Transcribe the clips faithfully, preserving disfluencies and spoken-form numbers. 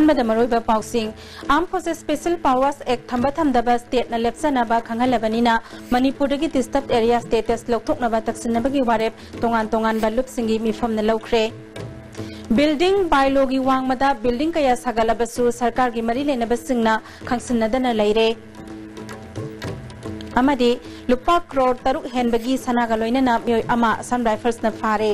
ꯑꯍꯥꯟꯕꯗ ꯃꯔꯨꯑꯣꯏꯕ ꯄꯥꯎꯁꯤꯡ꯫ Armed Forces Special Powers Act ꯊꯝꯕ ꯊꯝꯗꯕ stateꯅ ꯂꯦꯞꯆꯅꯕ ꯈꯪꯍꯜꯂꯕꯅꯤꯅ ꯃꯅꯤꯄꯨꯔꯗꯒꯤ disturbed area status ꯂꯧꯊꯣꯛꯅꯕ ꯇꯛꯁꯤꯟꯅꯕꯒꯤ ꯋꯥꯔꯦꯞ ꯇꯣꯉꯥꯟ ꯇꯣꯉꯥꯟꯕ ꯂꯨꯞꯁꯤꯡꯒꯤ ꯃꯤꯐꯝꯅ ꯂꯧꯈ꯭ꯔꯦ꯫ Building bylawꯒꯤ ꯋꯥꯡꯃꯗ building ꯀꯌꯥ ꯁꯥꯒꯠꯂꯕꯁꯨ ꯁꯔꯀꯥꯔꯒꯤ ꯃꯔꯤ ꯂꯩꯅꯕꯁꯤꯡꯅ ꯈꯪꯁꯤꯟꯅꯗꯅ ꯂꯩꯔꯦ꯫ ꯑꯃꯗꯤ ꯂꯨꯄꯥ ꯀ꯭ꯔꯣꯔ ꯇꯔꯨꯛ ꯍꯦꯟꯕꯒꯤ ꯁꯅꯥꯒ ꯂꯣꯏꯅꯅ ꯃꯤꯑꯣꯏ ꯑꯃ Assam Riflesꯅ ꯐꯥꯔꯦ꯫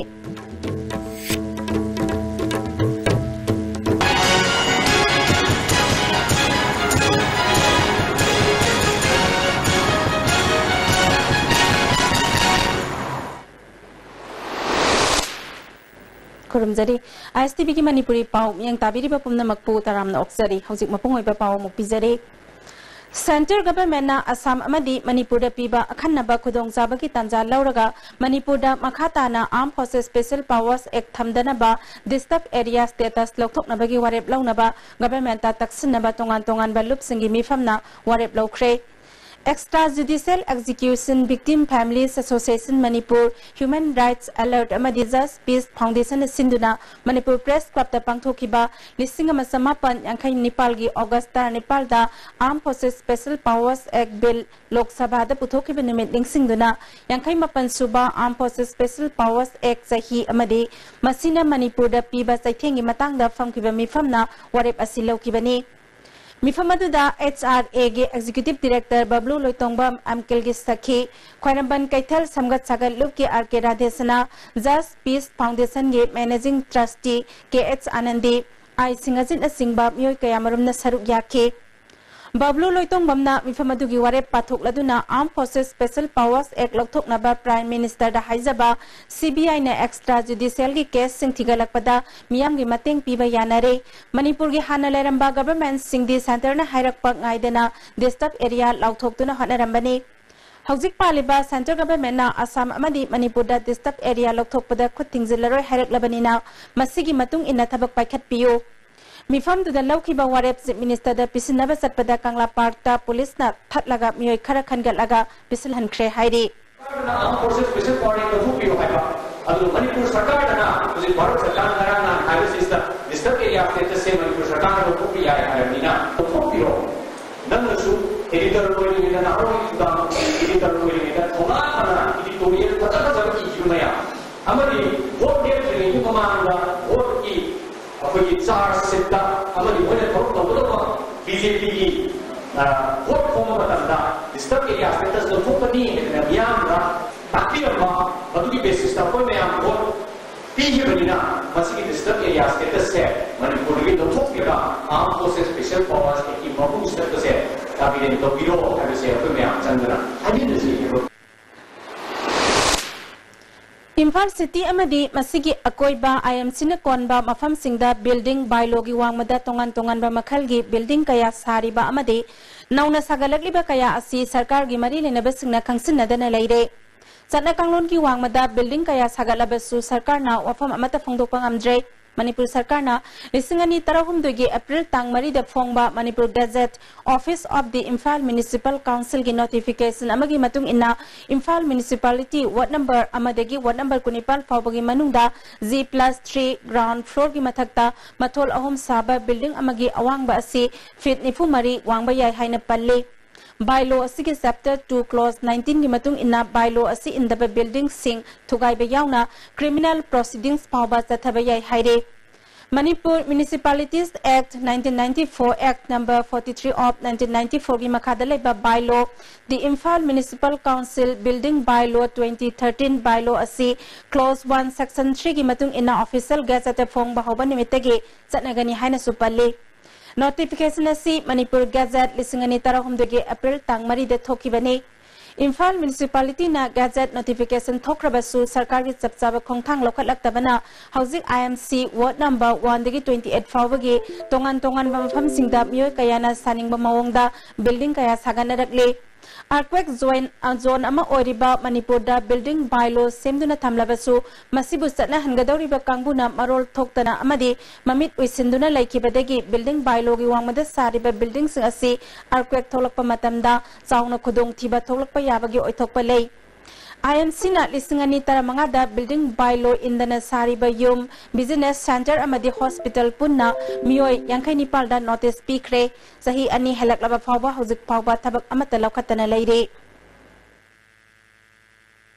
ꯈꯨꯔꯨꯝꯖꯔꯤ꯫ ISTVꯒꯤ ꯃꯅꯤꯄꯨꯔꯤ ꯄꯥꯎ ꯃꯤꯠꯌꯦꯡ ꯇꯥꯕꯤꯔꯤꯕ ꯄꯨꯝꯅꯃꯛꯄꯨ ꯇꯔꯥꯝꯅ ꯑꯣꯛꯆꯔꯤ꯫ ꯍꯧꯖꯤꯛ ꯃꯄꯨꯡ ꯑꯣꯏꯕ ꯄꯥꯎ ꯑꯃꯨꯛ ꯄꯤꯖꯔꯤ꯫ Central Governmentꯅ ꯑꯁꯥꯝ ꯑꯃꯗꯤ ꯃꯅꯤꯄꯨꯔꯗ ꯄꯤꯕ ꯑꯈꯟꯅꯕ ꯈꯨꯗꯣꯡꯆꯥꯕꯒꯤ ꯇꯥꯟꯖꯥ ꯂꯧꯔꯒ ꯃꯅꯤꯄꯨꯔꯗ ꯃꯈꯥ ꯇꯥꯅ Armed Forces Special Powers Act ꯊꯝꯗꯅꯕ disturbed area status ꯂꯧꯊꯣꯛꯅꯕꯒꯤ ꯋꯥꯔꯦꯞ ꯂꯧꯅꯕ governmentꯇ ꯇꯛꯁꯤꯟꯅꯕ ꯇꯣꯉꯥꯟ ꯇꯣꯉꯥꯟꯕ ꯂꯨꯞꯁꯤꯡꯒꯤ ꯃꯤꯐꯝꯅ ꯋꯥꯔꯦꯞ ꯂꯧꯈ꯭ꯔꯦ꯫ Extrajudicial Execution Victim Families Association Manipur, Human Rights Alert ꯑꯃꯗꯤ Just Peace Foundationꯅ ꯁꯤꯟꯗꯨꯅ ꯃꯅꯤꯄꯨꯔ Press Clubꯇ ꯄꯥꯡꯊꯣꯛꯈꯤꯕ ꯂꯤꯁꯤꯡ ꯑꯃ ꯆꯃꯥꯄꯟ ꯌꯥꯡꯈꯩ ꯅꯤꯄꯥꯜꯒꯤ August ꯇꯔꯥꯅꯤꯄꯥꯜꯗ Armed Forces Special Powers Act Bill ꯂꯣꯛ ꯁꯚꯥꯗ ꯄꯨꯊꯣꯛꯈꯤꯕ ꯅꯨꯃꯤꯠ ꯅꯤꯡꯁꯤꯡꯗꯨꯅ ꯌꯥꯡꯈꯩ ꯃꯥꯄꯟ ꯁꯨꯕ Armed Forces Special Powers Act ꯆꯍꯤ ꯑꯃꯗꯤ ꯃꯁꯤꯅ ꯃꯅꯤꯄꯨꯔꯗ ꯄꯤꯕ ꯆꯩꯊꯦꯡꯒꯤ ꯃꯇꯥꯡꯗ ꯐꯝꯈꯤꯕ ꯃꯤꯐꯝꯅ ꯋꯥꯔꯦꯞ ꯑꯁꯤ ꯂꯧꯈꯤꯕꯅꯤ꯫ ꯃꯤꯐꯝ ꯑꯗꯨꯗ HRAꯒꯤ Executive Director ꯕꯕ꯭ꯂꯨ ꯂꯣꯏꯇꯣꯡꯕꯝ, ꯑꯝꯀꯤꯜꯒꯤ ꯁꯈꯤ, ꯈ꯭ꯋꯥꯏꯔꯝꯕꯟ ꯀꯩꯊꯦꯜ ꯁꯝꯒꯠ ꯁꯥꯒꯠ ꯂꯨꯞꯀꯤ R K ꯔꯥꯙꯦꯁꯅꯥ, Just Peace Foundationꯒꯤ Managing Trustee K H ꯑꯥꯅꯟꯗꯤ, ꯑꯥꯏ ꯁꯤꯡꯍꯖꯤꯠꯅꯆꯤꯡꯕ ꯃꯤꯑꯣꯏ ꯀꯌꯥꯃꯔꯨꯝꯅ ꯁꯔꯨꯛ ꯌꯥꯈꯤ꯫ ꯕꯕ꯭ꯂꯨ ꯂꯣꯏꯇꯣꯡꯕꯝꯅ ꯃꯤꯐꯝ ꯑꯗꯨꯒꯤ ꯋꯥꯔꯦꯞ ꯄꯥꯊꯣꯛꯂꯗꯨꯅ Armed Forces Special Powers Act ꯂꯧꯊꯣꯛꯅꯕ Prime Ministerꯗ ꯍꯥꯏꯖꯕ, CBIꯅ extrajudicialꯒꯤ caseꯁꯤꯡ ꯊꯤꯒꯠꯂꯛꯄꯗ ꯃꯤꯌꯥꯝꯒꯤ ꯃꯇꯦꯡ ꯄꯤꯕ ꯌꯥꯅꯔꯦ꯫ ꯃꯅꯤꯄꯨꯔꯒꯤ ꯍꯥꯟꯅ ꯂꯩꯔꯝꯕ governmentꯁꯤꯡꯗꯤ centreꯅ ꯍꯥꯏꯔꯛꯄ ꯉꯥꯏꯗꯅ disturbed area ꯂꯥꯎꯊꯣꯛꯇꯨꯅ ꯍꯣꯠꯅꯔꯝꯕꯅꯤ꯫ ꯍꯧꯖꯤꯛ ꯄꯥꯜꯂꯤꯕ Central Governmentꯅ ꯑꯁꯥꯝ ꯑꯃꯗꯤ ꯃꯅꯤꯄꯨꯔꯗ disturbed area ꯂꯧꯊꯣꯛꯄꯗ ꯈꯨꯠ ꯊꯤꯡꯖꯤꯜꯂꯔꯣꯏ ꯍꯥꯏꯔꯛꯂꯕꯅꯤꯅ ꯃꯁꯤꯒꯤ ꯃꯇꯨꯡ ꯏꯟꯅ ꯊꯕꯛ ꯄꯥꯏꯈꯠꯄꯤꯌꯨ꯫ ꯃꯤꯐꯝꯗꯨꯗ ꯂꯧꯈꯤꯕ ꯋꯥꯔꯦꯞ Chief Ministerꯗ ꯄꯤꯁꯤꯟꯅꯕ ꯆꯠꯄꯗ ꯀꯪꯂꯥ Parkꯇ policeꯅ ꯊꯠꯂꯒ ꯃꯤꯑꯣꯏ ꯈꯔ ꯈꯟꯒꯠꯂꯒ ꯄꯤꯁꯤꯜꯍꯟꯈ꯭ꯔꯦ ꯍꯥꯏꯔꯤ꯫ Armed Forces Special Power ꯂꯧꯊꯣꯛꯄꯤꯌꯨ ꯍꯥꯏꯕ꯫ ꯑꯗꯨ ꯃꯅꯤꯄꯨꯔ ꯁꯔꯀꯥꯔꯅ ꯍꯧꯖꯤꯛ ꯚꯥꯔꯠ ꯁꯔꯀꯥꯔꯅ ꯉꯔꯥꯡ ꯅꯍꯥꯟ ꯍꯥꯏꯕꯁꯤꯗ disturbed area status ꯁꯦ ꯃꯅꯤꯄꯨꯔ ꯁꯔꯀꯥꯔꯅ ꯂꯧꯊꯣꯛꯄ ꯌꯥꯏ ꯍꯥꯏꯔꯕꯅꯤꯅ ꯂꯧꯊꯣꯛꯄꯤꯔꯣ꯫ ꯅꯪꯅꯁꯨ editor ꯑꯣꯏꯔꯤꯉꯩꯗ, ꯅꯍꯥꯔꯣꯜꯒꯤ ꯊꯧꯗꯥꯡ editor ꯑꯣꯏꯔꯤꯉꯩꯗ ꯊꯧꯅꯥ ꯐꯅ editorial ꯐꯖ ꯐꯖꯕ ꯏꯈꯤꯕ ꯃꯌꯥꯝ ꯑꯃꯗꯤ vote ꯂꯦꯞꯇ꯭ꯔꯤꯉꯩꯒꯤ ꯃꯃꯥꯡꯗ vote ꯀꯤ ꯑꯩꯈꯣꯏꯒꯤ charge sheet ꯇ ꯑꯃꯗꯤ ꯃꯣꯏꯅ ꯊꯕꯛ ꯇꯧꯒꯗꯧꯕ BJP ꯒꯤ vote ꯈꯣꯝꯕ ꯃꯇꯝꯗ disturbed area status ꯂꯧꯊꯣꯛꯀꯅꯤ ꯍꯥꯏꯗꯅ ꯃꯤꯌꯥꯝꯗ ꯇꯥꯛꯄꯤꯔꯝꯕ, ꯃꯗꯨꯒꯤ basis ꯇ ꯑꯩꯈꯣꯏ ꯃꯌꯥꯝ vote ꯄꯤꯈꯤꯕꯅꯤꯅ ꯃꯁꯤꯒꯤ disturbed area status ꯁꯦ ꯃꯅꯤꯄꯨꯔꯗꯒꯤ ꯂꯧꯊꯣꯛꯄꯤꯔꯒ Armed Forces Special Powers Act ꯀꯤ ꯃꯄꯨ ꯆꯠꯄꯁꯦ ꯀꯥꯕꯤꯔꯦꯟ ꯇꯧꯕꯤꯔꯣ ꯍꯥꯏꯕꯁꯦ ꯑꯩꯈꯣꯏ ꯃꯌꯥꯝ ꯆꯪꯗꯅ ꯍꯥꯏꯃꯤꯟꯅꯁꯤ꯫ ꯏꯝꯐꯥꯜ ꯁꯤꯇꯤ ꯑꯃꯗꯤ ꯃꯁꯤꯒꯤ ꯑꯀꯣꯏꯕ, IMC ꯅ ꯀꯣꯟꯕ ꯃꯐꯝꯁꯤꯡꯗ building bylaw ꯒꯤ ꯋꯥꯡꯃꯗ ꯇꯣꯉꯥꯟ ꯇꯣꯉꯥꯟꯕ ꯃꯈꯜꯒꯤ building ꯀꯌꯥ ꯁꯥꯔꯤꯕ ꯑꯃꯗꯤ ꯅꯧꯅ ꯁꯥꯒꯠꯂꯛꯂꯤꯕ ꯀꯌꯥ ꯑꯁꯤ ꯁꯔꯀꯥꯔꯒꯤ ꯃꯔꯤ ꯂꯩꯅꯕꯁꯤꯡꯅ ꯈꯪꯁꯤꯟꯅꯗꯅ ꯂꯩꯔꯦ꯫ ꯆꯠꯅ ꯀꯥꯡꯂꯣꯟꯒꯤ ꯋꯥꯡꯃꯗ building ꯀꯌꯥ ꯁꯥꯒꯠꯂꯕꯁꯨ ꯁꯔꯀꯥꯔꯅ ꯋꯥꯐꯝ ꯑꯃꯠꯇ ꯐꯣꯡꯗꯣꯛꯄ ꯉꯝꯗ꯭ꯔꯦ꯫ ꯃꯅꯤꯄꯨꯔ ꯁꯔꯀꯥꯔꯅ ꯂꯤꯁꯤꯡ ꯑꯅꯤ ꯇꯔꯥꯍꯨꯝꯗꯣꯏꯒꯤ April ꯇꯥꯡ ꯃꯔꯤꯗ ꯐꯣꯡꯕ Manipur Gazette, Office of the Imphal Municipal Council ꯒꯤ notification ꯑꯃꯒꯤ ꯃꯇꯨꯡ ꯏꯟꯅ ꯏꯝꯐꯥꯜ municipality ward number ꯑꯃꯗꯒꯤ ward number ꯀꯨꯟꯅꯤꯄꯥꯜ ꯐꯥꯎꯕꯒꯤ ꯃꯅꯨꯡꯗ G plus three ground floor ꯒꯤ ꯃꯊꯛꯇ ꯃꯊꯣꯜ ꯑꯍꯨꯝ ꯁꯥꯕ building ꯑꯃꯒꯤ ꯑꯋꯥꯡꯕ ꯑꯁꯤ feet ꯅꯤꯐꯨ ꯃꯔꯤ ꯋꯥꯡꯕ ꯌꯥꯏ ꯍꯥꯏꯅ ꯄꯜꯂꯤ꯫ Bylaw ꯑꯁꯤꯒꯤ chapter two clause nineteen ꯒꯤ ꯃꯇꯨꯡ ꯏꯟꯅ bylaw ꯑꯁꯤ ꯏꯟꯗꯕ building ꯁꯤꯡ ꯊꯨꯒꯥꯏꯕ ꯌꯥꯎꯅ criminal proceedings ꯐꯥꯎꯕ ꯆꯠꯊꯕ ꯌꯥꯏ ꯍꯥꯏꯔꯤ꯫ Manipur Municipalities Act nineteen ninety-four, Act number forty-three of nineteen ninety-four ꯒꯤ ꯃꯈꯥꯗ ꯂꯩꯕ bylaw, the Imphal Municipal Council Building Bylaw twenty thirteen bylaw ꯑꯁꯤ clause one section three ꯒꯤ ꯃꯇꯨꯡ ꯏꯟꯅ Official Gazette ꯇ ꯐꯣꯡꯕ ꯍꯧꯕ ꯅꯨꯃꯤꯠꯇꯒꯤ ꯆꯠꯅꯒꯅꯤ ꯍꯥꯏꯅꯁꯨ ꯄꯜꯂꯤ꯫ Notification ꯑꯁꯤ Manipur Gazette ꯂꯤꯁꯤꯡ ꯑꯅꯤ ꯇꯔꯥꯍꯨꯝꯗꯣꯏꯒꯤ April ꯇꯥꯡ ꯃꯔꯤꯗ ꯊꯣꯛꯈꯤꯕꯅꯤ꯫ ꯏꯝꯐꯥꯜ municipality ꯅ Gazette notification ꯊꯣꯛꯈ꯭ꯔꯕꯁꯨ ꯁꯔꯀꯥꯔꯒꯤ ꯆꯞ ꯆꯥꯕ ꯈꯣꯡꯊꯥꯡ ꯂꯧꯈꯠꯂꯛꯇꯕꯅ ꯍꯧꯖꯤꯛ IMC ward number one ꯗꯒꯤ twenty eight ꯐꯥꯎꯕꯒꯤ ꯇꯣꯉꯥꯟ ꯇꯣꯉꯥꯟꯕ ꯃꯐꯝꯁꯤꯡꯗ ꯃꯤꯑꯣꯏ ꯀꯌꯥꯅ ꯁꯥꯅꯤꯡꯕ ꯃꯑꯣꯡꯗ building ꯀꯌꯥ ꯁꯥꯒꯠꯅꯔꯛꯂꯤ꯫ Earthquake zone, zone ꯑꯃ ꯑꯣꯏꯔꯤꯕ ꯃꯅꯤꯄꯨꯔꯗ building bylaw ꯁꯦꯝꯗꯨꯅ ꯊꯝꯂꯕꯁꯨ ꯃꯁꯤꯕꯨ ꯆꯠꯅꯍꯟꯒꯗꯧꯔꯤꯕ ꯀꯥꯡꯕꯨꯅ ꯃꯔꯣꯜ ꯊꯣꯛꯇꯅ ꯑꯃꯗꯤ ꯃꯃꯤꯠ ꯎꯏꯁꯤꯟꯗꯨꯅ ꯂꯩꯈꯤꯕꯗꯒꯤ building bylaw ꯒꯤ ꯋꯥꯡꯃꯗ ꯁꯥꯔꯤꯕ building ꯁꯤꯡ ꯑꯁꯤ earthquake ꯊꯣꯛꯂꯛꯄ ꯃꯇꯝꯗ ꯆꯥꯎꯅ ꯈꯨꯗꯣꯡꯊꯤꯕ ꯊꯣꯛꯂꯛꯄ ꯌꯥꯕꯒꯤ ꯑꯣꯏꯊꯣꯛꯄ ꯂꯩ꯫ ꯑꯥꯏ ꯑꯦꯝ ꯁꯤꯅ ꯂꯤꯁꯤꯡ ꯑꯅꯤ ꯇꯔꯥꯃꯉꯥꯗ building by law ꯏꯟꯗꯅ ꯁꯥꯔꯤꯕ ꯌꯨꯝ, business centre ꯑꯃꯗꯤ hospital ꯄꯨꯟꯅ ꯃꯤꯑꯣꯏ ꯌꯥꯡꯈꯩ ꯅꯤꯄꯥꯜꯗ notice ꯄꯤꯈ꯭ꯔꯦ꯫ ꯆꯍꯤ ꯑꯅꯤ ꯍꯦꯜꯂꯛꯂꯕ ꯐꯥꯎꯕ ꯍꯧꯖꯤꯛ ꯐꯥꯎꯕ ꯊꯕꯛ ꯑꯃꯠꯇ ꯂꯧꯈꯠꯇꯅ ꯂꯩꯔꯤ꯫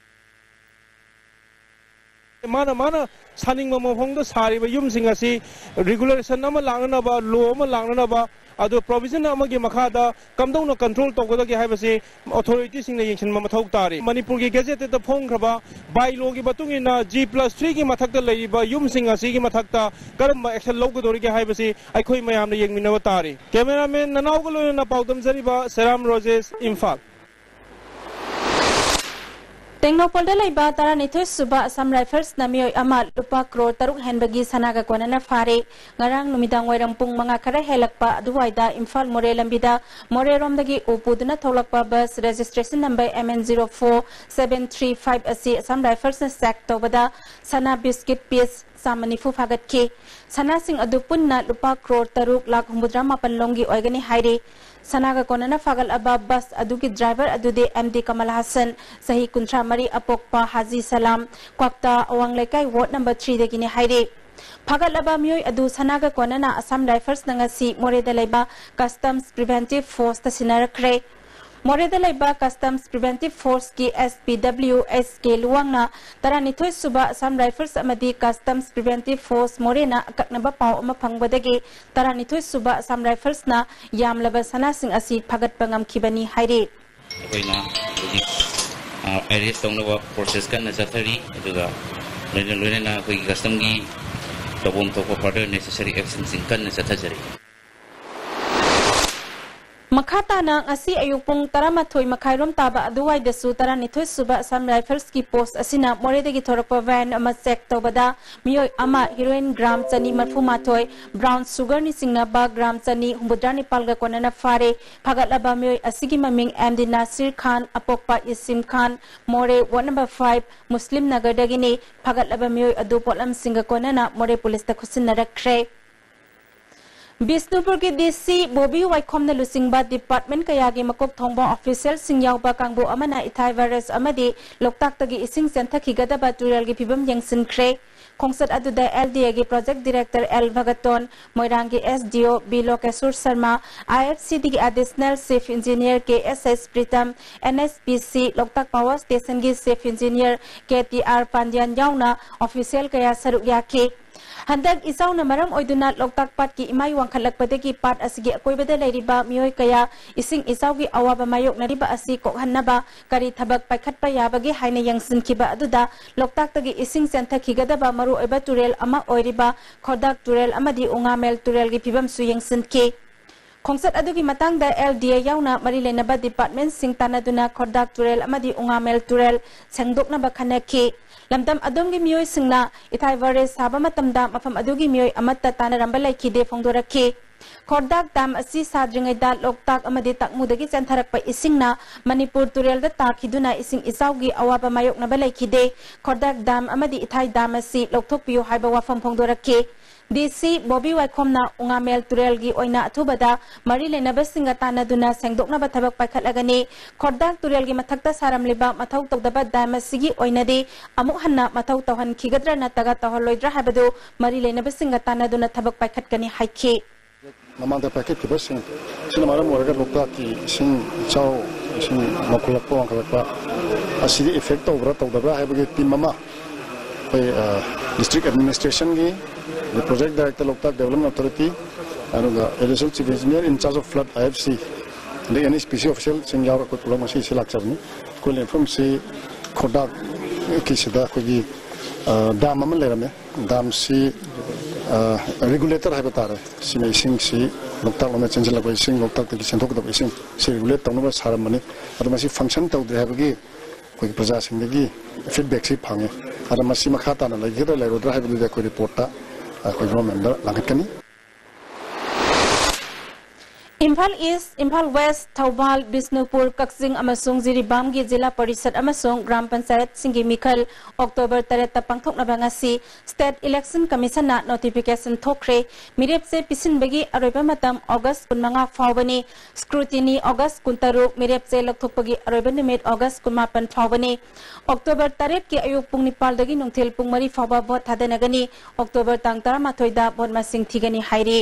ꯃꯥꯅ, ꯃꯥꯅ ꯁꯥꯅꯤꯡꯕ ꯃꯐꯝꯗ ꯁꯥꯔꯤꯕ ꯌꯨꯝꯁꯤꯡ ꯑꯁꯤ regulation ꯑꯃ ꯂꯥꯛꯅꯅꯕ, law ꯑꯃ ꯂꯥꯛꯅꯅꯕ, ꯑꯗꯨ provision ꯑꯃꯒꯤ ꯃꯈꯥꯗ ꯀꯝꯗꯧꯅ control ꯇꯧꯒꯗꯒꯦ ꯍꯥꯏꯕꯁꯤ authorityꯁꯤꯡꯅ ꯌꯦꯡꯁꯤꯟꯕ ꯃꯊꯧ ꯇꯥꯔꯤ꯫ ꯃꯅꯤꯄꯨꯔꯒꯤ gazetteꯗ ꯐꯣꯡꯈ꯭ꯔꯕ by lawꯒꯤ ꯃꯇꯨꯡ ꯏꯟꯅ G plus threeꯒꯤ ꯃꯊꯛꯇ ꯂꯩꯔꯤꯕ ꯌꯨꯝꯁꯤꯡ ꯑꯁꯤꯒꯤ ꯃꯊꯛꯇ ꯀꯔꯝꯕ action ꯂꯧꯒꯗꯧꯔꯤꯒꯦ ꯍꯥꯏꯕꯁꯤ ꯑꯩꯈꯣꯏ ꯃꯌꯥꯝꯅ ꯌꯦꯡꯃꯤꯟꯅꯕ ꯇꯥꯔꯤ꯫ Cameraman ꯅꯅꯥꯎꯒ ꯂꯣꯏꯅꯅ ꯄꯥꯎꯗꯝꯖꯔꯤꯕ ꯁꯦꯔꯥꯝ ꯔꯣꯖꯦꯁ, ꯏꯝꯐꯥꯜ꯫ ꯇꯦꯡꯅꯧꯄꯜꯗ ꯂꯩꯕ ꯇꯔꯥꯅꯤꯊꯣꯏ ꯁꯨꯕ Assam Riflesꯅ ꯃꯤꯑꯣꯏ ꯑꯃ ꯂꯨꯄꯥ ꯀ꯭ꯔꯣꯔ ꯇꯔꯨꯛ ꯍꯦꯟꯕꯒꯤ ꯁꯅꯥꯒ ꯀꯣꯟꯅꯅ ꯐꯥꯔꯦ꯫ ꯉꯔꯥꯡ ꯅꯨꯃꯤꯗꯥꯡ ꯋꯥꯏꯔꯝ ꯄꯨꯡ ꯃꯉꯥ ꯈꯔ ꯍꯦꯜꯂꯛꯄ ꯑꯗꯨꯋꯥꯏꯗ ꯏꯝꯐꯥꯜ ꯃꯣꯔꯦ ꯂꯝꯕꯤꯗ ꯃꯣꯔꯦꯔꯣꯝꯗꯒꯤ ꯎ ꯄꯨꯗꯨꯅ ꯊꯣꯛꯂꯛꯄ bus registration number M N zero four seven three five ꯑꯁꯤ Assam Riflesꯅ check ꯇꯧꯕꯗ ꯁꯅꯥ biscuit piece ꯆꯥꯝꯃ ꯅꯤꯐꯨ ꯐꯥꯒꯠꯈꯤ꯫ ꯁꯅꯥꯁꯤꯡ ꯑꯗꯨ ꯄꯨꯟꯅ ꯂꯨꯄꯥ ꯀ꯭ꯔꯣꯔ ꯇꯔꯨꯛ ꯂꯥꯈ ꯍꯨꯝꯐꯨꯇꯔꯥ ꯃꯥꯄꯟ ꯂꯣꯝꯒꯤ ꯑꯣꯏꯒꯅꯤ ꯍꯥꯏꯔꯤ꯫ ꯁꯅꯥꯒ ꯀꯣꯟꯅꯅ ꯐꯥꯒꯠꯂꯕ bus ꯑꯗꯨꯒꯤ driver ꯑꯗꯨꯗꯤ M D ꯀꯃꯜ ꯍꯥꯁꯟ, ꯆꯍꯤ ꯀꯨꯟꯊ꯭ꯔꯥ ꯃꯔꯤ, ꯑꯄꯣꯛꯄ ꯍꯥꯖꯤ ꯁꯂꯥꯝ, ꯀ꯭ꯋꯥꯛꯇꯥ ꯑꯋꯥꯡ ꯂꯩꯀꯥꯏ ward number threeꯗꯒꯤꯅꯤ ꯍꯥꯏꯔꯤ꯫ ꯐꯥꯒꯠꯂꯕ ꯃꯤꯑꯣꯏ ꯑꯗꯨ ꯁꯅꯥꯒ ꯀꯣꯟꯅꯅ Assam Riflesꯅ ꯉꯁꯤ ꯃꯣꯔꯦꯗ ꯂꯩꯕ Customs Preventive Forceꯇ ꯁꯤꯟꯅꯔꯛꯈ꯭ꯔꯦ꯫ ꯃꯣꯔꯦꯗ ꯂꯩꯕ Customs Preventive Forceꯀꯤ S P W S K ꯂꯨꯋꯥꯡꯅ ꯇꯔꯥꯅꯤꯊꯣꯏ ꯁꯨꯕ Assam Rifles ꯑꯃꯗꯤ Customs Preventive Force ꯃꯣꯔꯦꯅ ꯑꯀꯛꯅꯕ ꯄꯥꯎ ꯑꯃ ꯐꯪꯕꯗꯒꯤ ꯇꯔꯥꯅꯤꯊꯣꯏ ꯁꯨꯕ Assam Riflesꯅ ꯌꯥꯝꯂꯕ ꯁꯅꯥꯁꯤꯡ ꯑꯁꯤ ꯐꯥꯒꯠꯄ ꯉꯝꯈꯤꯕꯅꯤ ꯍꯥꯏꯔꯤ꯫ ꯑꯩꯈꯣꯏꯅ ꯍꯧꯖꯤꯛ, ꯑ, arrest ꯇꯧꯅꯕ process ꯀꯟꯅ ꯆꯠꯊꯔꯤ, ꯑꯗꯨꯒ ꯂꯣꯏꯅ ꯂꯣꯏꯅꯅ ꯑꯩꯈꯣꯏꯒꯤ customꯒꯤ ꯇꯧꯐꯝ ꯊꯣꯛꯄ further necessary actionꯁꯤꯡ ꯀꯟꯅ ꯆꯠꯊꯖꯔꯤ꯫ ꯃꯈꯥ ꯇꯥꯅ ꯉꯁꯤ ꯑꯌꯨꯛ ꯄꯨꯡ ꯇꯔꯥꯃꯥꯊꯣꯏ ꯃꯈꯥꯏꯔꯣꯝ ꯇꯥꯕ ꯑꯗꯨꯋꯥꯏꯗꯁꯨ ꯇꯔꯥꯅꯤꯊꯣꯏ ꯁꯨꯕ Assam Riflesꯀꯤ post ꯑꯁꯤꯅ ꯃꯣꯔꯦꯗꯒꯤ ꯊꯣꯔꯛꯄ van ꯑꯃ check ꯇꯧꯕꯗ ꯃꯤꯑꯣꯏ ꯑꯃ heroin gram ꯆꯅꯤ ꯃꯔꯐꯨ ꯃꯥꯊꯣꯏ, brown sugarꯅ ꯆꯤꯡꯅꯕ gram ꯆꯅꯤ ꯍꯨꯝꯐꯨꯇꯔꯥ ꯅꯤꯄꯥꯜꯒ ꯀꯣꯟꯅꯅ ꯐꯥꯔꯦ꯫ ꯐꯥꯒꯠꯂꯕ ꯃꯤꯑꯣꯏ ꯑꯁꯤꯒꯤ ꯃꯃꯤꯡ M D ꯅꯥꯁꯤꯔ ꯈꯥꯟ, ꯑꯄꯣꯛꯄ ꯏꯁꯤꯝ ꯈꯥꯟ, ꯃꯣꯔꯦ ward number five ꯃꯨꯁꯂꯤꯝ ꯅꯒꯔꯗꯒꯤꯅꯤ꯫ ꯐꯥꯒꯠꯂꯕ ꯃꯤꯑꯣꯏ ꯑꯗꯨ ꯄꯣꯠꯂꯝꯁꯤꯡꯒ ꯀꯣꯟꯅꯅ ꯃꯣꯔꯦ policeꯇ ꯈꯨꯠꯁꯤꯟꯅꯔꯛꯈ꯭ꯔꯦ꯫ ꯕꯤꯁꯅꯨꯄꯨꯔꯒꯤ ꯗꯤ ꯁꯤ ꯕꯣꯕꯤ ꯋꯥꯏꯈꯣꯝꯅ ꯂꯨꯆꯤꯡꯕ ꯗꯤꯄꯥꯔꯠꯃꯦꯟ ꯀꯌꯥꯒꯤ ꯃꯀꯣꯛ ꯊꯣꯡꯕ ꯑꯣꯐꯤꯁꯤꯌꯦꯜꯁꯤꯡ ꯌꯥꯎꯕ ꯀꯥꯡꯕꯨ ꯑꯃꯅ ꯏꯊꯥꯏ ꯚꯥꯏꯔꯁ ꯑꯃꯗꯤ ꯂꯣꯛꯇꯥꯛꯇꯒꯤ ꯏꯁꯤꯡ ꯆꯦꯟꯊꯈꯤꯒꯗꯕ ꯇꯨꯔꯦꯜꯒꯤ ꯐꯤꯕꯝ ꯌꯦꯡꯁꯤꯟꯈ꯭ꯔꯦ꯫ ꯈꯣꯡꯆꯠ ꯑꯗꯨꯗ ꯑꯦꯜ ꯗꯤ ꯑꯦꯒꯤ ꯄ꯭ꯔꯣꯖꯦꯛ ꯗꯤꯔꯦꯛꯇꯔ ꯑꯦꯜ ꯚꯒꯇꯣꯟ, ꯃꯣꯏꯔꯥꯡꯒꯤ S D O B Lokeshwar Sharma, I F C ꯗꯤꯒꯤ additional chief engineer K S S Pritam, N S P C Loktak power ꯁ꯭ꯇꯦꯁꯟꯒꯤ chief engineer K T R Pandian ꯌꯥꯎꯅ ꯑꯣꯐꯤꯁꯤꯌꯦꯜ ꯀꯌꯥ ꯁꯔꯨꯛ ꯌꯥꯈꯤ꯫ ꯍꯟꯗꯛ ꯏꯆꯥꯎꯅ ꯃꯔꯝ ꯑꯣꯏꯗꯨꯅ ꯂꯣꯛꯇꯥꯛ ꯄꯥꯠꯀꯤ ꯏꯃꯥꯏ ꯋꯥꯡꯈꯠꯂꯛꯄꯗꯒꯤ ꯄꯥꯠ ꯑꯁꯤꯒꯤ ꯑꯀꯣꯏꯕꯗ ꯂꯩꯔꯤꯕ ꯃꯤꯑꯣꯏ ꯀꯌꯥ ꯏꯁꯤꯡ ꯏꯆꯥꯎꯒꯤ ꯑꯋꯥꯕ ꯃꯥꯌꯣꯛꯅꯔꯤꯕ ꯑꯁꯤ ꯀꯣꯛꯍꯟꯅꯕ ꯀꯔꯤ ꯊꯕꯛ ꯄꯥꯏꯈꯠꯄ ꯌꯥꯕꯒꯦ ꯍꯥꯏꯅ ꯌꯦꯡꯁꯤꯟꯈꯤꯕ ꯑꯗꯨꯗ ꯂꯣꯛꯇꯥꯛꯇꯒꯤ ꯏꯁꯤꯡ ꯆꯦꯟꯊꯈꯤꯒꯗꯕ ꯃꯔꯨꯑꯣꯏꯕ ꯇꯨꯔꯦꯜ ꯑꯃ ꯑꯣꯏꯔꯤꯕ ꯈꯣꯔꯗꯥꯛ ꯇꯨꯔꯦꯜ ꯑꯃꯗꯤ ꯎꯉꯥꯃꯦꯜ ꯇꯨꯔꯦꯜꯒꯤ ꯐꯤꯕꯝꯁꯨ ꯌꯦꯡꯁꯤꯟꯈꯤ꯫ ꯈꯣꯡꯆꯠ ꯑꯗꯨꯒꯤ ꯃꯇꯥꯡꯗ ꯑꯦꯜ ꯗꯤ ꯑꯦ ꯌꯥꯎꯅ ꯃꯔꯤ ꯂꯩꯅꯕ ꯗꯤꯄꯥꯔꯠꯃꯦꯟꯁꯤꯡ ꯇꯥꯟꯅꯗꯨꯅ ꯈꯣꯔꯗꯥꯛ ꯇꯨꯔꯦꯜ ꯑꯃꯗꯤ ꯎꯉꯥꯃꯦꯜ ꯇꯨꯔꯦꯜ ꯁꯦꯡꯗꯣꯛꯅꯕ ꯈꯟꯅꯈꯤ꯫ ꯂꯝꯗꯝ ꯑꯗꯣꯝꯒꯤ ꯃꯤꯑꯣꯏꯁꯤꯡꯅ ꯏꯊꯥꯏ ꯚꯥꯏꯔꯁ ꯁꯥꯕ ꯃꯇꯝꯗ ꯃꯐꯝ ꯑꯗꯨꯒꯤ ꯃꯤꯑꯣꯏ ꯑꯃꯠꯇ ꯇꯥꯟꯅꯔꯝꯕ ꯂꯩꯈꯤꯗꯦ ꯐꯣꯡꯗꯣꯔꯛꯈꯤ꯫ ꯈꯣꯔꯗꯥꯛ ꯗꯥꯝ ꯑꯁꯤ ꯁꯥꯗ꯭ꯔꯤꯉꯩꯗ ꯂꯣꯛꯇꯥꯛ ꯑꯃꯗꯤ ꯇꯥꯛꯃꯨꯗꯒꯤ ꯆꯦꯟꯊꯔꯛꯄ ꯏꯁꯤꯡꯅ ꯃꯅꯤꯄꯨꯔ ꯇꯨꯔꯦꯜꯗ ꯇꯥꯈꯤꯗꯨꯅ ꯏꯁꯤꯡ ꯏꯆꯥꯎꯒꯤ ꯑꯋꯥꯕ ꯃꯥꯌꯣꯛꯅꯕ ꯂꯩꯈꯤꯗꯦ꯫ ꯈꯣꯔꯗꯥꯛ ꯗꯥꯝ ꯑꯃꯗꯤ ꯏꯊꯥꯏ ꯗꯥꯝ ꯑꯁꯤ ꯂꯧꯊꯣꯛꯄꯤꯌꯨ ꯍꯥꯏꯕ ꯋꯥꯐꯝ ꯐꯣꯡꯗꯣꯔꯛꯈꯤ꯫ ꯗꯤ ꯁꯤ ꯕꯣꯕꯤ ꯋꯥꯏꯈꯣꯝꯅ ꯎꯉꯥꯃꯦꯜ ꯇꯨꯔꯦꯜꯒꯤ ꯑꯣꯏꯅ ꯑꯊꯨꯕꯗ ꯃꯔꯤ ꯂꯩꯅꯕꯁꯤꯡꯒ ꯇꯥꯟꯅꯗꯨꯅ ꯁꯦꯡꯗꯣꯛꯅꯕ ꯊꯕꯛ ꯄꯥꯏꯈꯠꯂꯒꯅꯤ꯫ ꯈꯣꯔꯗꯥꯛ ꯇꯨꯔꯦꯜꯒꯤ ꯃꯊꯛꯇ ꯁꯥꯔꯝꯂꯤꯕ ꯃꯊꯧ ꯇꯧꯗꯕ ꯗꯥꯝ ꯑꯁꯤꯒꯤ ꯑꯣꯏꯅꯗꯤ ꯑꯃꯨꯛ ꯍꯟꯅ ꯃꯊꯧ ꯇꯧꯍꯟꯈꯤꯒꯗ꯭ꯔꯥ ꯅꯠꯇ꯭ꯔꯒ ꯇꯧꯍꯜꯂꯣꯏꯗ꯭ꯔꯥ ꯍꯥꯏꯕꯗꯨ ꯃꯔꯤ ꯂꯩꯅꯕꯁꯤꯡꯒ ꯇꯥꯟꯅꯗꯨꯅ ꯊꯕꯛ ꯄꯥꯏꯈꯠꯀꯅꯤ ꯍꯥꯏꯈꯤ꯫ ꯃꯃꯥꯡꯗ ꯄꯥꯏꯈꯠꯈꯤꯕꯁꯤꯡ ꯁꯤꯅ ꯃꯔꯝ ꯑꯣꯏꯔꯒ ꯂꯣꯛꯇꯥꯛꯀꯤ ꯏꯁꯤꯡ ꯏꯆꯥꯎ, ꯏꯁꯤꯡ ꯃꯥꯡꯈꯠꯂꯛꯄ, ꯋꯥꯡꯈꯠꯂꯛꯄ ꯑꯁꯤꯗꯤ ꯏꯐꯦꯛ ꯇꯧꯕ꯭ꯔꯥ ꯇꯧꯗꯕ꯭ꯔꯥ ꯍꯥꯏꯕꯒꯤ ꯇꯤꯝ ꯑꯃ ꯑꯩꯈꯣꯏ, ꯑ, ꯗꯤꯁꯇ꯭ꯔꯤꯛ ꯑꯦꯗꯃꯤꯅꯤꯁꯇ꯭ꯔꯦꯁꯟꯒꯤ, ꯑꯗꯩ ꯄ꯭ꯔꯣꯖꯦꯛ ꯗꯥꯏꯔꯦꯛꯇꯔ ꯂꯣꯛꯇꯥꯛ ꯗꯦꯕꯂꯞꯃꯦꯟ ꯑꯣꯊꯣꯔꯤꯇꯤ, ꯑꯗꯨꯒ additional chief engineer in charge of flood I F ꯁꯤ, ꯑꯗꯩ ꯑꯦꯟ ꯑꯦꯁ ꯄꯤ ꯁꯤ ꯑꯣꯐꯤꯁꯤꯌꯦꯜꯁꯤꯡ ꯌꯥꯎꯔꯒ ꯑꯩꯈꯣꯏ ꯄꯨꯂꯞ ꯉꯁꯤꯁꯤ ꯂꯥꯛꯆꯕꯅꯤ꯫ ꯑꯩꯈꯣꯏ ꯂꯦꯟꯐꯝꯁꯤ ꯈꯣꯔꯗꯥꯛꯀꯤꯁꯤꯗ ꯑꯩꯈꯣꯏꯒꯤ, ꯑ, ꯗꯥꯝ ꯑꯃ ꯂꯩꯔꯝꯃꯦ꯫ ꯗꯥꯝꯁꯤ, ꯑ, ꯔꯤꯒꯨꯂꯦꯇꯔ ꯍꯥꯏꯕ ꯇꯥꯔꯦ꯫ ꯁꯤꯅ ꯏꯁꯤꯡꯁꯤ ꯂꯣꯛꯇꯥꯛ ꯂꯣꯝꯗ ꯆꯦꯟꯁꯤꯜꯂꯛꯄ ꯏꯁꯤꯡ, ꯂꯣꯛꯇꯥꯛꯇꯒꯤ ꯆꯦꯟꯊꯣꯛꯀꯗꯕ ꯏꯁꯤꯡ ꯁꯤ ꯔꯤꯒꯨꯂꯦꯠ ꯇꯧꯅꯕ ꯁꯥꯔꯝꯕꯅꯤ꯫ ꯑꯗꯣ ꯃꯁꯤ ꯐꯪꯁꯟ ꯇꯧꯗ꯭ꯔꯦ ꯍꯥꯏꯕꯒꯤ ꯑꯩꯈꯣꯏꯒꯤ ꯄ꯭ꯔꯖꯥꯁꯤꯡꯗꯒꯤ ꯐꯤꯗꯕꯦꯛꯁꯤ ꯐꯪꯉꯦ꯫ ꯑꯗꯣ ꯃꯁꯤ ꯃꯈꯥ ꯇꯥꯅ ꯂꯩꯒꯗ꯭ꯔꯥ ꯂꯩꯔꯣꯏꯗ꯭ꯔꯥ ꯍꯥꯏꯕꯗꯨꯗꯤ ꯑꯩꯈꯣꯏ ꯔꯤꯄꯣꯔꯠꯇ ꯑꯩꯈꯣꯏ ꯒꯣꯔꯃꯦꯟꯗ ꯂꯥꯡꯈꯠꯀꯅꯤ꯫ ꯏꯝꯐꯥꯜ ꯏꯁ, ꯏꯝꯐꯥꯜ ꯋꯦꯁ, ꯊꯧꯕꯥꯜ, ꯕꯤꯁꯅꯨꯄꯨꯔ, ꯀꯛꯆꯤꯡ ꯑꯃꯁꯨꯡ ꯖꯤꯔꯤꯕꯥꯝꯒꯤ ꯖꯤꯂꯥ ꯄꯔꯤꯁꯠ ꯑꯃꯁꯨꯡ ꯒ꯭ꯔꯥꯝ ꯄꯟꯆꯥꯌꯠꯁꯤꯡꯒꯤ ꯃꯤꯈꯜ ꯑꯣꯛꯇꯣꯕꯔ ꯇꯔꯦꯠꯇ ꯄꯥꯡꯊꯣꯛꯅꯕ ꯉꯁꯤ State Election Commissionꯅ notification ꯊꯣꯛꯈ꯭ꯔꯦ꯫ ꯃꯤꯔꯦꯞ ꯆꯦ ꯄꯤꯁꯤꯟꯕꯒꯤ ꯑꯔꯣꯏꯕ ꯃꯇꯝ ꯑꯣꯒꯁ ꯀꯨꯟꯃꯉꯥ ꯐꯥꯎꯕꯅꯤ꯫ Scrutiny ꯑꯣꯒꯁ ꯀꯨꯟꯇꯔꯨꯛ, ꯃꯤꯔꯦꯞ ꯆꯦ ꯂꯧꯊꯣꯛꯄꯒꯤ ꯑꯔꯣꯏꯕ ꯅꯨꯃꯤꯠ ꯑꯣꯒꯁ ꯀꯨꯟꯃꯥꯄꯟ ꯐꯥꯎꯕꯅꯤ꯫ ꯑꯣꯛꯇꯣꯕꯔ ꯇꯔꯦꯠꯀꯤ ꯑꯌꯨꯛ ꯄꯨꯡ ꯅꯤꯄꯥꯜꯗꯒꯤ ꯅꯨꯡꯊꯤꯜ ꯄꯨꯡ ꯃꯔꯤ ꯐꯥꯎꯕ ꯚꯣꯠ ꯊꯥꯗꯅꯒꯅꯤ꯫ ꯑꯣꯛꯇꯣꯕꯔ ꯇꯥꯡ ꯇꯔꯥꯃꯥꯊꯣꯏꯗ ꯚꯣꯠ ꯃꯁꯤꯡ ꯊꯤꯒꯅꯤ ꯍꯥꯏꯔꯤ꯫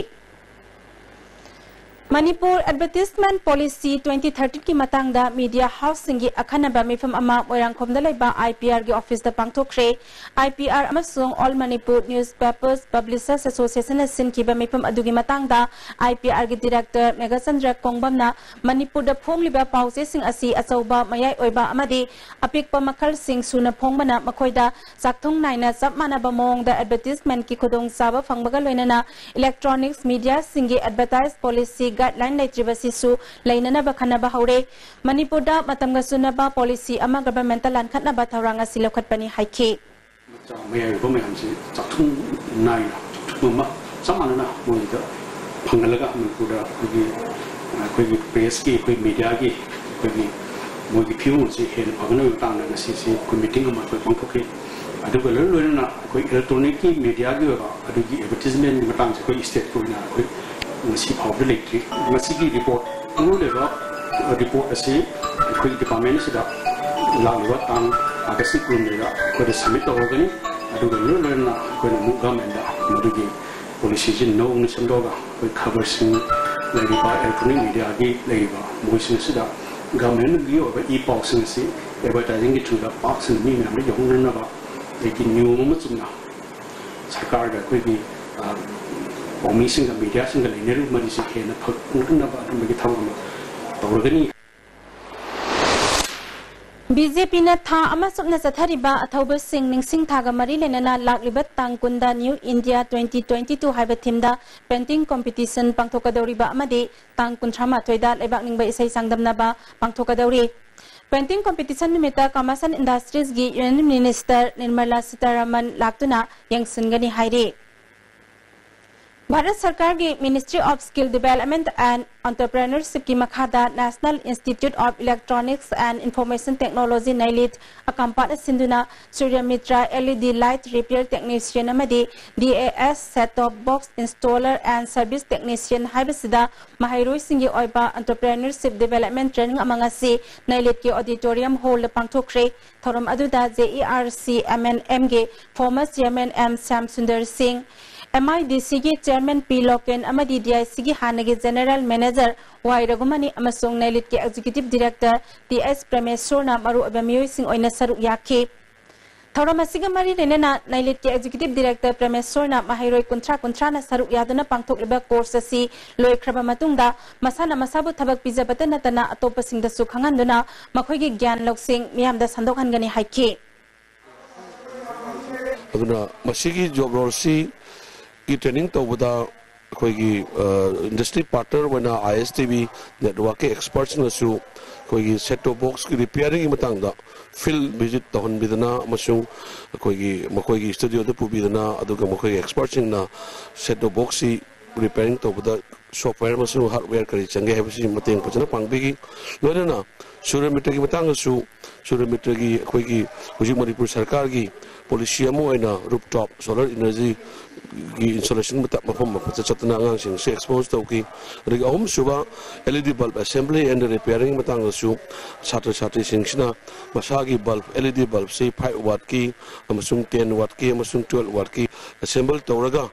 Manipur Advertisement Policy twenty thirteen ꯒꯤ ꯃꯇꯥꯡꯗ media houseꯁꯤꯡꯒꯤ ꯑꯈꯟꯅꯕ ꯃꯤꯐꯝ ꯑꯃ ꯃꯣꯏꯔꯥꯡꯈꯣꯝꯗ ꯂꯩꯕ IPRꯒꯤ officeꯇ ꯄꯥꯡꯊꯣꯛꯈ꯭ꯔꯦ꯫ IPR ꯑꯃꯁꯨꯡ All Manipur Newspapers Publishers Associationꯅ ꯁꯤꯟꯈꯤꯕ ꯃꯤꯐꯝ ꯑꯗꯨꯒꯤ ꯃꯇꯥꯡꯗ IPRꯒꯤ director ꯃꯦꯘꯆꯟꯗ꯭ꯔ ꯀꯣꯡꯕꯝꯅ ꯃꯅꯤꯄꯨꯔꯗ ꯐꯣꯡꯂꯤꯕ ꯄꯥꯎꯆꯦꯁꯤꯡ ꯑꯁꯤ ꯑꯆꯧꯕ, ꯃꯌꯥꯏ ꯑꯣꯏꯕ ꯑꯃꯗꯤ ꯑꯄꯤꯛꯄ ꯃꯈꯜꯁꯤꯡ ꯁꯨꯅ ꯐꯣꯡꯕꯅ ꯃꯈꯣꯏꯗ ꯆꯥꯛꯊꯨꯡ ꯅꯥꯏꯅ ꯆꯞ ꯃꯥꯟꯅꯕ ꯃꯑꯣꯡꯗ advertisementꯀꯤ ꯈꯨꯗꯣꯡꯆꯥꯕ ꯐꯪꯕꯒ ꯂꯣꯏꯅꯅ electronics mediaꯁꯤꯡꯒꯤ advertise policy guideline ꯂꯩꯇ꯭ꯔꯤꯕꯁꯤꯁꯨ ꯂꯩꯅꯅꯕ ꯈꯟꯅꯕ ꯍꯧꯔꯦ꯫ ꯃꯅꯤꯄꯨꯔꯗ ꯃꯇꯝꯒ ꯆꯨꯅꯕ policy ꯑꯃ governmentꯇ ꯂꯥꯟꯈꯠꯅꯕ ꯊꯧꯔꯥꯡ ꯑꯁꯤ ꯂꯧꯈꯠꯄꯅꯤ ꯍꯥꯏꯈꯤ꯫ ꯃꯆꯥ ꯃꯌꯥꯏ ꯑꯣꯏꯕ ꯃꯌꯥꯝꯁꯤ ꯆꯥꯛꯊꯨꯡ ꯅꯥꯏꯅ, ꯆꯥꯛꯊꯨꯡ ꯑꯃ ꯆꯞ ꯃꯥꯟꯅꯅ ꯃꯣꯏꯗ ꯐꯪꯍꯜꯂꯒ ꯃꯅꯤꯄꯨꯔꯗ ꯑꯩꯈꯣꯏꯒꯤ, ꯑꯩꯈꯣꯏꯒꯤ pressꯀꯤ, ꯑꯩꯈꯣꯏ mediaꯒꯤ ꯑꯩꯈꯣꯏꯒꯤ ꯃꯣꯏꯒꯤ ꯐꯤꯕꯝ ꯑꯁꯤ ꯍꯦꯟꯅ ꯐꯒꯠꯅꯕꯒꯤ ꯃꯇꯥꯡꯗ ꯉꯁꯤꯁꯤ ꯑꯩꯈꯣꯏ meeting ꯑꯃ ꯑꯩꯈꯣꯏ ꯄꯥꯡꯊꯣꯛꯈꯤ꯫ ꯑꯗꯨꯒ ꯂꯣꯏꯅ ꯂꯣꯏꯅꯅ ꯑꯩꯈꯣꯏ electronicꯀꯤ mediaꯒꯤ ꯑꯣꯏꯕ ꯑꯗꯨꯒꯤ advertisementꯀꯤ ꯃꯇꯥꯡꯁꯦ ꯑꯩꯈꯣꯏ stateꯀꯤ ꯑꯣꯏꯅ ꯑꯩꯈꯣꯏ ꯉꯁꯤ ꯐꯥꯎꯕꯗ ꯂꯩꯇ꯭ꯔꯤ꯫ ꯉꯁꯤꯒꯤ report, ꯑꯔꯣꯏꯕ report ꯑꯁꯤ ꯑꯩꯈꯣꯏꯒꯤ department ꯑꯁꯤꯗ ꯂꯥꯛꯂꯤꯕ ꯇꯥꯡ ꯑꯥꯒꯁꯀꯤ ꯀꯨꯟꯍꯨꯝꯗꯣꯏꯗ ꯑꯩꯈꯣꯏꯗ submit ꯇꯧꯔꯒꯅꯤ꯫ ꯑꯗꯨꯒ ꯂꯣꯏꯅ ꯂꯣꯏꯅꯅ ꯑꯩꯈꯣꯏꯅ ꯑꯃꯨꯛ governmentꯗ ꯃꯗꯨꯒꯤ policyꯁꯤ ꯅꯧꯅ ꯁꯦꯝꯗꯣꯛꯑꯒ ꯑꯩꯈꯣꯏ ꯈꯕꯔꯁꯤꯡ ꯂꯩꯔꯤꯕ, electronic mediaꯒꯤ ꯂꯩꯔꯤꯕ ꯃꯣꯏꯁꯤꯡ ꯑꯁꯤꯗ governmentꯒꯤ ꯑꯣꯏꯕ e-ꯄꯥꯎꯁꯤꯡ ꯑꯁꯤ advertisingꯒꯤ throughꯗ ꯄꯥꯛ ꯁꯟꯅ ꯃꯤ ꯃꯌꯥꯝꯗ ꯌꯧꯍꯟꯅꯅꯕ ꯑꯗꯒꯤ ꯅꯤꯌꯣꯝ ꯑꯃ ꯆꯨꯝꯅ ꯁꯔꯀꯥꯔꯒ ꯑꯩꯈꯣꯏꯒꯤ, ꯑ, ꯄꯥꯎꯃꯤꯁꯤꯡꯒ mediaꯁꯤꯡꯒ ꯂꯩꯅꯔꯤꯕ ꯃꯔꯤꯁꯤ ꯍꯦꯟꯅ ꯐꯒꯠꯅꯕ ꯑꯗꯨꯝꯕꯒꯤ ꯊꯕꯛ ꯑꯃ ꯇꯧꯔꯒꯅꯤ꯫ BJPꯅ ꯊꯥ ꯑꯃ ꯆꯨꯞꯅ ꯆꯠꯊꯔꯤꯕ ꯑꯊꯧꯕꯁꯤꯡ ꯅꯤꯡꯁꯤꯡ ꯊꯥꯒ ꯃꯔꯤ ꯂꯩꯅꯅ ꯂꯥꯛꯂꯤꯕ ꯇꯥꯡ ꯀꯨꯟꯗ New India twenty twenty-two ꯍꯥꯏꯕ themeꯗ painting competition ꯄꯥꯡꯊꯣꯛꯀꯗꯧꯔꯤꯕ ꯑꯃꯗꯤ ꯇꯥꯡ ꯀꯨꯟꯊ꯭ꯔꯥ ꯃꯥꯊꯣꯏꯗ ꯂꯩꯕꯥꯛ ꯅꯤꯡꯕ ꯏꯁꯩ ꯆꯥꯡꯗꯝꯅꯕ ꯄꯥꯡꯊꯣꯛꯀꯗꯧꯔꯤ꯫ Painting competition ꯅꯨꯃꯤꯠꯇ Commerce and Industriesꯒꯤ Union Minister Nirmala Sitharaman ꯂꯥꯛꯇꯨꯅ ꯌꯦꯡꯁꯤꯟꯒꯅꯤ ꯍꯥꯏꯔꯤ꯫ ꯚꯥꯔꯠ ꯁꯔꯀꯥꯔꯒꯤ Ministry of Skill Development and Entrepreneurshipꯀꯤ ꯃꯈꯥꯗ National Institute of Electronics and Information Technology, NIELIT, ꯑꯀꯥꯝꯄꯥꯠꯅ ꯁꯤꯟꯗꯨꯅ ꯁꯨꯔ꯭ꯌ metre LED light repair technician ꯑꯃꯗꯤ DAS set top box installer and service technician ꯍꯥꯏꯕꯁꯤꯗ ꯃꯍꯩꯔꯣꯏꯁꯤꯡꯒꯤ ꯑꯣꯏꯕ entrepreneurship development training ꯑꯃ ꯉꯁꯤ NIELITꯀꯤ auditorium hallꯗ ꯄꯥꯡꯊꯣꯛꯈ꯭ꯔꯦ꯫ ꯊꯧꯔꯝ ꯑꯗꯨꯗ JERC MNMꯒꯤ former chairman M Shyam Sundar ꯁꯤꯡ, MIDCꯒꯤ chairman P ꯂꯣꯀꯦꯟ ꯑꯃꯗꯤ DICꯒꯤ ꯍꯥꯟꯅꯒꯤ general manager Y ꯔꯘꯨꯃꯅꯤ ꯑꯃꯁꯨꯡ NIELITꯀꯤ executive director Th ꯄ꯭ꯔꯃꯦꯁꯣꯔꯅ ꯃꯔꯨꯑꯣꯏꯕ ꯃꯤꯑꯣꯏꯁꯤꯡ ꯑꯣꯏꯅ ꯁꯔꯨꯛ ꯌꯥꯈꯤ꯫ ꯊꯧꯔꯝ ꯑꯁꯤꯒ ꯃꯔꯤ ꯂꯩꯅꯅ NIELITꯀꯤ executive director ꯄ꯭ꯔꯃꯦꯁꯣꯔꯅ ꯃꯍꯩꯔꯣꯏ ꯀꯨꯟꯊ꯭ꯔꯥ ꯀꯨꯟꯊ꯭ꯔꯥꯅ ꯁꯔꯨꯛ ꯌꯥꯗꯨꯅ ꯄꯥꯡꯊꯣꯛꯂꯤꯕ course ꯑꯁꯤ ꯂꯣꯏꯈ꯭ꯔꯕ ꯃꯇꯨꯡꯗ ꯃꯁꯥꯅ ꯃꯁꯥꯕꯨ ꯊꯕꯛ ꯄꯤꯖꯕꯇ ꯅꯠꯇꯅ ꯑꯇꯣꯞꯄꯁꯤꯡꯗꯁꯨ ꯈꯪꯍꯟꯗꯨꯅ ꯃꯈꯣꯏꯒꯤ ꯒ꯭ꯌꯥꯟ ꯂꯧꯁꯤꯡ ꯃꯤꯌꯥꯝꯗ ꯁꯟꯗꯣꯛꯍꯟꯒꯅꯤ ꯍꯥꯏꯈꯤ꯫ ꯑꯗꯨꯅ ꯃꯁꯤꯒꯤ job roleꯁꯤꯒꯤ training ꯇꯧꯕꯗ ꯑꯩꯈꯣꯏꯒꯤ industry partner ꯑꯣꯏꯅ ISTV networkꯀꯤ expertꯁꯤꯡꯅꯁꯨ ꯑꯩꯈꯣꯏꯒꯤ set top boxꯀꯤ repairingꯒꯤ ꯃꯇꯥꯡꯗ field visit ꯇꯧꯍꯟꯕꯤꯗꯅ ꯑꯃꯁꯨꯡ ꯑꯩꯈꯣꯏꯒꯤ ꯃꯈꯣꯏꯒꯤ studioꯗ ꯄꯨꯕꯤꯗꯅ ꯑꯗꯨꯒ ꯃꯈꯣꯏꯒꯤ expertꯁꯤꯡꯅ set top boxꯁꯤ repairing ꯇꯧꯕꯗ software ꯑꯃꯁꯨꯡ hardware ꯀꯔꯤ ꯆꯪꯒꯦ ꯍꯥꯏꯕꯁꯤ ꯃꯇꯦꯡ ꯐꯖꯅ ꯄꯥꯡꯕꯤꯈꯤ꯫ ꯂꯣꯏꯅꯅ ꯁꯨꯔ꯭ꯌ ꯃꯤꯇ꯭ꯔꯒꯤ ꯃꯇꯥꯡꯗꯁꯨ ꯁꯨꯔ꯭ꯌ ꯃꯤꯇ꯭ꯔꯒꯤ ꯑꯩꯈꯣꯏꯒꯤ ꯍꯧꯖꯤꯛ ꯃꯅꯤꯄꯨꯔ ꯁꯔꯀꯥꯔꯒꯤ policy ꯑꯃ ꯑꯣꯏꯅ rooftop solar energyꯒꯤ installation ꯃꯐꯝ ꯃꯐꯝꯗ ꯆꯠꯇꯨꯅ ꯑꯉꯥꯡꯁꯤꯡꯁꯤ expose ꯇꯧꯈꯤ꯫ ꯑꯗꯒꯤ ꯑꯍꯨꯝꯁꯨꯕ LED bulb assembly and repairing ꯃꯇꯥꯡꯗꯁꯨ ꯁꯥꯇ꯭ꯔ ꯁꯥꯇ꯭ꯔꯤꯁꯤꯡꯁꯤꯅ ꯃꯁꯥꯒꯤ bulb, LED bulbꯁꯤ five wattꯀꯤ ꯑꯃꯁꯨꯡ ten wattꯀꯤ ꯑꯃꯁꯨꯡ twelve wattꯀꯤ assemble ꯇꯧꯔꯒ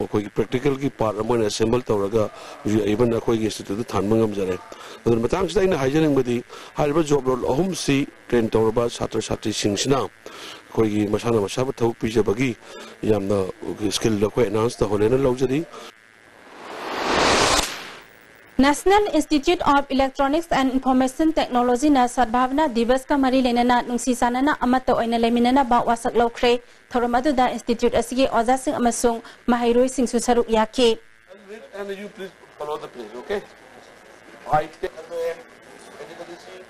ꯃꯈꯣꯏꯒꯤ practicalꯒꯤ part ꯑꯃ ꯑꯣꯏꯅ assemble ꯇꯧꯔꯒ ꯍꯧꯖꯤꯛ even ꯑꯩꯈꯣꯏꯒꯤ instituteꯇ ꯊꯥꯟꯕ ꯉꯝꯖꯔꯦ꯫ ꯑꯗꯨꯅ ꯃꯇꯥꯡꯁꯤꯗ ꯑꯩꯅ ꯍꯥꯏꯖꯅꯤꯡꯕꯗꯤ ꯍꯥꯏꯔꯤꯕ job role ꯑꯍꯨꯝꯁꯤ train ꯇꯧꯔꯕ ꯁꯥꯇ꯭ꯔ ꯁꯥꯇ꯭ꯔꯤꯁꯤꯡꯁꯤꯅ ꯑꯩꯈꯣꯏꯒꯤ ꯃꯁꯥꯅ ꯃꯁꯥꯕꯨ ꯊꯕꯛ ꯄꯤꯖꯕꯒꯤ ꯌꯥꯝꯅ skillꯗ ꯑꯩꯈꯣꯏ enhance ꯇꯧꯍꯜꯂꯦꯅ ꯂꯧꯖꯔꯤ꯫ National Institute of Electronics and Information Technologyꯅ ꯁꯗꯚꯥꯕꯅꯥ ꯗꯤꯕꯁꯀ ꯃꯔꯤ ꯂꯩꯅꯅ ꯅꯨꯡꯁꯤ ꯆꯥꯟꯅꯅ ꯑꯃꯠꯇ ꯑꯣꯏꯅ ꯂꯩꯃꯤꯟꯅꯅꯕ ꯋꯥꯁꯛ ꯂꯧꯈ꯭ꯔꯦ꯫ ꯊꯧꯔꯝ ꯑꯗꯨꯗ institute ꯑꯁꯤꯒꯤ ꯑꯣꯖꯥꯁꯤꯡ ꯑꯃꯁꯨꯡ ꯃꯍꯩꯔꯣꯏꯁꯤꯡꯁꯨ ꯁꯔꯨꯛ ꯌꯥꯈꯤ꯫ And you please follow the page, okay? I take anybody see?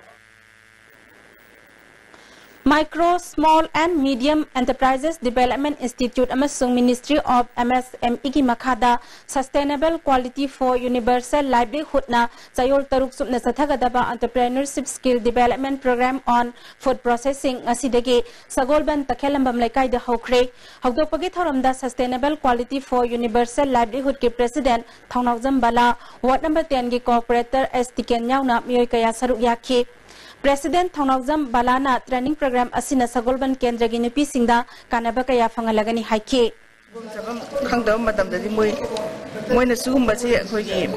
Micro, Small and Medium Enterprises Development Institute ꯑꯃꯁꯨꯡ Ministry of MSMEꯒꯤ ꯃꯈꯥꯗ Sustainable Quality for Universal Livelihoodꯅ ꯆꯌꯣꯜ ꯇꯔꯨꯛ ꯆꯨꯞꯅ ꯆꯠꯊꯒꯗꯕ Entrepreneurship Skill Development Program on Food Processing ꯉꯁꯤꯗꯒꯤ ꯁꯒꯣꯜꯕꯟ ꯇꯈꯦꯜꯂꯝꯕꯝ ꯂꯩꯀꯥꯏꯗ ꯍꯧꯈ꯭ꯔꯦ꯫ ꯍꯧꯗꯣꯛꯄꯒꯤ ꯊꯧꯔꯝꯗ Sustainable Quality for Universal Livelihoodꯀꯤ President Thounaojam Bala, Ward number tenꯒꯤ Corporator ꯑꯦꯁ ꯇꯤꯀꯦꯟ ꯌꯥꯎꯅ ꯃꯤꯑꯣꯏ ꯀꯌꯥ ꯁꯔꯨꯛ ꯌꯥꯈꯤ꯫ President ꯊꯧꯅꯥꯎꯖꯝ ꯕꯂꯥꯅ training program ꯑꯁꯤꯅ ꯁꯒꯣꯜꯕꯟ ꯀꯦꯟꯗ꯭ꯔꯒꯤ ꯅꯨꯄꯤꯁꯤꯡꯗ ꯀꯥꯟꯅꯕ ꯀꯌꯥ ꯐꯪꯍꯜꯂꯒꯅꯤ ꯍꯥꯏꯈꯤ꯫ ꯆꯥꯐꯝ ꯈꯪꯗꯕ ꯃꯇꯝꯗꯗꯤ ꯃꯣꯏ, ꯃꯣꯏꯅ ꯁꯤꯒꯨꯝꯕꯁꯤ ꯑꯩꯈꯣꯏꯒꯤ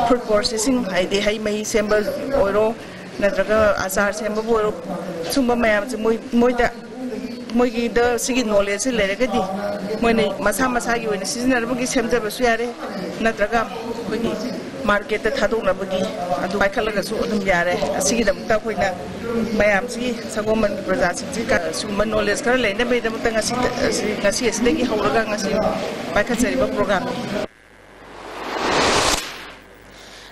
food processing, ꯍꯥꯏꯗꯤ ꯍꯩ ꯃꯍꯤ ꯁꯦꯝꯕ ꯑꯣꯏꯔꯣ, ꯅꯠꯇ꯭ꯔꯒ ꯑꯆꯥꯔ ꯁꯦꯝꯕꯕꯨ ꯑꯣꯏꯔꯣ, ꯁꯨꯝꯕ ꯃꯌꯥꯝꯁꯦ ꯃꯣꯏ, ꯃꯣꯏꯗ, ꯃꯣꯏꯒꯤꯗ ꯁꯤꯒꯤ knowledgeꯁꯤ ꯂꯩꯔꯒꯗꯤ ꯃꯣꯏꯅ ꯃꯁꯥ ꯃꯁꯥꯒꯤ ꯑꯣꯏꯅ ꯁꯤꯖꯤꯟꯅꯅꯕꯒꯤ ꯁꯦꯝꯖꯕꯁꯨ ꯌꯥꯔꯦ, ꯅꯠꯇ꯭ꯔꯒ ꯑꯩꯈꯣꯏꯒꯤ marketꯇ ꯊꯥꯗꯣꯛꯅꯕꯒꯤ ꯑꯗꯨ ꯄꯥꯏꯈꯠꯂꯒꯁꯨ ꯑꯗꯨꯝ ꯌꯥꯔꯦ꯫ ꯑꯁꯤꯒꯤꯗꯃꯛꯇ ꯑꯩꯈꯣꯏꯅ ꯃꯌꯥꯝꯁꯤꯒꯤ ꯁꯒꯣꯜꯕꯟꯒꯤ ꯄ꯭ꯔꯖꯥꯁꯤꯡꯁꯤ ꯁꯤꯒꯨꯝꯕ knowledge ꯈꯔ ꯂꯩꯅꯕꯒꯤꯗꯃꯛꯇ ꯉꯁꯤ, ꯉꯁꯤ ꯑꯁꯤꯗꯒꯤ ꯍꯧꯔꯒ ꯉꯁꯤ ꯄꯥꯏꯈꯠꯆꯔꯤꯕ programꯅꯤ꯫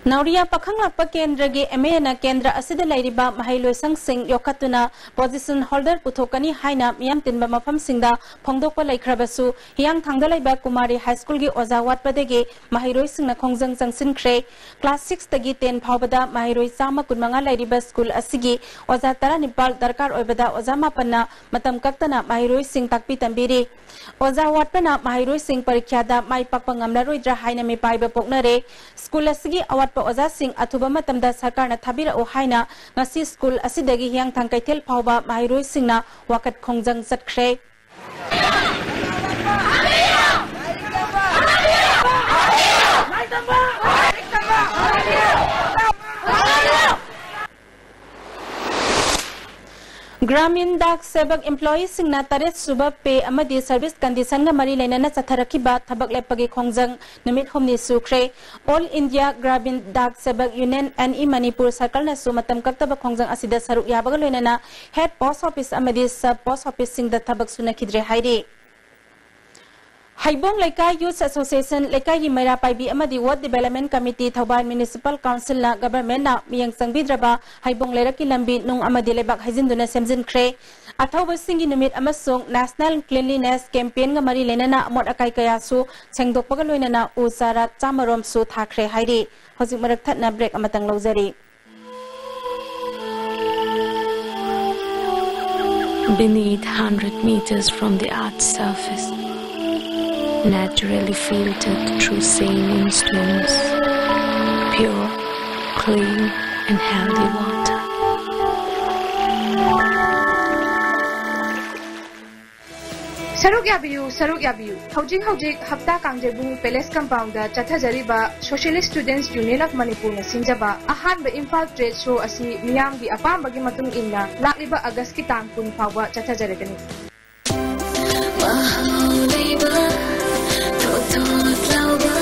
ꯅꯥꯎꯔꯤꯌꯥ ꯄꯥꯈꯪꯂꯥꯛꯄ ꯀꯦꯟꯗ꯭ꯔꯒꯤ MAꯅ ꯀꯦꯟꯗ꯭ꯔ ꯑꯁꯤꯗ ꯂꯩꯔꯤꯕ ꯃꯍꯩꯂꯣꯏꯁꯪꯁꯤꯡ ꯌꯣꯛꯈꯠꯇꯨꯅ position holder ꯄꯨꯊꯣꯛꯀꯅꯤ ꯍꯥꯏꯅ ꯃꯤꯌꯥꯝ ꯇꯤꯟꯕ ꯃꯐꯝꯁꯤꯡꯗ ꯐꯣꯡꯗꯣꯛꯄ ꯂꯩꯈ꯭ꯔꯕꯁꯨ, ꯍꯤꯌꯥꯡꯊꯥꯡꯗ ꯂꯩꯕ ꯀꯨꯃꯥꯔꯤ High Schoolꯒꯤ ꯑꯣꯖꯥ ꯋꯥꯠꯄꯗꯒꯤ ꯃꯍꯩꯔꯣꯏꯁꯤꯡꯅ ꯈꯣꯡꯖꯪ ꯆꯪꯁꯤꯟꯈ꯭ꯔꯦ꯫ Class sixꯇꯒꯤ ten ꯐꯥꯎꯕꯗ ꯃꯍꯩꯔꯣꯏ ꯆꯥꯝꯃ ꯀꯨꯟꯃꯉꯥ ꯂꯩꯔꯤꯕ school ꯑꯁꯤꯒꯤ ꯑꯣꯖꯥ ꯇꯔꯥꯅꯤꯄꯥꯜ ꯗꯔꯀꯥꯔ ꯑꯣꯏꯕꯗ ꯑꯣꯖꯥ ꯃꯥꯄꯟꯅ ꯃꯇꯝ ꯀꯛꯇꯅ ꯃꯍꯩꯔꯣꯏꯁꯤꯡ ꯇꯥꯛꯄꯤ ꯇꯝꯕꯤꯔꯤ꯫ ꯑꯣꯖꯥ ꯋꯥꯠꯄꯅ ꯃꯍꯩꯔꯣꯏꯁꯤꯡ ꯄꯔꯤꯈ꯭ꯌꯥꯗ ꯃꯥꯏ ꯄꯥꯛꯄ ꯉꯝꯂꯔꯣꯏꯗ꯭ꯔꯥ ꯍꯥꯏꯅ ꯃꯤꯄꯥꯏꯕ ꯄꯣꯛꯅꯔꯦ꯫ School ꯑꯁꯤꯒꯤ ꯑꯋꯥꯠꯄ ꯑꯣꯖꯥꯁꯤꯡ ꯑꯊꯨꯕ ꯃꯇꯝꯗ ꯁꯔꯀꯥꯔꯅ ꯊꯥꯕꯤꯔꯛꯎ ꯍꯥꯏꯅ ꯉꯁꯤ school ꯑꯁꯤꯗꯒꯤ ꯍꯤꯌꯥꯡꯊꯥꯡ ꯀꯩꯊꯦꯜ ꯐꯥꯎꯕ ꯃꯍꯩꯔꯣꯏꯁꯤꯡꯅ ꯋꯥꯀꯠ ꯈꯣꯡꯖꯪ ꯆꯠꯈ꯭ꯔꯦ꯫ Gramin Dak Sevak employeeꯁꯤꯡꯅ ꯇꯔꯦꯠ ꯁꯨꯕ pay ꯑꯃꯗꯤ service conditionꯒ ꯃꯔꯤ ꯂꯩꯅꯅ ꯆꯠꯊꯔꯛꯈꯤꯕ ꯊꯕꯛ ꯂꯦꯞꯄꯒꯤ ꯈꯣꯡꯖꯪ ꯅꯨꯃꯤꯠ ꯍꯨꯝꯅꯤ ꯁꯨꯈ꯭ꯔꯦ꯫ All India Gramin Dak Sevak Union, NE Manipur circleꯅꯁꯨ ꯃꯇꯝ ꯀꯛꯇꯕ ꯈꯣꯡꯖꯪ ꯑꯁꯤꯗ ꯁꯔꯨꯛ ꯌꯥꯕꯒ ꯂꯣꯏꯅꯅ head post office ꯑꯃꯗꯤ sub post officeꯁꯤꯡꯗ ꯊꯕꯛ ꯁꯨꯅꯈꯤꯗ꯭ꯔꯦ ꯍꯥꯏꯔꯤ꯫ ꯍꯩꯕꯣꯡ ꯂꯩꯀꯥꯏ Youth Association, ꯂꯩꯀꯥꯏꯒꯤ ꯃꯩꯔꯥ ꯄꯥꯏꯕꯤ ꯑꯃꯗꯤ Ward Development Committee, Thoubal Municipal Councilꯅ Governmentꯅ ꯃꯤꯠꯌꯦꯡ ꯆꯪꯕꯤꯗ꯭ꯔꯕ ꯍꯩꯕꯣꯡ ꯂꯩꯔꯛꯀꯤ ꯂꯝꯕꯤ ꯅꯨꯡ ꯑꯃꯗꯤ ꯂꯩꯕꯥꯛ ꯍꯩꯖꯤꯟꯗꯨꯅ ꯁꯦꯝꯖꯤꯟꯈ꯭ꯔꯦ꯫ ꯑꯊꯧꯕꯁꯤꯡꯒꯤ ꯅꯨꯃꯤꯠ ꯑꯃꯁꯨꯡ National Cleanliness Campaignꯒ ꯃꯔꯤ ꯂꯩꯅꯅ ꯑꯃꯣꯠ ꯑꯀꯥꯏ ꯀꯌꯥꯁꯨ ꯁꯦꯡꯗꯣꯛꯄꯒ ꯂꯣꯏꯅꯅ ꯎ ꯆꯥꯔꯥ ꯆꯥꯝꯃ ꯔꯣꯝꯁꯨ ꯊꯥꯈ꯭ꯔꯦ ꯍꯥꯏꯔꯤ꯫ ꯍꯧꯖꯤꯛ ꯃꯔꯛ ꯊꯠꯅ break ꯑꯃꯇꯪ ꯂꯧꯖꯔꯤ꯫ Beneath, hundred meters from the earth's surface, naturally filtered through saline streams, pure, clean, and healthy water. ꯁꯔꯨꯛ ꯌꯥꯕꯤꯌꯨ, ꯁꯔꯨꯛ ꯌꯥꯕꯤꯌꯨ꯫ ꯍꯧꯖꯤꯛ ꯍꯧꯖꯤꯛ ꯍꯞꯇꯥ ꯀꯥꯡꯖꯩꯕꯨꯡ Palace Compoundꯗ ꯆꯠꯊꯖꯔꯤꯕ Socialist Students Union of Manipurꯅ ꯁꯤꯟꯖꯕ ꯑꯍꯥꯟꯕ ꯏꯝꯐꯥꯜ Trade Show ꯑꯁꯤ ꯃꯤꯌꯥꯝꯒꯤ ꯑꯄꯥꯝꯕꯒꯤ ꯃꯇꯨꯡ ꯏꯟꯅ ꯂꯥꯛꯂꯤꯕ Augustꯀꯤ ꯇꯥꯡ ꯀꯨꯟ ꯐꯥꯎꯕ ꯆꯠꯊꯖꯔꯒꯅꯤ꯫ ꯃꯍꯥꯎ ꯂꯩꯕ, ꯊꯣꯠ ꯊꯣꯠ ꯂꯥꯎꯕ,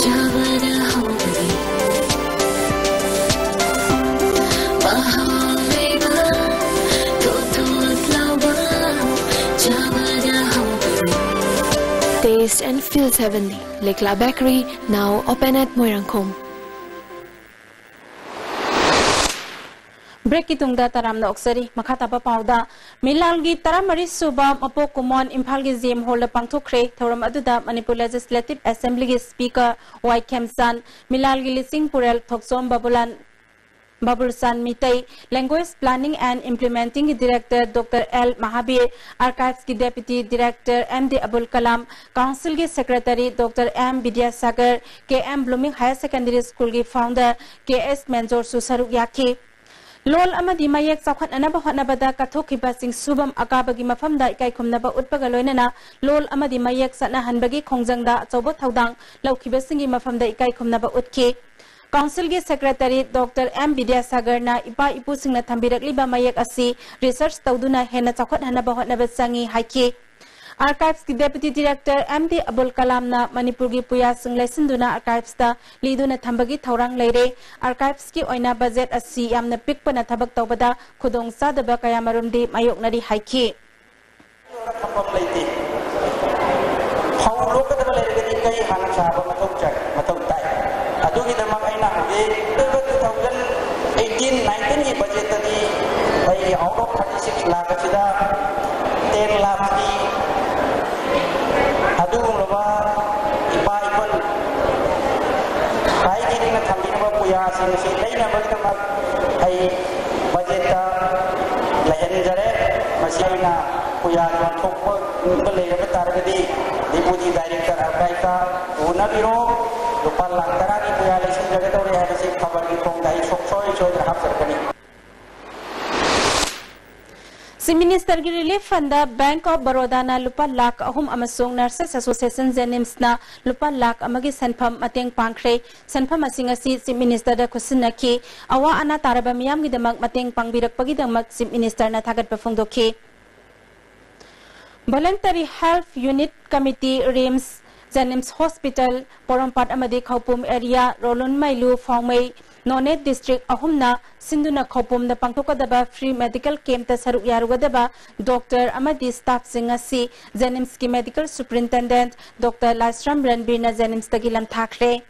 ꯆꯥꯕꯗ ꯍꯥꯎꯕꯗꯤ꯫ ꯃꯍꯥꯎ ꯂꯩꯕ, ꯊꯣꯠ ꯊꯣꯠ ꯂꯥꯎꯕ, ꯆꯥꯕꯗ ꯍꯥꯎꯕꯗꯤ꯫ Taste and feel heavenly. Likla Bakery, now open at Moirangkhom. Breakꯀꯤ ꯇꯨꯡꯗ ꯇꯔꯥꯝꯅ ꯑꯣꯛꯆꯔꯤ꯫ ꯃꯈꯥ ꯇꯥꯕ ꯄꯥꯎꯗ, ꯃꯤꯂꯥꯜꯒꯤ ꯇꯔꯥꯃꯔꯤ ꯁꯨꯕ ꯃꯄꯣꯛ ꯀꯨꯝꯑꯣꯟ ꯏꯝꯐꯥꯜꯒꯤ G M Hallꯗ ꯄꯥꯡꯊꯣꯛꯈ꯭ꯔꯦ꯫ ꯊꯧꯔꯝ ꯑꯗꯨꯗ Manipur Legislative Assemblyꯒꯤ Speaker Y ꯈꯦꯝꯆꯥꯟ, ꯃꯤꯂꯥꯜꯒꯤ ꯂꯤꯆꯤꯡ ꯄꯨꯔꯦꯜ Thokchom ꯕꯥꯕꯨꯂꯥꯟ, ꯕꯥꯕꯨꯔꯆꯥꯟ Meitei, Language Planning and Implementingꯒꯤ Director Doctor L Mahavir, Archivesꯀꯤ Deputy Director M D ꯑꯕꯨꯜ Kalam, Councilꯒꯤ Secretary Doctor M Vidyasagar, K M Blooming Higher Secondary Schoolꯒꯤ Founder K S ꯃꯦꯟꯖꯣꯔꯁꯨ ꯁꯔꯨꯛ ꯌꯥꯈꯤ꯫ ꯂꯣꯜ ꯑꯃꯗꯤ ꯃꯌꯦꯛ ꯆꯥꯎꯈꯠꯅꯅꯕ ꯍꯣꯠꯅꯕꯗ ꯀꯠꯊꯣꯛꯈꯤꯕ ꯆꯤꯡꯁꯨꯕꯝ ꯑꯀꯥꯕꯒꯤ ꯃꯐꯝꯗ ꯏꯀꯥꯏ ꯈꯨꯝꯅꯕ ꯎꯠꯄꯒ ꯂꯣꯏꯅꯅ ꯂꯣꯜ ꯑꯃꯗꯤ ꯃꯌꯦꯛ ꯆꯠꯅꯍꯟꯕꯒꯤ ꯈꯣꯡꯖꯪꯗ ꯑꯆꯧꯕ ꯊꯧꯗꯥꯡ ꯂꯧꯈꯤꯕꯁꯤꯡꯒꯤ ꯃꯐꯝꯗ ꯏꯀꯥꯏ ꯈꯨꯝꯅꯕ ꯎꯠꯈꯤ꯫ Councilꯒꯤ Secretary Doctor M ꯕꯤꯗ꯭ꯌꯥꯁꯥꯒꯔꯅ ꯏꯄꯥ ꯏꯄꯨꯁꯤꯡꯅ ꯊꯝꯕꯤꯔꯛꯂꯤꯕ ꯃꯌꯦꯛ ꯑꯁꯤ research ꯇꯧꯗꯨꯅ ꯍꯦꯟꯅ ꯆꯥꯎꯈꯠꯍꯟꯅꯕ ꯍꯣꯠꯅꯕ ꯆꯪꯏ ꯍꯥꯏꯈꯤ꯫ Archivesꯀꯤ Deputy Director M D ꯑꯕꯨꯜ ꯀꯂꯥꯝꯅ ꯃꯅꯤꯄꯨꯔꯒꯤ ꯄꯨꯌꯥꯁꯤꯡ ꯂꯩꯁꯤꯟꯗꯨꯅ Archivesꯇ ꯂꯤꯗꯨꯅ ꯊꯝꯕꯒꯤ ꯊꯧꯔꯥꯡ ꯂꯩꯔꯦ꯫ Archivesꯀꯤ ꯑꯣꯏꯅ budget ꯑꯁꯤ ꯌꯥꯝꯅ ꯄꯤꯛꯄꯅ ꯊꯕꯛ ꯇꯧꯕꯗ ꯈꯨꯗꯣꯡꯆꯥꯗꯕ ꯀꯌꯥꯃꯔꯨꯝꯗꯤ ꯃꯥꯌꯣꯛꯅꯔꯤ ꯍꯥꯏꯈꯤ꯫ ꯊꯝꯐꯝ ꯂꯩꯇꯦ꯫ ꯑꯩ ꯍꯥꯟꯅ ꯁꯥꯕ ꯃꯊꯧ ꯆꯥꯏ, ꯃꯊꯧ ꯇꯥꯏ꯫ ꯑꯗꯨꯒꯤꯗꯃꯛ ꯑꯩꯅ ꯍꯧꯖꯤꯛ two thousand eighteen nineteen ꯒꯤ ꯕꯖꯦꯠꯇꯗꯤ ꯑꯩꯒꯤ out of thirty six lakh ꯑꯁꯤꯗ ten ꯂꯥꯈꯀꯤ ꯑꯗꯨꯒꯨꯝꯂꯕ ꯏꯄꯥ ꯏꯄꯨ ꯈ꯭ꯋꯥꯏꯗꯒꯤ ꯊꯝꯕꯤꯔꯕ ꯄꯨꯌꯥꯁꯤꯡ ꯑꯁꯤ ꯂꯩꯅꯕꯒꯤꯗꯃꯛ ꯑꯩ ꯕꯖꯦꯠꯇ ꯂꯩꯍꯟꯖꯔꯦ꯫ ꯃꯁꯤ ꯑꯩꯅ ꯄꯨꯌꯥ ꯌꯣꯟꯊꯣꯛꯄ ꯂꯩꯔꯕ ꯇꯥꯔꯒꯗꯤ Deputy Director Archive ꯇ ꯎꯅꯕꯤꯔꯣ꯫ ꯂꯨꯄꯥ ꯂꯥꯈ ꯇꯔꯥꯒꯤ ꯄꯨꯌꯥ ꯂꯩꯁꯤꯟꯖꯒꯗꯧꯔꯦ ꯍꯥꯏꯕꯁꯤ ꯈꯕꯔꯒꯤ ꯊꯣꯡꯗ ꯑꯩ ꯁꯨꯡꯁꯣꯏ ꯁꯣꯏꯗꯅ ꯍꯥꯞꯆꯔꯛꯀꯅꯤ꯫ Chief Minister ꯒꯤ Relief Fund the Bank of Baroda ꯅ ꯂꯨꯄꯥ ꯂꯥꯈ ꯑꯍꯨꯝ ꯑꯃꯁꯨꯡ Nurses Association JNIMS ꯅ ꯂꯨꯄꯥ ꯂꯥꯈ ꯑꯃꯒꯤ ꯁꯦꯟꯐꯝ ꯃꯇꯦꯡ ꯄꯥꯡꯈ꯭ꯔꯦ꯫ ꯁꯦꯟꯐꯝ ꯑꯁꯤꯡ ꯑꯁꯤ Chief Minister ꯗ ꯈꯨꯠꯁꯤꯟꯅꯈꯤ꯫ ꯑꯋꯥ ꯑꯅꯥ ꯇꯥꯔꯕ ꯃꯤꯌꯥꯝꯒꯤꯗꯃꯛ ꯃꯇꯦꯡ ꯄꯥꯡꯕꯤꯔꯛꯄꯒꯤꯗꯃꯛ Chief Minister ꯅ ꯊꯥꯒꯠꯄ ꯐꯣꯡꯗꯣꯛꯈꯤ꯫ Voluntary Health Unit Committee, RIMS, JNIMS Hospital, ꯄꯣꯔꯣꯝꯄꯥꯠ ꯑꯃꯗꯤ ꯈꯧꯄꯨꯝ area, ꯔꯣꯂꯨꯟꯃꯩꯂꯨ, ꯐꯥꯎꯃꯩ, ꯅꯣꯅꯦ district ꯑꯍꯨꯝꯅ ꯁꯤꯟꯗꯨꯅ ꯈꯧꯄꯨꯝꯗ ꯄꯥꯡꯊꯣꯛꯀꯗꯕ free medical camp ꯇ ꯁꯔꯨꯛ ꯌꯥꯔꯨꯒꯗꯕ doctor ꯑꯃꯗꯤ staff ꯁꯤꯡ ꯑꯁꯤ JNIMS ꯀꯤ Medical Superintendent Doctor ꯂꯥꯏꯁ꯭ꯔꯝ ꯔꯟꯕꯤꯔꯅ JNIMS ꯇꯒꯤ ꯂꯝꯊꯥꯈ꯭ꯔꯦ꯫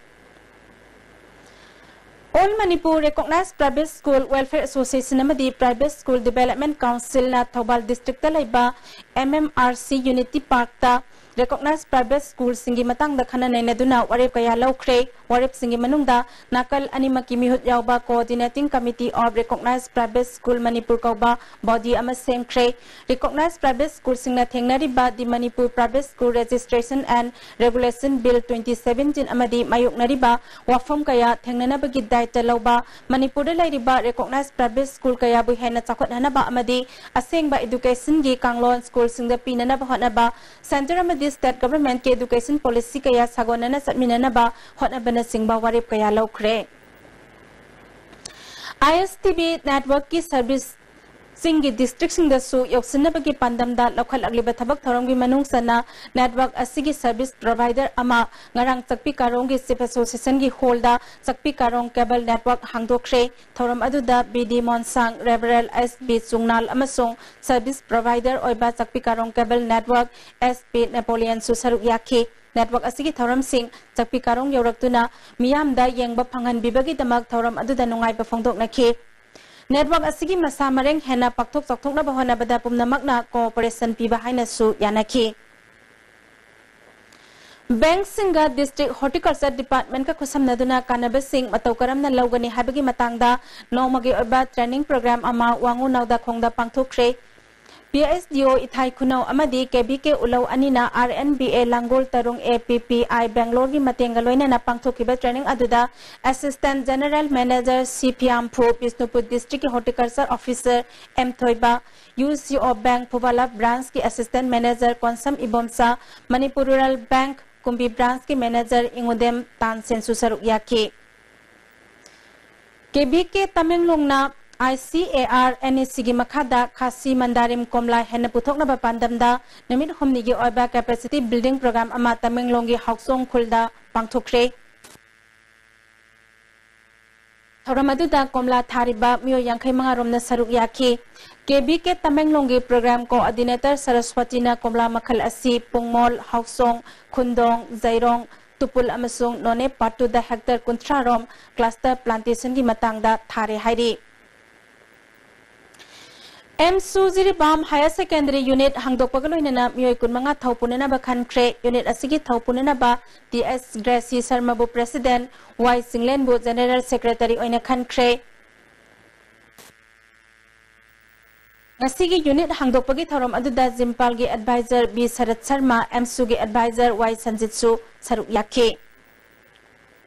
All Manipur Recognized Private School Welfare Association ꯑꯃꯗꯤ Private School Development Council ꯅ ꯊꯧꯕꯥꯜ district ꯇ ꯂꯩꯕ MMRC Unity Park ꯇ recognized private school ꯁꯤꯡꯒꯤ ꯃꯇꯥꯡꯗ ꯈꯟꯅ ꯅꯩꯅꯗꯨꯅ ꯋꯥꯔꯦꯞ ꯀꯌꯥ ꯂꯧꯈ꯭ꯔꯦ꯫ ꯋꯥꯔꯦꯞꯁꯤꯡꯒꯤ ꯃꯅꯨꯡꯗ ꯅꯥꯀꯜ ꯑꯅꯤꯃꯛꯀꯤ ꯃꯤꯍꯨꯠ ꯌꯥꯎꯕ Coordinating Committee of Recognized Private School Manipur ꯀꯧꯕ body ꯑꯃ ꯁꯦꯝꯈ꯭ꯔꯦ꯫ Recognized private school ꯁꯤꯡꯅ ꯊꯦꯡꯅꯔꯤꯕ The Manipur Private School Registration and Regulation Bill twenty seventeen ꯑꯃꯗꯤ ꯃꯥꯌꯣꯛꯅꯔꯤꯕ ꯋꯥꯐꯝ ꯀꯌꯥ ꯊꯦꯡꯅꯅꯕꯒꯤ ꯗꯥꯏꯇ ꯂꯧꯕ, ꯃꯅꯤꯄꯨꯔꯗ ꯂꯩꯔꯤꯕ recognized private school ꯀꯌꯥꯕꯨ ꯍꯦꯟꯅ ꯆꯥꯎꯈꯠꯍꯟꯅꯕ ꯑꯃꯗꯤ ꯑꯁꯦꯡꯕ education ꯒꯤ ꯀꯥꯡꯂꯣꯟ school ꯁꯤꯡꯗ ꯄꯤꯅꯅꯕ ꯍꯣꯠꯅꯕ, centre ꯑꯃꯗꯤ state government ꯀꯤ education policy ꯀꯌꯥ ꯁꯥꯒꯣꯟꯅꯅ ꯆꯠꯃꯤꯟꯅꯅꯕ ꯍꯣꯠꯅꯕꯅꯆꯤꯡꯕ ꯋꯥꯔꯦꯞ ꯀꯌꯥ ꯂꯧꯈ꯭ꯔꯦ꯫ ISTV network ꯀꯤ service ꯁꯤꯡꯒꯤ district ꯁꯤꯡꯗꯁꯨ ꯌꯧꯁꯤꯟꯅꯕꯒꯤ ꯄꯥꯟꯗꯝꯗ ꯂꯧꯈꯠꯂꯛꯂꯤꯕ ꯊꯕꯛ ꯊꯧꯔꯝꯒꯤ ꯃꯅꯨꯡ ꯆꯟꯅ network ꯑꯁꯤꯒꯤ service provider ꯑꯃ ꯉꯔꯥꯡ ꯆꯛꯄꯤ ꯀꯥꯔꯣꯡꯒꯤ Chief Association ꯒꯤ hall ꯗ ꯆꯛꯄꯤ ꯀꯥꯔꯣꯡ cable network ꯍꯥꯡꯗꯣꯛꯈ꯭ꯔꯦ꯫ ꯊꯧꯔꯝ ꯑꯗꯨꯗ BD ꯃꯣꯟꯁꯥꯡ, Reverend SB ꯆꯨꯡꯅꯥꯜ ꯑꯃꯁꯨꯡ service provider ꯑꯣꯏꯕ ꯆꯛꯄꯤ ꯀꯥꯔꯣꯡ cable network SP ꯅꯦꯄꯣꯂꯤꯌꯟꯁꯨ ꯁꯔꯨꯛ ꯌꯥꯈꯤ꯫ Network ꯑꯁꯤꯒꯤ ꯊꯧꯔꯝꯁꯤꯡ ꯆꯥꯛꯄꯤ ꯀꯥꯔꯣꯡ ꯌꯧꯔꯛꯇꯨꯅ ꯃꯤꯌꯥꯝꯗ ꯌꯦꯡꯕ ꯐꯪꯍꯟꯕꯤꯕꯒꯤꯗꯃꯛ ꯊꯧꯔꯝ ꯑꯗꯨꯗ ꯅꯨꯡꯉꯥꯏꯕ ꯐꯣꯡꯗꯣꯛꯅꯈꯤ꯫ Network ꯑꯁꯤꯒꯤ ꯃꯁꯥ ꯃꯔꯦꯡ ꯍꯦꯟꯅ ꯄꯥꯛꯊꯣꯛ ꯆꯥꯎꯊꯣꯛꯅꯕ ꯍꯣꯠꯅꯕꯗ ꯄꯨꯝꯅꯃꯛꯅ cooperation ꯄꯤꯕ ꯍꯥꯏꯅꯁꯨ ꯌꯥꯅꯈꯤ꯫ Bankꯁꯤꯡꯒ District Horticulture Departmentꯀ ꯈꯨꯠꯁꯝꯅꯗꯨꯅ ꯀꯥꯟꯅꯕꯁꯤꯡ ꯃꯇꯧ ꯀꯔꯝꯅ ꯂꯧꯒꯅꯤ ꯍꯥꯏꯕꯒꯤ ꯃꯇꯥꯡꯗ ꯅꯣꯡꯃꯒꯤ ꯑꯣꯏꯕ training program ꯑꯃ ꯋꯥꯉꯨ ꯅꯥꯎꯗꯥꯈꯣꯡꯗ ꯄꯥꯡꯊꯣꯛꯈ꯭ꯔꯦ꯫ P S D O ꯏꯊꯥꯏ ꯈꯨꯅꯧ ꯑꯃꯗꯤ K B K ꯎꯂꯧ ꯑꯅꯤꯅ R N B A Langol ꯇꯔꯨꯡ A P P I Bangaloreꯒꯤ ꯃꯇꯦꯡꯒ ꯂꯣꯏꯅꯅ ꯄꯥꯡꯊꯣꯛꯈꯤꯕ training ꯑꯗꯨꯗ Assistant General Manager C ꯐꯤꯌꯥꯝꯐꯨ, Bishnupur Districtꯀꯤ Horticulture Officer M ꯊꯣꯏꯕ, U C O Bank ꯐꯨꯕꯥꯂꯥ Branchꯀꯤ Assistant Manager Konsam Ibomcha, Manipur Rural Bank ꯀꯨꯝꯕꯤ Branchꯀꯤ Manager ꯏꯉꯨꯗꯦꯝ ꯇꯥꯟꯁꯦꯟꯁꯨ ꯁꯔꯨꯛ ꯌꯥꯈꯤ꯫ K B K ꯇꯃꯦꯡꯂꯣꯡꯅ I C A R N E Cꯒꯤ ꯃꯈꯥꯗ ꯈꯥꯁꯤ ꯃꯟꯗꯥꯔꯤꯝ ꯀꯣꯝꯂꯥ ꯍꯦꯟꯅ ꯄꯨꯊꯣꯛꯅꯕ ꯄꯥꯟꯗꯝꯗ ꯅꯨꯃꯤꯠ ꯍꯨꯝꯅꯤꯒꯤ ꯑꯣꯏꯕ capacity building program ꯑꯃ ꯇꯃꯦꯡꯂꯣꯡꯒꯤ ꯍꯥꯎꯆꯣꯡ ꯈꯨꯜꯗ ꯄꯥꯡꯊꯣꯛꯈ꯭ꯔꯦ꯫ ꯊꯧꯔꯝ ꯑꯗꯨꯗ ꯀꯣꯝꯂꯥ ꯊꯥꯔꯤꯕ ꯃꯤꯑꯣꯏ ꯌꯥꯡꯈꯩ ꯃꯉꯥ ꯔꯣꯝꯅ ꯁꯔꯨꯛ ꯌꯥꯈꯤ꯫ K B K ꯇꯃꯦꯡꯂꯣꯡꯒꯤ program coordinator ꯁꯔꯁꯋꯇꯤꯅ ꯀꯣꯝꯂꯥ ꯃꯈꯜ ꯑꯁꯤ ꯄꯨꯡꯃꯣꯜ, ꯍꯥꯎꯁꯣꯡ, ꯈꯨꯟꯗꯣꯡ, ꯖꯩꯔꯣꯡ, ꯇꯨꯄꯨꯜ ꯑꯃꯁꯨꯡ ꯅꯣꯅꯦ part twoꯗ hectare ꯀꯨꯟꯊ꯭ꯔꯥ ꯔꯣꯝ cluster plantationꯒꯤ ꯃꯇꯥꯡꯗ ꯊꯥꯔꯦ ꯍꯥꯏꯔꯤ꯫ ꯑꯦꯝꯁꯨ ꯖꯤꯔꯤꯕꯥꯝ Higher Secondary Unit ꯍꯥꯡꯗꯣꯛꯄꯒ ꯂꯣꯏꯅꯅ ꯃꯤꯑꯣꯏ ꯀꯨꯟꯃꯉꯥ ꯊꯧ ꯄꯨꯅꯅꯕ ꯈꯟꯈ꯭ꯔꯦ꯫ Unit ꯑꯁꯤꯒꯤ ꯊꯧ ꯄꯨꯅꯅꯕ T S Gracie ꯁꯔꯃꯕꯨ President, Y ꯆꯤꯡꯂꯦꯟꯕꯨ General Secretary ꯑꯣꯏꯅ ꯈꯟꯈ꯭ꯔꯦ꯫ ꯉꯁꯤꯒꯤ unit ꯍꯥꯡꯗꯣꯛꯄꯒꯤ ꯊꯧꯔꯝ ꯑꯗꯨꯗ ꯖꯤꯝꯄꯥꯜꯒꯤ advisor B ꯁꯔꯠ ꯁꯔꯃ, ꯑꯦꯝꯁꯨꯒꯤ advisor Y ꯁꯟꯖꯤꯠꯁꯨ ꯁꯔꯨꯛ ꯌꯥꯈꯤ꯫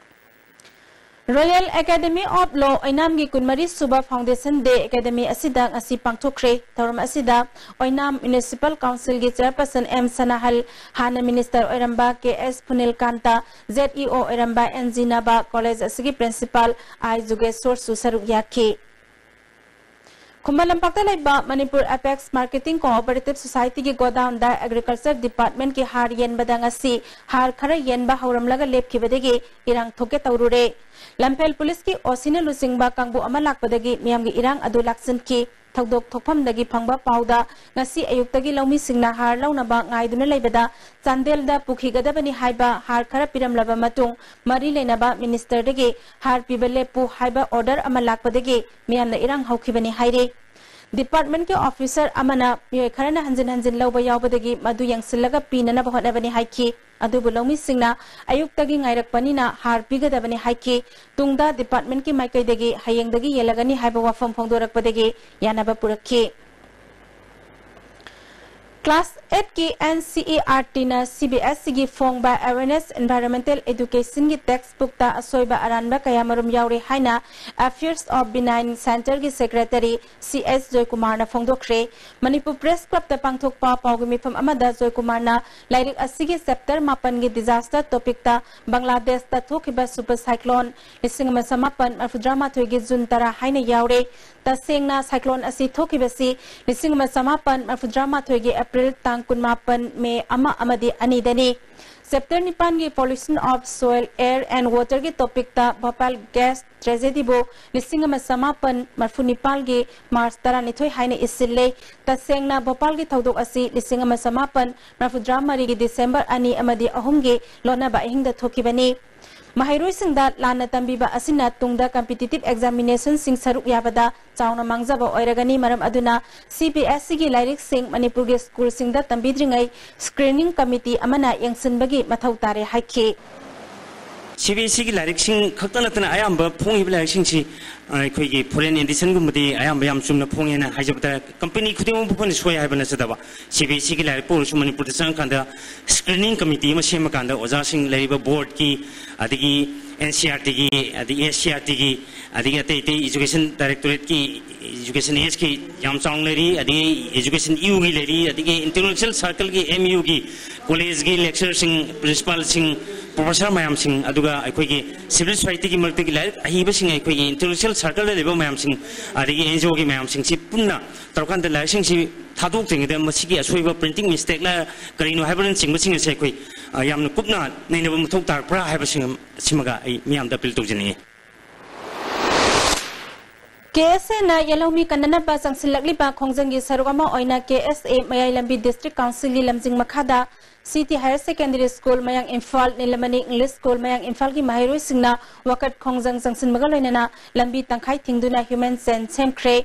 Royal Academy of Law ꯑꯣꯏꯅꯥꯝꯒꯤ ꯀꯨꯟꯃꯔꯤ ꯁꯨꯕ Foundation Day Academy ꯑꯁꯤꯗ ꯉꯁꯤ ꯄꯥꯡꯊꯣꯛꯈ꯭ꯔꯦ꯫ ꯊꯧꯔꯝ ꯑꯁꯤꯗ ꯑꯣꯏꯅꯥꯝ Municipal Councilꯒꯤ Chairperson M ꯁꯅꯥꯍꯜ, ꯍꯥꯟꯅ Minister ꯑꯣꯏꯔꯝꯕ K S ꯐꯨꯅꯤꯜꯀꯥꯟꯇ, Z E O ꯑꯣꯏꯔꯝꯕ N G ꯅꯕ, college ꯑꯁꯤꯒꯤ Principal I ꯖꯨꯒꯦꯁꯣꯔꯁꯨ ꯁꯔꯨꯛ ꯌꯥꯈꯤ꯫ ꯈꯨꯃꯟ ꯂꯝꯄꯥꯛꯇ ꯂꯩꯕ Manipur Apex Marketing Cooperative Societyꯒꯤ godownꯗ Agriculture Departmentꯀꯤ ꯍꯥꯔ ꯌꯦꯟꯕꯗ ꯉꯁꯤ ꯍꯥꯔ ꯈꯔ ꯌꯦꯟꯕ ꯍꯧꯔꯝꯂꯒ ꯂꯦꯞꯈꯤꯕꯗꯒꯤ ꯏꯔꯥꯡ ꯊꯣꯛꯀꯦ ꯇꯧꯔꯨꯔꯦ꯫ ꯂꯝꯐꯦꯜ ꯄꯨꯂꯤꯁꯀꯤ OCꯅ ꯂꯨꯆꯤꯡꯕ ꯀꯥꯡꯕꯨ ꯑꯃ ꯂꯥꯛꯄꯗꯒꯤ ꯃꯤꯌꯥꯝꯒꯤ ꯏꯔꯥꯡ ꯑꯗꯨ ꯂꯥꯛꯁꯤꯟꯈꯤ꯫ ꯊꯧꯗꯣꯛ ꯊꯣꯛꯐꯝꯗꯒꯤ ꯐꯪꯕ ꯄꯥꯎꯗ ꯉꯁꯤ ꯑꯌꯨꯛꯇꯒꯤ ꯂꯧꯃꯤꯁꯤꯡꯅ ꯍꯥꯔ ꯂꯧꯅꯕ ꯉꯥꯏꯗꯨꯅ ꯂꯩꯕꯗ ꯆꯥꯟꯗꯦꯜꯗ ꯄꯨꯈꯤꯒꯗꯕꯅꯤ ꯍꯥꯏꯕ ꯍꯥꯔ ꯈꯔ ꯄꯤꯔꯝꯂꯕ ꯃꯇꯨꯡ ꯃꯔꯤ ꯂꯩꯅꯕ ꯃꯤꯅꯤꯁꯇꯔꯗꯒꯤ ꯍꯥꯔ ꯄꯤꯕ ꯂꯦꯞꯄꯨ ꯍꯥꯏꯕ ꯑꯣꯔꯗꯔ ꯑꯃ ꯂꯥꯛꯄꯗꯒꯤ ꯃꯤꯌꯥꯝꯅ ꯏꯔꯥꯡ ꯍꯧꯈꯤꯕꯅꯤ ꯍꯥꯏꯔꯤ꯫ ꯗꯤꯄꯥꯔꯠꯃꯦꯟꯠꯀꯤ ꯑꯣꯐꯤꯁꯔ ꯑꯃꯅ ꯃꯤꯑꯣꯏ ꯈꯔꯅ ꯍꯟꯖꯤꯟ ꯍꯟꯖꯤꯟ ꯂꯧꯕ ꯌꯥꯎꯕꯗꯒꯤ ꯃꯗꯨ ꯌꯦꯡꯁꯤꯜꯂꯒ ꯄꯤꯅꯅꯕ ꯍꯣꯠꯅꯕꯅꯤ ꯍꯥꯏꯈꯤ꯫ ꯑꯗꯨꯕꯨ ꯂꯧꯃꯤꯁꯤꯡꯅ ꯑꯌꯨꯛꯇꯒꯤ ꯉꯥꯏꯔꯛꯄꯅꯤꯅ ꯍꯥꯔ ꯄꯤꯒꯗꯕꯅꯤ ꯍꯥꯏꯈꯤ꯫ ꯇꯨꯡꯗ ꯗꯤꯄꯥꯔꯠꯃꯦꯟꯠꯀꯤ ꯃꯥꯏꯀꯩꯗꯒꯤ ꯍꯌꯦꯡꯗꯒꯤ ꯌꯦꯜꯂꯒꯅꯤ ꯍꯥꯏꯕ ꯋꯥꯐꯝ ꯐꯣꯡꯗꯣꯔꯛꯄꯗꯒꯤ ꯌꯥꯅꯕ ꯄꯨꯔꯛꯈꯤ꯫ ꯀ꯭ꯂꯥꯁ ꯑꯩꯠꯀꯤ N C E R ꯇꯤꯅ C B ꯑꯦꯁ ꯏꯒꯤ ꯐꯣꯡꯕ Awareness Environmental Educationꯒꯤ ꯇꯦꯛꯁ ꯕꯨꯛꯇ ꯑꯁꯣꯏꯕ ꯑꯔꯥꯟꯕ ꯀꯌꯥꯃꯔꯨꯝ ꯌꯥꯎꯔꯦ ꯍꯥꯏꯅ Affairs of Benign Centreꯒꯤ secretary C S ꯖꯣꯏꯀꯨꯃꯥꯔꯅ ꯐꯣꯡꯗꯣꯛꯈ꯭ꯔꯦ꯫ Manipur press ꯀ꯭ꯂꯕꯇ ꯄꯥꯡꯊꯣꯛꯄ ꯄꯥꯎꯒꯤ ꯃꯤꯐꯝ ꯑꯃꯗ ꯖꯣꯏꯀꯨꯃꯥꯔꯅ ꯂꯥꯏꯔꯤꯛ ꯑꯁꯤꯒꯤ ꯆꯦꯞꯇꯔ ꯃꯥꯄꯟꯒꯤ ꯗꯤꯖꯥꯁꯇꯔ ꯇꯣꯄꯤꯛꯇ ꯕꯪꯒ꯭ꯂꯥꯗꯦꯁꯇ ꯊꯣꯛꯈꯤꯕ ꯁꯨꯄꯔ ꯁꯥꯏꯀ꯭ꯂꯣꯟ ꯂꯤꯁꯤꯡ ꯑꯃ ꯆꯃꯥꯄꯟ ꯃꯔꯤꯐꯨꯇꯔꯥꯃꯥꯊꯣꯏꯒꯤ ꯖꯨꯟ ꯇꯔꯥ ꯍꯥꯏꯅ ꯌꯥꯎꯔꯦ꯫ ꯇꯁꯦꯡꯅ ꯁꯥꯏꯀ꯭ꯂꯣꯟ ꯑꯁꯤ ꯊꯣꯛꯈꯤꯕꯁꯤ ꯂꯤꯁꯤꯡ ꯑꯃ ꯆꯃꯥꯄꯟ ꯃꯔꯤꯐꯨꯇꯔꯥꯃꯥꯊꯣꯏꯒꯤ ꯑꯦꯄ꯭ꯔꯤꯜ ꯇꯥꯡ ꯀꯨꯟꯃꯥꯄꯟ ꯃꯦ ꯑꯃ ꯑꯃꯗꯤ ꯑꯅꯤꯗꯅꯤ꯫ ꯆꯦꯞꯇꯔ ꯅꯤꯄꯥꯟꯒꯤ Pollution of Soil, Air and Waterꯒꯤ ꯇꯣꯄꯤꯛꯇ ꯚꯣꯄꯥꯜ ꯒ꯭ꯌꯥꯁ ꯇ꯭ꯔꯦꯖꯦꯗꯤꯕꯨ ꯂꯤꯁꯤꯡ ꯑꯃ ꯆꯃꯥꯄꯟ ꯃꯔꯤꯐꯨꯅꯤꯄꯥꯜꯒꯤ ꯃꯥꯔꯆ ꯇꯔꯥꯅꯤꯊꯣꯏ ꯍꯥꯏꯅ ꯏꯁꯤꯜꯂꯦ꯫ ꯇꯁꯦꯡꯅ ꯚꯣꯄꯥꯜꯒꯤ ꯊꯧꯗꯣꯛ ꯑꯁꯤ ꯂꯤꯁꯤꯡ ꯑꯃ ꯆꯃꯥꯄꯟ ꯃꯔꯤꯐꯨꯇꯔꯥꯃꯔꯤꯒꯤ ꯗꯤꯁꯦꯝꯕꯔ ꯑꯅꯤ ꯑꯃꯗꯤ ꯑꯍꯨꯝꯒꯤ ꯂꯣꯟꯅꯕ ꯑꯍꯤꯡꯗ ꯊꯣꯛꯈꯤꯕꯅꯤ꯫ ꯃꯍꯩꯔꯣꯏꯁꯤꯡꯗ ꯂꯥꯟꯅ ꯇꯝꯕꯤꯕ ꯑꯁꯤꯅ ꯇꯨꯡꯗ competitive examinationꯁꯤꯡ ꯁꯔꯨꯛ ꯌꯥꯕꯗ ꯆꯥꯎꯅ ꯃꯥꯡꯖꯕ ꯑꯣꯏꯔꯒꯅꯤ꯫ ꯃꯔꯝ ꯑꯗꯨꯅ ꯁꯤ ꯕꯤ ꯑꯦꯁ ꯏꯒꯤ ꯂꯥꯏꯔꯤꯛꯁꯤꯡ ꯃꯅꯤꯄꯨꯔꯒꯤ ꯁ꯭ꯀꯨꯜꯁꯤꯡꯗ ꯇꯝꯕꯤꯗ꯭ꯔꯤꯉꯩ screening committee ꯑꯃꯅ ꯌꯦꯡꯁꯤꯟꯕꯒꯤ ꯃꯊꯧ ꯇꯥꯔꯦ ꯍꯥꯏꯈꯤ꯫ ꯁꯤ ꯕꯤ ꯑꯦꯁ ꯏꯒꯤ ꯂꯥꯏꯔꯤꯛꯁꯤꯡ ꯈꯛꯇ ꯅꯠꯇꯅ ꯑꯌꯥꯝꯕ ꯐꯣꯡꯉꯤꯕ ꯂꯥꯏꯔꯤꯛꯁꯤꯡꯁꯤ ꯑꯩꯈꯣꯏꯒꯤ foreign editionꯒꯨꯝꯕꯗꯤ ꯑꯌꯥꯝꯕ ꯌꯥꯝ ꯆꯨꯝꯅ ꯐꯣꯡꯉꯦꯅ ꯍꯥꯏꯖꯕꯗ company ꯈꯨꯗꯤꯡꯃꯛꯄꯨ ꯑꯩꯈꯣꯏꯅ ꯁꯣꯏ ꯍꯥꯏꯕ ꯅꯠꯆꯗꯕ꯫ ꯁꯤ ꯕꯤ ꯑꯦꯁ ꯏꯒꯤ ꯂꯥꯏꯔꯤꯛꯄꯨ ꯑꯣꯏꯔꯁꯨ ꯃꯅꯤꯄꯨꯔꯗ ꯆꯪꯉꯀꯥꯟꯗ screening committee ꯑꯃ ꯁꯦꯝꯃꯀꯥꯟꯗ ꯑꯣꯖꯥꯁꯤꯡ ꯂꯩꯔꯤꯕ boardꯀꯤ ꯑꯗꯒꯤ ꯑꯦꯟ ꯁꯤ ꯑꯥꯔ ꯇꯤꯒꯤ ꯑꯗꯒꯤ ꯑꯦꯁ ꯁꯤ ꯑꯥꯔ ꯇꯤꯒꯤ ꯑꯗꯒꯤ ꯑꯇꯩ ꯑꯇꯩ education directorateꯀꯤ education Sꯀꯤ ꯌꯥꯝ ꯆꯥꯎꯅ ꯂꯩꯔꯤ, ꯑꯗꯒꯤ education Uꯒꯤ ꯂꯩꯔꯤ, ꯑꯗꯒꯤ intellectual circleꯒꯤ M Uꯒꯤ collegeꯀꯤ lecturerꯁꯤꯡ, principalꯁꯤꯡ, professor ꯃꯌꯥꯝꯁꯤꯡ, ꯑꯗꯨꯒ ꯑꯩꯈꯣꯏꯒꯤ civil societyꯒꯤ ꯃꯔꯛꯇꯒꯤ ꯂꯥꯏꯔꯤꯛ ꯑꯍꯩꯕꯁꯤꯡ, ꯑꯩꯈꯣꯏꯒꯤ intellectual circleꯗ ꯂꯩꯕ ꯃꯌꯥꯝꯁꯤꯡ, ꯑꯗꯒꯤ N G Oꯒꯤ ꯃꯌꯥꯝꯁꯤꯡꯁꯤ ꯄꯨꯟꯅ ꯇꯧꯔꯀꯥꯟꯗ ꯂꯥꯏꯔꯤꯛꯁꯤꯡꯁꯤ ꯊꯥꯗꯣꯛꯇ꯭ꯔꯤꯉꯩꯗ ꯃꯁꯤꯒꯤ ꯑꯁꯣꯏꯕ printing mistakeꯂ ꯀꯔꯤꯅꯣ ꯍꯥꯏꯕꯅꯆꯤꯡꯕꯁꯤꯡ ꯑꯁꯦ ꯑꯩꯈꯣꯏ, ꯑ, ꯌꯥꯝꯅ ꯀꯨꯞꯅ ꯅꯩꯅꯕ ꯃꯊꯧ ꯇꯥꯔꯛꯄ꯭ꯔꯥ ꯍꯥꯏꯕꯁꯤꯡ ꯑꯁꯤꯃꯒ ꯑꯩ ꯃꯤꯌꯥꯝꯗ appeal ꯇꯧꯖꯅꯤꯡꯏ꯫ ꯀꯦ ꯑꯦꯁ ꯑꯦꯅ ꯌꯦꯜꯍꯧꯃꯤ ꯀꯟꯅꯅꯕ ꯆꯪꯁꯤꯜꯂꯛꯂꯤꯕ ꯈꯣꯡꯖꯪꯒꯤ ꯁꯔꯨꯛ ꯑꯃ ꯑꯣꯏꯅ ꯀꯦ ꯑꯦꯁ ꯑꯦ ꯃꯌꯥꯏ ꯂꯝꯕꯤ ꯗꯤꯁꯇ꯭ꯔꯤꯛ ꯀꯥꯎꯟꯁꯤꯜꯒꯤ ꯂꯝꯖꯤꯡ ꯃꯈꯥꯗ C T higher secondary school, ꯃꯌꯥꯡ ꯏꯝꯐꯥꯜ ꯅꯤꯂꯃꯅꯤ ꯏꯪꯂꯤꯁ ꯁ꯭ꯀꯨꯜ, ꯃꯌꯥꯡ ꯏꯝꯐꯥꯜꯒꯤ ꯃꯍꯩꯔꯣꯏꯁꯤꯡꯅ ꯋꯥꯀꯠ ꯈꯣꯡꯖꯪ ꯆꯪꯁꯤꯟꯕꯒ ꯂꯣꯏꯅꯅ ꯂꯝꯕꯤ ꯇꯪꯈꯥꯏ ꯊꯤꯡꯗꯨꯅ ꯍ꯭ꯌꯨꯃꯦꯟ ꯆꯦꯟ ꯁꯦꯝꯈ꯭ꯔꯦ꯫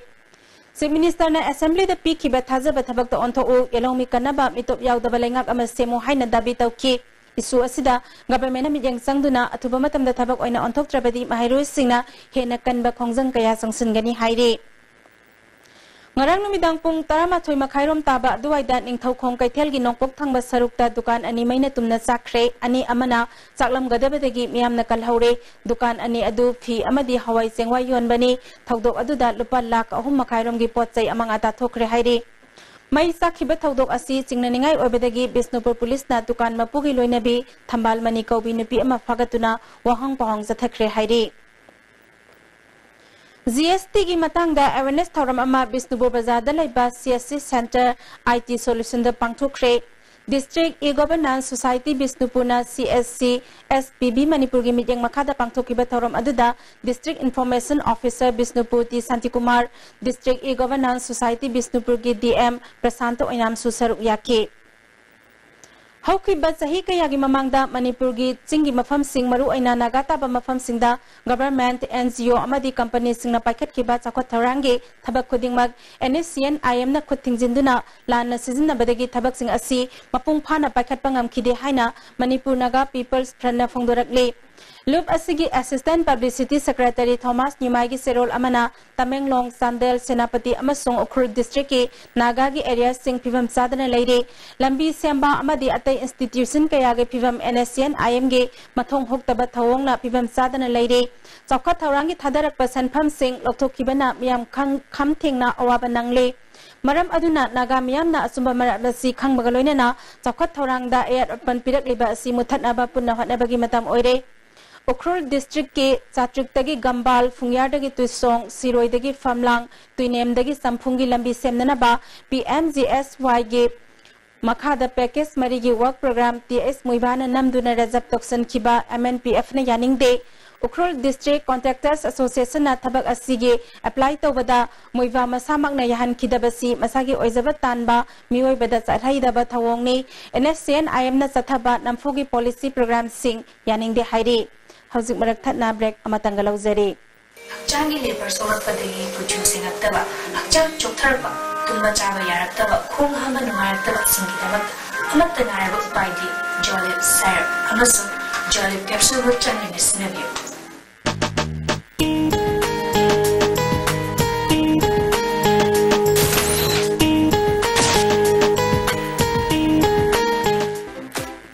ꯆꯤꯐ ꯃꯤꯅꯤꯁꯇꯔꯅ ꯑꯦꯁꯦꯝꯕ꯭ꯂꯤꯗ ꯄꯤꯈꯤꯕ ꯊꯥꯖꯕ ꯊꯕꯛꯇ ꯑꯣꯟꯊꯣꯛꯎ, ꯌꯦꯜꯍꯧꯃꯤ ꯀꯟꯅꯕ ꯃꯤꯇꯣꯞ ꯌꯥꯎꯗꯕ ꯂꯩꯉꯥꯛ ꯑꯃ ꯁꯦꯝꯃꯨ ꯍꯥꯏꯅ ꯗꯥꯕꯤ ꯇꯧꯈꯤ꯫ ꯏꯁꯨ ꯑꯁꯤꯗ ꯒꯚꯔꯟꯃꯦꯟꯠꯅ ꯃꯤꯠꯌꯦꯡ ꯆꯪꯗꯨꯅ ꯑꯊꯨꯕ ꯃꯇꯝꯗ ꯊꯕꯛ ꯑꯣꯏꯅ ꯑꯣꯟꯊꯣꯛꯇ꯭ꯔꯕꯗꯤ ꯃꯍꯩꯔꯣꯏꯁꯤꯡꯅ ꯍꯦꯟꯅ ꯀꯟꯕ ꯈꯣꯡꯖꯪ ꯀꯌꯥ ꯆꯪꯁꯤꯟꯒꯅꯤ ꯍꯥꯏꯔꯤ꯫ ꯉꯔꯥꯡ ꯅꯨꯃꯤꯗꯥꯡ ꯄꯨꯡ ꯇꯔꯥꯃꯥꯊꯣꯏ ꯃꯈꯥꯏꯔꯣꯝ ꯇꯥꯕ ꯑꯗꯨꯋꯥꯏꯗ ꯅꯤꯡꯊꯧꯈꯣꯡ ꯀꯩꯊꯦꯜꯒꯤ ꯅꯣꯡꯄꯣꯛ ꯊꯪꯕ ꯁꯔꯨꯛꯇ ꯗꯨꯀꯥꯟ ꯑꯅꯤ ꯃꯩꯅ ꯇꯨꯝꯅ ꯆꯥꯛꯈ꯭ꯔꯦ꯫ ꯑꯅꯤ ꯑꯃꯅ ꯆꯥꯛꯂꯝꯒꯗꯕꯗꯒꯤ ꯃꯤꯌꯥꯝꯅ ꯀꯜꯍꯧꯔꯦ꯫ ꯗꯨꯀꯥꯟ ꯑꯅꯤ ꯑꯗꯨ ꯐꯤ ꯑꯃꯗꯤ ꯍꯋꯥꯏ ꯆꯦꯡꯋꯥꯏ ꯌꯣꯟꯕꯅꯤ꯫ ꯊꯧꯗꯣꯛ ꯑꯗꯨꯗ ꯂꯨꯄꯥ ꯂꯥꯈ ꯑꯍꯨꯝ ꯃꯈꯥꯏꯔꯣꯝꯒꯤ ꯄꯣꯠ ꯆꯩ ꯑꯃꯉꯥ ꯇꯥꯊꯣꯛꯈ꯭ꯔꯦ ꯍꯥꯏꯔꯤ꯫ ꯃꯩ ꯆꯥꯛꯈꯤꯕ ꯊꯧꯗꯣꯛ ꯑꯁꯤ ꯆꯤꯡꯅꯅꯤꯡꯉꯥꯏ ꯑꯣꯏꯕꯗꯒꯤ ꯕꯤꯁꯅꯨꯄꯨꯔ ꯄꯨꯂꯤꯁꯅ ꯗꯨꯀꯥꯟ ꯃꯄꯨꯒꯤ ꯂꯣꯏꯅꯕꯤ ꯊꯝꯕꯥꯜꯃꯅꯤ ꯀꯧꯕꯤ ꯅꯨꯄꯤ ꯑꯃ ꯐꯥꯒꯠꯇꯨꯅ ꯋꯥꯍꯪ ꯄꯥꯎꯍꯪ ꯆꯠꯊꯈ꯭ꯔꯦ ꯍꯥꯏꯔꯤ꯫ ꯖꯤ ꯑꯦꯁ ꯇꯤꯒꯤ ꯃꯇꯥꯡꯗ ꯑꯦꯋꯦꯔꯅꯦꯁ ꯊꯧꯔꯝ ꯑꯃ ꯕꯤꯁꯅꯨꯄꯨꯔ ꯕꯖꯥꯔꯗ ꯂꯩꯕ ꯁꯤ ꯑꯦꯁ ꯁꯤ ꯁꯦꯟꯇꯔ ꯑꯥꯏ T ꯁꯣꯂꯨꯁꯟꯗ ꯄꯥꯡꯊꯣꯛꯈ꯭ꯔꯦ꯫ District E governance society ꯕꯤꯁꯅꯨꯄꯨꯔꯅ C S C S P B ꯃꯅꯤꯄꯨꯔꯒꯤ ꯃꯤꯠꯌꯦꯡ ꯃꯈꯥꯗ ꯄꯥꯡꯊꯣꯛꯈꯤꯕ ꯊꯧꯔꯝ ꯑꯗꯨꯗ district information officer Bishnupur T Shantikumar, district E governance society ꯕꯤꯁꯅꯨꯄꯨꯔꯒꯤ ꯗꯤ ꯑꯦꯝ ꯄ꯭ꯔꯁꯥꯟꯇ ꯑꯣꯏꯅꯥꯝꯁꯨ ꯁꯔꯨꯛ ꯌꯥꯈꯤ꯫ ꯍꯧꯈꯤꯕ ꯆꯍꯤ ꯀꯌꯥꯒꯤ ꯃꯃꯥꯡꯗ ꯃꯅꯤꯄꯨꯔꯒꯤ ꯆꯤꯡꯒꯤ ꯃꯐꯝꯁꯤꯡ, ꯃꯔꯨꯑꯣꯏꯅ ꯅꯥꯒꯥ ꯇꯥꯕ ꯃꯐꯝꯁꯤꯡꯗ ꯒꯚꯔꯟꯃꯦꯟꯠ, ꯑꯦꯟ ꯖꯤ ꯑꯣ ꯑꯃꯗꯤ ꯀꯝꯄꯅꯤꯁꯤꯡꯅ ꯄꯥꯏꯈꯠꯈꯤꯕ ꯆꯥꯎꯈꯠ ꯊꯧꯔꯥꯡꯒꯤ ꯊꯕꯛ ꯈꯨꯗꯤꯡꯃꯛ ꯑꯦꯟ ꯑꯦꯁ ꯁꯤ ꯑꯦꯟ ꯑꯥꯏ ꯑꯦꯝꯅ ꯈꯨꯠ ꯊꯤꯡꯖꯤꯟꯗꯨꯅ ꯂꯥꯟꯅ ꯁꯤꯖꯤꯟꯅꯕꯗꯒꯤ ꯊꯕꯛꯁꯤꯡ ꯑꯁꯤ ꯃꯄꯨꯡ ꯐꯥꯅ ꯄꯥꯏꯈꯠꯄ ꯉꯝꯈꯤꯗꯦ ꯍꯥꯏꯅ ꯃꯅꯤꯄꯨꯔ ꯅꯥꯒꯥ ꯄꯤꯄꯜꯁ ꯐ꯭ꯔꯟꯠꯅ ꯐꯣꯡꯗꯣꯔꯛꯂꯤ꯫ ꯂꯨꯞ ꯑꯁꯤꯒꯤ ꯑꯦꯁꯤꯁꯇꯦꯟꯠ ꯄꯕ꯭ꯂꯤꯁꯤꯇꯤ ꯁꯦꯀ꯭ꯔꯦꯇꯔꯤ ꯊꯣꯃꯥꯁ ꯅꯤꯃꯥꯏꯒꯤ ꯆꯦꯔꯣꯜ ꯑꯃꯅ ꯇꯃꯦꯡꯂꯣꯡ, ꯆꯥꯟꯗꯦꯜ, ꯁꯦꯅꯥꯄꯇꯤ ꯑꯃꯁꯨꯡ ꯎꯈ꯭ꯔꯨꯜ ꯗꯤꯁꯇ꯭ꯔꯤꯛꯀꯤ ꯅꯥꯒꯥꯒꯤ ꯑꯦꯔꯤꯌꯥꯁꯤꯡ ꯐꯤꯕꯝ ꯆꯥꯗꯅ ꯂꯩꯔꯤ꯫ ꯂꯝꯕꯤ ꯁꯦꯝꯕ ꯑꯃꯗꯤ ꯑꯇꯩ ꯏꯟꯁꯇꯤꯇ꯭ꯌꯨꯁꯟ ꯀꯌꯥꯒꯤ ꯐꯤꯕꯝ ꯑꯦꯟ ꯑꯦꯁ ꯁꯤ ꯑꯦꯟ ꯑꯥꯏ ꯑꯦꯝꯒꯤ ꯃꯊꯣꯡ ꯍꯨꯛꯇꯕ ꯊꯧꯑꯣꯡꯅ ꯐꯤꯕꯝ ꯆꯥꯗꯅ ꯂꯩꯔꯤ꯫ ꯆꯥꯎꯈꯠ ꯊꯧꯔꯥꯡꯒꯤ ꯊꯥꯗꯔꯛꯄ ꯁꯦꯟꯐꯝꯁꯤꯡ ꯂꯧꯊꯣꯛꯈꯤꯕꯅ ꯃꯤꯌꯥꯝ ꯈꯪ-, ꯈꯝ ꯊꯦꯡꯅ ꯑꯋꯥꯕ ꯅꯪꯂꯤ꯫ ꯃꯔꯝ ꯑꯗꯨꯅ ꯅꯥꯒꯥ ꯃꯤꯌꯥꯝꯅ ꯑꯆꯨꯝꯕ ꯃꯔꯥꯜ ꯑꯁꯤ ꯈꯪꯕꯒ ꯂꯣꯏꯅꯅ ꯆꯥꯎꯈꯠ ꯊꯧꯔꯥꯡꯗ ꯑꯌꯥꯠ ꯑꯄꯟ ꯄꯤꯔꯛꯂꯤꯕ ꯑꯁꯤ ꯃꯨꯊꯠꯅꯕ ꯄꯨꯟꯅ ꯍꯣꯠꯅꯕꯒꯤ ꯃꯇꯝ ꯑꯣꯏꯔꯦ꯫ ꯎꯈ꯭ꯔꯨꯜ ꯗꯤꯁꯇ꯭ꯔꯤꯛꯀꯤ ꯆꯥꯇ꯭ꯔꯤꯛꯇꯒꯤ ꯒꯝꯕꯥꯜ, ꯐꯨꯡꯌꯥꯔꯗꯒꯤ ꯇꯨꯏꯁꯣꯡ, ꯁꯤꯔꯣꯏꯗꯒꯤ ꯐꯝꯂꯥꯡ, ꯇꯨꯏꯅꯦꯝꯗꯒꯤ ꯆꯝꯐꯨꯡꯒꯤ ꯂꯝꯕꯤ ꯁꯦꯝꯅꯅꯕ ꯄꯤ ꯑꯦꯝ ꯖꯤ ꯑꯦꯁ ꯋꯥꯏꯒꯤ ꯃꯈꯥꯗ ꯄꯦꯀꯦꯖ ꯃꯔꯤꯒꯤ ꯋꯥꯔꯛ ꯄ꯭ꯔꯣꯒ꯭ꯔꯥꯝ ꯇꯤ ꯑꯦꯁ ꯃꯨꯏꯕꯥꯅ ꯅꯝꯗꯨꯅ ꯔꯖꯕ ꯇꯧꯁꯤꯟꯈꯤꯕ ꯑꯦꯝ ꯑꯦꯟ ꯄꯤ ꯑꯦꯐꯅ ꯌꯥꯅꯤꯡꯗꯦ꯫ ꯎꯈ꯭ꯔꯨꯜ ꯗꯤꯁꯇ꯭ꯔꯤꯛ ꯀꯣꯟꯇ꯭ꯔꯦꯛꯇꯔꯁ ꯑꯦꯁꯣꯁꯤꯌꯦꯁꯟꯅ ꯊꯕꯛ ꯑꯁꯤꯒꯤ ꯑꯦꯄ꯭ꯂꯥꯏ ꯇꯧꯕꯗ ꯃꯣꯏꯕꯥ ꯃꯁꯥꯃꯛꯅ ꯌꯥꯍꯟꯈꯤꯗꯕꯁꯤ ꯃꯁꯥꯒꯤ ꯑꯣꯏꯖꯕ ꯇꯥꯟꯕ ꯃꯤꯑꯣꯏꯕꯗ ꯆꯠꯍꯩꯗꯕ ꯊꯧꯑꯣꯡꯅꯤ꯫ ꯑꯦꯟ ꯑꯦꯁ ꯁꯤ ꯑꯦꯟ ꯑꯥꯏ ꯑꯦꯝꯅ ꯆꯠꯊꯕ ꯅꯝꯐꯨꯒꯤ ꯄꯣꯂꯤꯁꯤ ꯄ꯭ꯔꯣꯒ꯭ꯔꯥꯝꯁꯤꯡ ꯌꯥꯅꯤꯡꯗꯦ ꯍꯥꯏꯔꯤ꯫ ꯍꯧꯖꯤꯛ ꯃꯔꯛ ꯊꯠꯅ ꯕ꯭ꯔꯦꯛ ꯑꯃꯇꯪꯒ ꯂꯧꯖꯔꯤ꯫ ꯍꯛꯆꯥꯡꯒꯤ ꯂꯦꯕꯔ ꯁꯣꯛꯂꯛꯄꯗꯒꯤ ꯀꯨꯆꯨ ꯁꯦꯡꯉꯛꯇꯕ, ꯍꯛꯆꯥꯡ ꯆꯣꯛꯊꯔꯛꯄ, ꯇꯨꯝꯕ ꯆꯥꯕ ꯌꯥꯔꯛꯇꯕ, ꯈꯣꯡ ꯍꯥꯝꯕ ꯅꯨꯡꯉꯥꯏꯔꯛꯇꯕꯁꯤꯡꯒꯤꯗꯃꯛꯇ ꯑꯃꯠꯇ ꯉꯥꯏꯔꯕ ꯎꯄꯥꯏꯗꯤ ꯖꯣꯂꯤꯞ ꯁꯥꯏꯔꯞ ꯑꯃꯁꯨꯡ ꯖꯣꯂꯤꯞ ꯀꯦꯞꯁꯨꯜꯕꯨ ꯆꯥꯡ ꯅꯥꯏꯅ ꯁꯤꯖꯤꯟꯅꯕꯤꯌꯨ꯫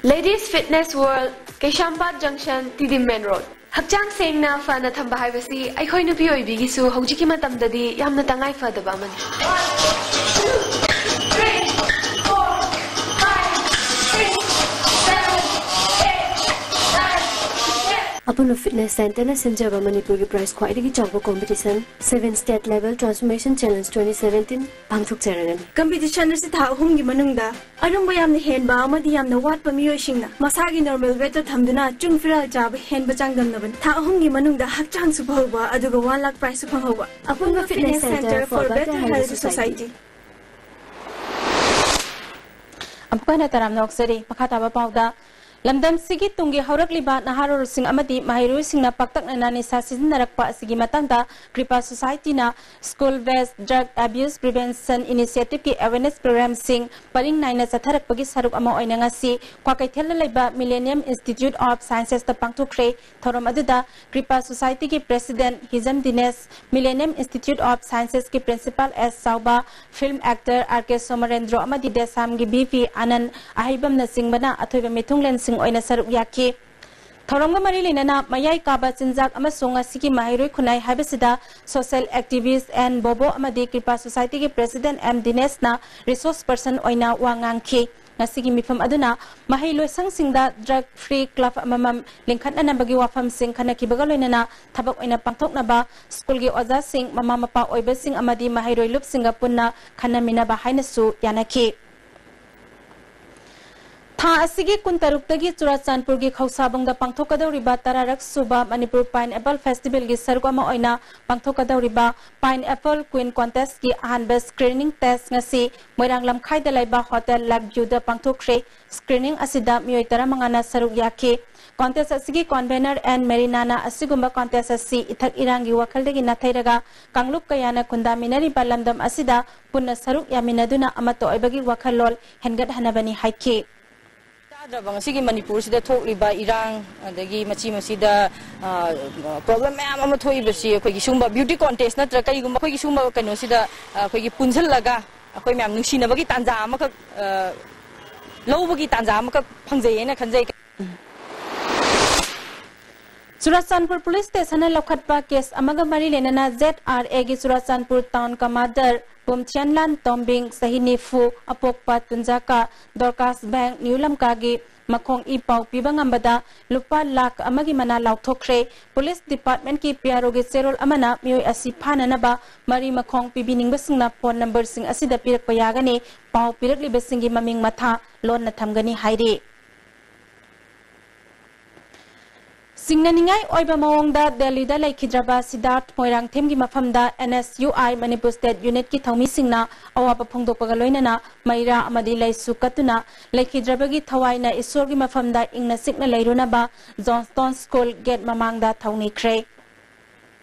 Ladies Fitness World, ꯀꯩꯁꯥꯝꯄꯥꯠ ꯖꯪꯁꯟ, ꯇꯤꯗꯤꯝ ꯃꯦꯟ ꯔꯣꯗ꯫ ꯍꯛꯆꯥꯡ ꯁꯦꯡꯅ ꯐꯅ ꯊꯝꯕ ꯍꯥꯏꯕꯁꯤ ꯑꯩꯈꯣꯏ ꯅꯨꯄꯤ ꯑꯣꯏꯕꯤꯒꯤꯁꯨ ꯍꯧꯖꯤꯛꯀꯤ ꯃꯇꯝꯗꯗꯤ ꯌꯥꯝꯅ ꯇꯉꯥꯏ ꯐꯗꯕ ꯑꯃꯅꯤ꯫ ꯑꯄꯨꯟꯕ ꯐꯤꯠꯅꯦꯁ ꯁꯦꯟꯇꯔꯅ ꯁꯤꯟꯖꯕ ꯃꯅꯤꯄꯨꯔꯒꯤ ꯄ꯭ꯔꯥꯏꯖ ꯈ꯭ꯋꯥꯏꯗꯒꯤ ꯆꯥꯎꯕ competition Seven State Level Transformation Challenge twenty seventeen ꯄꯥꯡꯊꯣꯛꯆꯔꯒꯅꯤ꯫ ꯀꯝꯄꯤꯇꯤꯁꯟ ꯑꯁꯤ ꯊꯥ ꯑꯍꯨꯝꯒꯤ ꯃꯅꯨꯡꯗ ꯑꯔꯨꯝꯕ ꯌꯥꯝꯅ ꯍꯦꯟꯕ ꯑꯃꯗꯤ ꯌꯥꯝꯅ ꯋꯥꯠꯄ ꯃꯤꯑꯣꯏꯁꯤꯡꯅ ꯃꯁꯥꯒꯤ ꯅꯣꯔꯃꯦꯜ ꯋꯦꯠꯇ ꯊꯝꯗꯨꯅ ꯆꯨꯡ ꯐꯤꯔꯥꯜ ꯆꯥꯕ ꯍꯦꯟꯕ ꯆꯥꯡꯗꯝꯅꯕꯅꯤ꯫ ꯊꯥ ꯑꯍꯨꯝꯒꯤ ꯃꯅꯨꯡꯗ ꯍꯛꯆꯥꯡꯁꯨ ꯐꯍꯧꯕ ꯑꯗꯨꯒ ꯋꯥꯟ ꯂꯥꯈ ꯄ꯭ꯔꯥꯏꯖꯁꯨ ꯐꯪꯍꯧꯕ꯫ ꯑꯄꯨꯟꯕ fitness centre for Better Health Society꯫ ꯑꯃꯨꯛꯀ ꯍꯟꯅ ꯇꯔꯥꯝꯅ ꯑꯣꯛꯆꯔꯤ꯫ ꯃꯈꯥ ꯇꯥꯕ ꯄꯥꯎꯗ, ꯂꯝꯗꯝꯁꯤꯒꯤ ꯇꯨꯡꯒꯤ ꯍꯧꯔꯛꯂꯤꯕ ꯅꯍꯥꯔꯣꯜꯁꯤꯡ ꯑꯃꯗꯤ ꯃꯍꯩꯔꯣꯏꯁꯤꯡꯅ ꯄꯥꯛꯇꯛꯅꯅ ꯅꯤꯁꯥ ꯁꯤꯖꯤꯟꯅꯔꯛꯄ ꯑꯁꯤꯒꯤ ꯃꯇꯥꯡꯗ ꯀ꯭ꯔꯤꯄꯥ ꯁꯣꯁꯥꯏꯇꯤꯅ School Based Drug Abuse Prevention Initiative ꯀꯤ ꯑꯦꯋꯦꯔꯅꯦꯁ ꯄ꯭ꯔꯣꯒ꯭ꯔꯥꯝꯁꯤꯡ ꯄꯔꯤꯡ ꯅꯥꯏꯅ ꯆꯠꯊꯔꯛꯄꯒꯤ ꯁꯔꯨꯛ ꯑꯃ ꯑꯣꯏꯅ ꯉꯁꯤ ꯀ꯭ꯋꯥꯀꯩꯊꯦꯜꯗ ꯂꯩꯕ Millennium Institute of Sciences ꯇ ꯄꯥꯡꯊꯣꯛꯈ꯭ꯔꯦ꯫ ꯊꯧꯔꯝ ꯑꯗꯨꯗ ꯀ꯭ꯔꯤꯄꯥ ꯁꯣꯁꯥꯏꯇꯤꯒꯤ president Hijam Dinesh, Millennium Institute of Sciences ꯀꯤ principal S Chaoba, film actor R K Somendro ꯑꯃꯗꯤ ꯗꯦꯁꯥꯝꯒꯤ ꯕꯤ ꯚꯤ ꯑꯥꯅꯟꯗ ꯑꯍꯩꯕꯝꯅꯆꯤꯡꯕꯅ ꯑꯊꯣꯏꯕ ꯃꯤꯊꯨꯡꯂꯦꯟꯁꯤꯡ ꯑꯣꯏꯅ ꯁꯔꯨꯛ ꯌꯥꯈꯤ꯫ ꯊꯧꯔꯝꯒ ꯃꯔꯤ ꯂꯩꯅꯅ ꯃꯌꯥꯏ ꯀꯥꯕ ꯆꯤꯟꯖꯥꯛ ꯑꯃꯁꯨꯡ ꯉꯁꯤꯒꯤ ꯃꯍꯩꯔꯣꯏ ꯈꯨꯟꯅꯥꯏ ꯍꯥꯏꯕꯁꯤꯗ social activist ꯑꯦꯟ ꯕꯣꯕꯣ ꯑꯃꯗꯤ ꯀ꯭ꯔꯤꯄꯥ ꯁꯣꯁꯥꯏꯇꯤꯒꯤ ꯄ꯭ꯔꯦꯁꯤꯗꯦꯟꯠ ꯑꯦꯝ ꯗꯤꯅꯦꯁꯅ ꯔꯤꯁꯣꯔꯁ ꯄꯔꯁꯟ ꯑꯣꯏꯅ ꯋꯥ ꯉꯥꯡꯈꯤ꯫ ꯉꯁꯤꯒꯤ ꯃꯤꯐꯝ ꯑꯗꯨꯅ ꯃꯍꯩ ꯂꯣꯏꯁꯪꯁꯤꯡꯗ ꯗ꯭ꯔꯒ ꯐ꯭ꯔꯤ ꯀ꯭ꯂꯕ ꯑꯃꯃꯝ ꯂꯤꯡꯈꯠꯅꯅꯕꯒꯤ ꯋꯥꯐꯝꯁꯤꯡ ꯈꯟꯅꯈꯤꯕꯒ ꯂꯣꯏꯅꯅ ꯊꯕꯛ ꯑꯣꯏꯅ ꯄꯥꯡꯊꯣꯛꯅꯕ ꯁ꯭ꯀꯨꯜꯒꯤ ꯑꯣꯖꯥꯁꯤꯡ, ꯃꯃꯥ ꯃꯄꯥ ꯑꯣꯏꯕꯁꯤꯡ ꯑꯃꯗꯤ ꯃꯍꯩꯔꯣꯏ ꯂꯨꯞꯁꯤꯡꯒ ꯄꯨꯟꯅ ꯈꯟꯅꯃꯤꯟꯅꯕ ꯍꯥꯏꯅꯁꯨ ꯌꯥꯅꯈꯤ꯫ ꯊꯥ ꯑꯁꯤꯒꯤ ꯀꯨꯟꯇꯔꯨꯛꯇꯒꯤ ꯆꯨꯔꯥꯆꯥꯟꯄꯨꯔꯒꯤ ꯈꯧꯁꯥꯕꯨꯡꯗ ꯄꯥꯡꯊꯣꯛꯀꯗꯧꯔꯤꯕ ꯇꯔꯥꯔꯛ ꯁꯨꯕ ꯃꯅꯤꯄꯨꯔ Pineapple Festivalꯒꯤ ꯁꯔꯨꯛ ꯑꯃ ꯑꯣꯏꯅ ꯄꯥꯡꯊꯣꯛꯀꯗꯧꯔꯤꯕ Pineapple Queen Contestꯀꯤ ꯑꯍꯥꯟꯕ screening test ꯉꯁꯤ ꯃꯣꯏꯔꯥꯡ ꯂꯝꯈꯥꯏꯗ ꯂꯩꯕ Hotel Lake Viewꯗ ꯄꯥꯡꯊꯣꯛꯈ꯭ꯔꯦ꯫ Screening ꯑꯁꯤꯗ ꯃꯤꯑꯣꯏ ꯇꯔꯥꯃꯉꯥꯅ ꯁꯔꯨꯛ ꯌꯥꯈꯤ꯫ Contest ꯑꯁꯤꯒꯤ convener ꯑꯦꯟ ꯃꯦꯔꯤꯅꯥꯅ ꯑꯁꯤꯒꯨꯝꯕ contest ꯑꯁꯤ ꯏꯊꯛ ꯏꯔꯥꯡꯒꯤ ꯋꯥꯈꯜꯗꯒꯤ ꯅꯥꯊꯩꯔꯒ ꯀꯥꯡꯂꯨꯞ ꯀꯌꯥꯅ ꯈꯨꯟꯗꯥꯃꯤꯟꯅꯔꯤꯕ ꯂꯝꯗꯝ ꯑꯁꯤꯗ ꯄꯨꯟꯅ ꯁꯔꯨꯛ ꯌꯥꯃꯤꯟꯅꯗꯨꯅ ꯑꯃꯠꯇ ꯑꯣꯏꯕꯒꯤ ꯋꯥꯈꯜꯂꯣꯟ ꯍꯦꯟꯒꯠꯍꯟꯅꯕꯅꯤ ꯍꯥꯏꯈꯤ꯫ ꯆꯥꯗ꯭ꯔꯕ ꯉꯁꯤꯒꯤ ꯃꯅꯤꯄꯨꯔꯁꯤꯗ ꯊꯣꯛꯂꯤꯕ ꯏꯔꯥꯡ, ꯑꯗꯒꯤ ꯃꯆꯤ ꯃꯆꯤꯗ, ꯑ, problem ꯃꯌꯥꯝ ꯑꯃ ꯊꯣꯛꯏꯕꯁꯤ ꯑꯩꯈꯣꯏꯒꯤ ꯁꯤꯒꯨꯝꯕ beauty contest ꯅꯠꯇ꯭ꯔꯒ ꯀꯔꯤꯒꯨꯝꯕ ꯑꯩꯈꯣꯏꯒꯤ ꯁꯤꯒꯨꯝꯕ ꯀꯩꯅꯣꯁꯤꯗ, ꯑ, ꯑꯩꯈꯣꯏꯒꯤ ꯄꯨꯟꯁꯤꯜꯂꯒ ꯑꯩꯈꯣꯏ ꯃꯌꯥꯝ ꯅꯨꯡꯁꯤꯅꯕꯒꯤ ꯇꯥꯟꯖꯥ ꯑꯃꯈꯛ, ꯑ, ꯂꯧꯕꯒꯤ ꯇꯥꯟꯖꯥ ꯑꯃꯈꯛ ꯐꯪꯖꯩ ꯍꯥꯏꯅ ꯈꯟꯖꯩ꯫ ꯆꯨꯔꯥꯆꯥꯟꯄꯨꯔ Police Stationꯅ ꯂꯧꯈꯠꯄ case ꯑꯃꯒ ꯃꯔꯤ ꯂꯩꯅꯅ ZRAꯒꯤ ꯆꯨꯔꯥꯆꯥꯟꯄꯨꯔ Town Commander ꯄꯨꯝꯊꯤꯌꯟꯂꯥꯟ ꯇꯣꯝꯕꯤꯡ, ꯆꯍꯤ ꯅꯤꯐꯨ, ꯑꯄꯣꯛꯄ ꯇꯨꯟꯖꯥꯀꯥ, ꯗꯣꯔꯀꯥꯁ ꯕꯦꯡꯛ, ꯅ꯭ꯌꯨ ꯂꯝꯀꯥꯒꯤ ꯃꯈꯣꯡ ꯏ ꯄꯥꯎ ꯄꯤꯕ ꯉꯝꯕꯗ ꯂꯨꯄꯥ ꯂꯥꯈ ꯑꯃꯒꯤ ꯃꯅꯥ ꯂꯥꯎꯊꯣꯛꯈ꯭ꯔꯦ꯫ Police Departmentꯀꯤ PROꯒꯤ ꯆꯦꯔꯣꯜ ꯑꯃꯅ ꯃꯤꯑꯣꯏ ꯑꯁꯤ ꯐꯥꯅꯅꯕ ꯃꯔꯤ ꯃꯈꯣꯡ ꯄꯤꯕꯤꯅꯤꯡꯕꯁꯤꯡꯅ phone numberꯁꯤꯡ ꯑꯁꯤꯗ ꯄꯤꯔꯛꯄ ꯌꯥꯒꯅꯤ꯫ ꯄꯥꯎ ꯄꯤꯔꯛꯂꯤꯕꯁꯤꯡꯒꯤ ꯃꯃꯤꯡ ꯃꯊꯥ ꯂꯣꯟꯅ ꯊꯝꯒꯅꯤ ꯍꯥꯏꯔꯤ꯫ ꯆꯤꯡꯅꯅꯤꯡꯉꯥꯏ ꯑꯣꯏꯕ ꯃꯑꯣꯡꯗ ꯗꯦꯜꯂꯤꯗ ꯂꯩꯈꯤꯗ꯭ꯔꯕ ꯁꯤꯗꯥꯔꯊ ꯃꯣꯏꯔꯥꯡꯊꯦꯝꯒꯤ ꯃꯐꯝꯗ NSUI Manipur State Unitꯀꯤ ꯊꯧꯃꯤꯁꯤꯡꯅ ꯑꯋꯥꯕ ꯐꯣꯡꯗꯣꯛꯄꯒ ꯂꯣꯏꯅꯅ ꯃꯩꯔꯥ ꯑꯃꯗꯤ ꯂꯩꯁꯨ ꯀꯠꯇꯨꯅ ꯂꯩꯈꯤꯗ꯭ꯔꯕꯒꯤ ꯊꯋꯥꯏꯅ ꯏꯁꯣꯔꯒꯤ ꯃꯐꯝꯗ ꯏꯪꯅ ꯆꯤꯛꯅ ꯂꯩꯔꯨꯅꯕ Johnstone School gate ꯃꯃꯥꯡꯗ ꯊꯧꯅꯤꯈ꯭ꯔꯦ꯫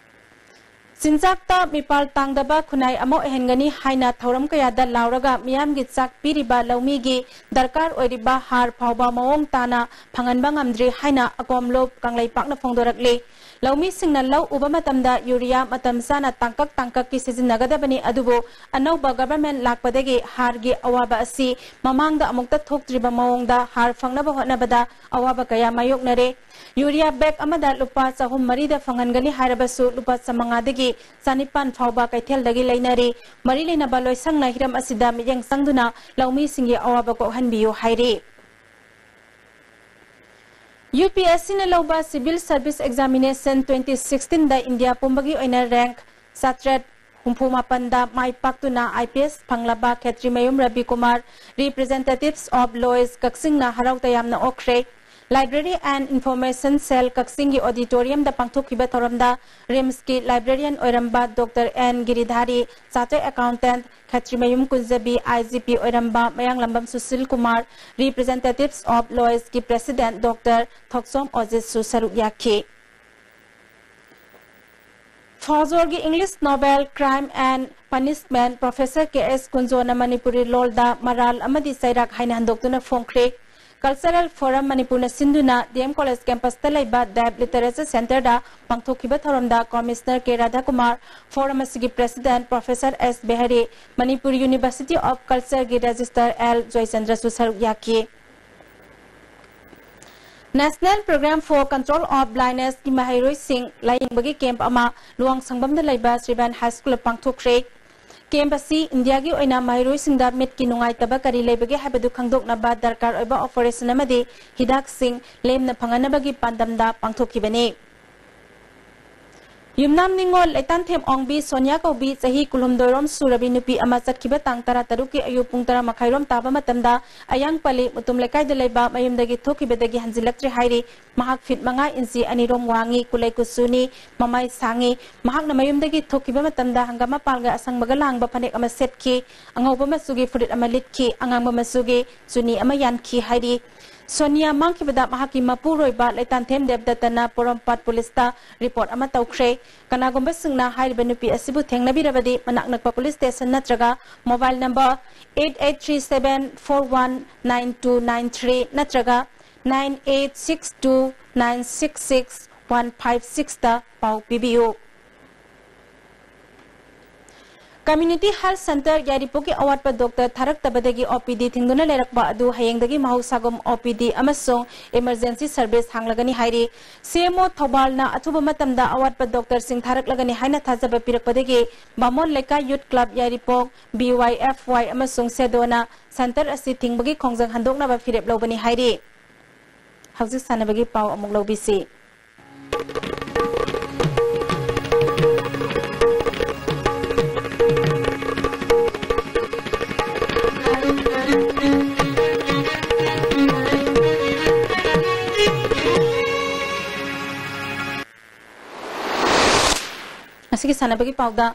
ꯆꯤꯟꯖꯥꯛꯇ ꯃꯤꯄꯥꯜ ꯇꯥꯡꯗꯕ ꯈꯨꯟꯅꯥꯏ ꯑꯃ ꯑꯣꯏꯍꯟꯒꯅꯤ ꯍꯥꯏꯅ ꯊꯧꯔꯝ ꯀꯌꯥꯗ ꯂꯥꯎꯔꯒ ꯃꯤꯌꯥꯝꯒꯤ ꯆꯥꯛ ꯄꯤꯔꯤꯕ ꯂꯧꯃꯤꯒꯤ ꯗꯔꯀꯥꯔ ꯑꯣꯏꯔꯤꯕ ꯍꯥꯔ ꯐꯥꯎꯕ ꯃꯑꯣꯡ ꯇꯥꯅ ꯐꯪꯍꯟꯕ ꯉꯝꯗ꯭ꯔꯤ ꯍꯥꯏꯅ ꯑꯀꯣꯝꯂꯣꯞ ꯀꯪꯂꯩꯄꯥꯛꯅ ꯐꯣꯡꯗꯣꯔꯛꯂꯤ꯫ ꯂꯧꯃꯤꯁꯤꯡꯅ ꯂꯧ ꯎꯕ ꯃꯇꯝꯗ ꯌꯨꯔꯤꯌꯥ ꯃꯇꯝ ꯆꯥꯅ ꯇꯥꯡꯀꯛ ꯇꯥꯡꯀꯛꯀꯤ ꯁꯤꯖꯤꯟꯅꯒꯗꯕꯅꯤ, ꯑꯗꯨꯕꯨ ꯑꯅꯧꯕ government ꯂꯥꯛꯄꯗꯒꯤ ꯍꯥꯔꯒꯤ ꯑꯋꯥꯕ ꯑꯁꯤ ꯃꯃꯥꯡꯗ ꯑꯃꯨꯛꯇ ꯊꯣꯛꯇ꯭ꯔꯤꯕ ꯃꯑꯣꯡꯗ ꯍꯥꯔ ꯐꯪꯅꯕ ꯍꯣꯠꯅꯕꯗ ꯑꯋꯥꯕ ꯀꯌꯥ ꯃꯥꯌꯣꯛꯅꯔꯦ꯫ ꯌꯨꯔꯤꯌꯥ bag ꯑꯃꯗ ꯂꯨꯄꯥ ꯆꯍꯨꯝ ꯃꯔꯤꯗ ꯐꯪꯍꯟꯒꯅꯤ ꯍꯥꯏꯔꯕꯁꯨ ꯂꯨꯄꯥ ꯆꯥꯃꯉꯥꯗꯒꯤ ꯆꯅꯤꯄꯥꯟ ꯐꯥꯎꯕ ꯀꯩꯊꯦꯜꯗꯒꯤ ꯂꯩꯅꯔꯤ꯫ ꯃꯔꯤ ꯂꯩꯅꯕ ꯂꯣꯏꯁꯪꯅ ꯍꯤꯔꯝ ꯑꯁꯤꯗ ꯃꯤꯠꯌꯦꯡ ꯆꯪꯗꯨꯅ ꯂꯧꯃꯤꯁꯤꯡꯒꯤ ꯑꯋꯥꯕ ꯀꯣꯛꯍꯟꯕꯤꯌꯨ ꯍꯥꯏꯔꯤ꯫ UPSCꯅ ꯂꯧꯕ Civil Service Examination twenty sixteenꯗ ꯏꯟꯗꯤꯌꯥ ꯄꯨꯝꯕꯒꯤ ꯑꯣꯏꯅ rank ꯆꯥꯇ꯭ꯔꯦꯠ ꯍꯨꯝꯐꯨ ꯃꯥꯄꯟꯗ ꯃꯥꯏ ꯄꯥꯛꯇꯨꯅ IPS ꯐꯪꯂꯕ ꯈꯦꯇ꯭ꯔꯤꯃꯌꯨꯝ ꯔꯕꯤꯀꯨꯃꯥꯔ, Representatives of Lois ꯀꯛꯆꯤꯡꯅ ꯍꯔꯥꯎ ꯇꯌꯥꯝꯅ ꯑꯣꯛꯈ꯭ꯔꯦ꯫ Library and Information Cell ꯀꯛꯆꯤꯡꯒꯤ auditoriumꯗ ꯄꯥꯡꯊꯣꯛꯈꯤꯕ ꯊꯧꯔꯝꯗ RIMSꯀꯤ librarian ꯑꯣꯏꯔꯝꯕ Doctor N ꯒꯤꯔꯤꯙꯥꯔꯤ, Chartered Accountant ꯈꯦꯇ꯭ꯔꯤꯃꯌꯨꯝ ꯀꯨꯟꯖꯕꯤ, IGP ꯑꯣꯏꯔꯝꯕ ꯃꯌꯥꯡꯂꯝꯕꯝ Sushil Kumar, Representatives of Loisꯀꯤ President Doctor ꯊꯣꯛꯆꯣꯝ ꯑꯣꯖꯤꯠꯁꯨ ꯁꯔꯨꯛ ꯌꯥꯈꯤ꯫ ꯐꯥꯎꯖꯣꯔꯒꯤ English novel Crime and Punishment Professor K S ꯀꯨꯟꯖꯣꯅ Manipuri ꯂꯣꯜꯗ ꯃꯔꯥꯜ ꯑꯃꯗꯤ ꯆꯩꯔꯥꯛ ꯍꯥꯏꯅ ꯍꯟꯗꯣꯛꯇꯨꯅ ꯐꯣꯡꯈ꯭ꯔꯦ꯫ Cultural Forum ꯃꯅꯤꯄꯨꯔꯅ ꯁꯤꯟꯗꯨꯅ DM College campusꯇ ꯂꯩꯕ Deaf Literature Centreꯗ ꯄꯥꯡꯊꯣꯛꯈꯤꯕ ꯊꯧꯔꯝꯗ Commissioner K ꯔꯥꯙꯥꯀꯨꯃꯥꯔ, forum ꯑꯁꯤꯒꯤ President Professor S ꯕꯦꯍꯔꯤ, Manipur University of Cultureꯒꯤ Registrar L ꯖꯣꯏꯆꯟꯗ꯭ꯔꯁꯨ ꯁꯔꯨꯛ ꯌꯥꯈꯤ꯫ National Program for Control of Blindnessꯀꯤ ꯃꯍꯩꯔꯣꯏꯁꯤꯡ ꯂꯥꯌꯦꯡꯕꯒꯤ camp ꯑꯃ ꯂꯨꯋꯥꯡꯁꯪꯕꯝꯗ ꯂꯩꯕ ꯁ꯭ꯔꯤꯕꯥꯟ High Schoolꯗ ꯄꯥꯡꯊꯣꯛꯈ꯭ꯔꯦ꯫ Camp ꯑꯁꯤ ꯏꯟꯗꯤꯌꯥꯒꯤ ꯑꯣꯏꯅ ꯃꯍꯩꯔꯣꯏꯁꯤꯡꯗ ꯃꯤꯠꯀꯤ ꯅꯨꯡꯉꯥꯏꯇꯕ ꯀꯔꯤ ꯂꯩꯕꯒꯦ ꯍꯥꯏꯕꯗꯨ ꯈꯪꯗꯣꯛꯅꯕ ꯗꯔꯀꯥꯔ ꯑꯣꯏꯕ operation ꯑꯃꯗꯤ ꯍꯤꯗꯥꯛꯁꯤꯡ ꯂꯦꯝꯅ ꯐꯪꯍꯟꯅꯕꯒꯤ ꯄꯥꯟꯗꯝꯗ ꯄꯥꯡꯊꯣꯛꯈꯤꯕꯅꯤ꯫ ꯌꯨꯝꯅꯥꯝ ꯅꯤꯉꯣꯜ ꯂꯩꯇꯥꯟꯊꯦꯝ ꯑꯣꯡꯕꯤ ꯁꯣꯅꯤꯌꯥ ꯀꯧꯕꯤ ꯆꯍꯤ ꯀꯨꯟꯍꯨꯝꯗꯣꯏ ꯔꯣꯝ ꯁꯨꯔꯕꯤ ꯅꯨꯄꯤ ꯑꯃ ꯆꯠꯈꯤꯕ ꯇꯥꯡ ꯇꯔꯥꯇꯔꯨꯛꯀꯤ ꯑꯌꯨꯛ ꯄꯨꯡ ꯇꯔꯥ ꯃꯈꯥꯏ ꯔꯣꯝ ꯇꯥꯕ ꯃꯇꯝꯗ ꯑꯌꯥꯡꯄꯜꯂꯤ ꯃꯨꯇꯨꯝ ꯂꯩꯀꯥꯏꯗ ꯂꯩꯕ ꯃꯌꯨꯝꯗꯒꯤ ꯊꯣꯛꯈꯤꯕꯗꯒꯤ ꯍꯟꯖꯤꯜꯂꯛꯇ꯭ꯔꯤ ꯍꯥꯏꯔꯤ꯫ ꯃꯍꯥꯛ feet ꯃꯉꯥ inch ꯑꯅꯤ ꯔꯣꯝ ꯋꯥꯡꯉꯤ, ꯀꯨꯂꯩ ꯀꯨꯆꯨꯅꯤ, ꯃꯃꯥꯏ ꯁꯥꯡꯉꯤ꯫ ꯃꯍꯥꯛꯅ ꯃꯌꯨꯝꯗꯒꯤ ꯊꯣꯛꯈꯤꯕ ꯃꯇꯝꯗ ꯍꯪꯒꯥꯝ ꯃꯄꯥꯜꯒ ꯑꯁꯪꯕꯒ ꯂꯥꯡꯕ ꯐꯅꯦꯛ ꯑꯃ ꯁꯦꯠꯈꯤ, ꯑꯉꯧꯕ ꯃꯆꯨꯒꯤ ꯐꯨꯔꯤꯠ ꯑꯃ ꯂꯤꯠꯈꯤ, ꯑꯉꯥꯡꯕ ꯃꯆꯨꯒꯤ ꯆꯨꯅꯤ ꯑꯃ ꯌꯥꯟꯈꯤ ꯍꯥꯏꯔꯤ꯫ ꯁꯣꯅꯤꯌꯥ ꯃꯥꯡꯈꯤꯕꯗ ꯃꯍꯥꯛꯀꯤ ꯃꯄꯨꯔꯣꯏꯕ ꯂꯩꯇꯥꯟꯊꯦꯝ ꯗꯦꯕꯗꯠꯇꯅ ꯄꯣꯔꯣꯝꯄꯥꯠ ꯄꯨꯂꯤꯁꯇ report ꯑꯃ ꯇꯧꯈ꯭ꯔꯦ꯫ ꯀꯅꯥꯒꯨꯝꯕꯁꯤꯡꯅ ꯍꯥꯏꯔꯤꯕ ꯅꯨꯄꯤ ꯑꯁꯤꯕꯨ ꯊꯦꯡꯅꯕꯤꯔꯕꯗꯤ ꯃꯅꯥꯛ ꯅꯛꯄ police station ꯅꯠꯇ꯭ꯔꯒ mobile number eight eight three seven four one nine two nine three ꯅꯠꯇ꯭ꯔꯒ nine eight six two nine six six one five sixꯇ ꯄꯥꯎ ꯄꯤꯕꯤꯌꯨ꯫ Community Health Centre ꯌꯥꯏꯔꯤꯄꯣꯛꯀꯤ ꯑꯋꯥꯠꯄ doctor ꯊꯥꯔꯛꯇꯕꯗꯒꯤ OPD ꯊꯤꯡꯗꯨꯅ ꯂꯩꯔꯛꯄ ꯑꯗꯨ ꯍꯌꯦꯡꯗꯒꯤ ꯃꯍꯧꯁꯥꯒꯨꯝ OPD ꯑꯃꯁꯨꯡ emergency service ꯍꯥꯡꯂꯒꯅꯤ ꯍꯥꯏꯔꯤ꯫ CMO ꯊꯧꯕꯥꯜꯅ ꯑꯊꯨꯕ ꯃꯇꯝꯗ ꯑꯋꯥꯠꯄ doctorꯁꯤꯡ ꯊꯥꯔꯛꯂꯒꯅꯤ ꯍꯥꯏꯅ ꯊꯥꯖꯕ ꯄꯤꯔꯛꯄꯗꯒꯤ ꯕꯥꯃꯣꯟ ꯂꯩꯀꯥꯏ Youth Club ꯌꯥꯏꯔꯤꯄꯣꯛ, BYFY ꯑꯃꯁꯨꯡ ꯁꯦꯗꯣꯅ centre ꯑꯁꯤ ꯊꯤꯡꯕꯒꯤ ꯈꯣꯡꯖꯪ ꯍꯟꯗꯣꯛꯅꯕ ꯐꯤꯔꯦꯞ ꯂꯧꯕꯅꯤ ꯍꯥꯏꯔꯤ꯫ ꯍꯧꯖꯤꯛ ꯁꯥꯟꯅꯕꯒꯤ ꯄꯥꯎ ꯑꯃꯨꯛ ꯂꯧꯕꯤꯁꯤ꯫ ꯒꯤ ꯁꯥꯟꯅꯕꯒꯤ ꯄꯥꯎꯗ,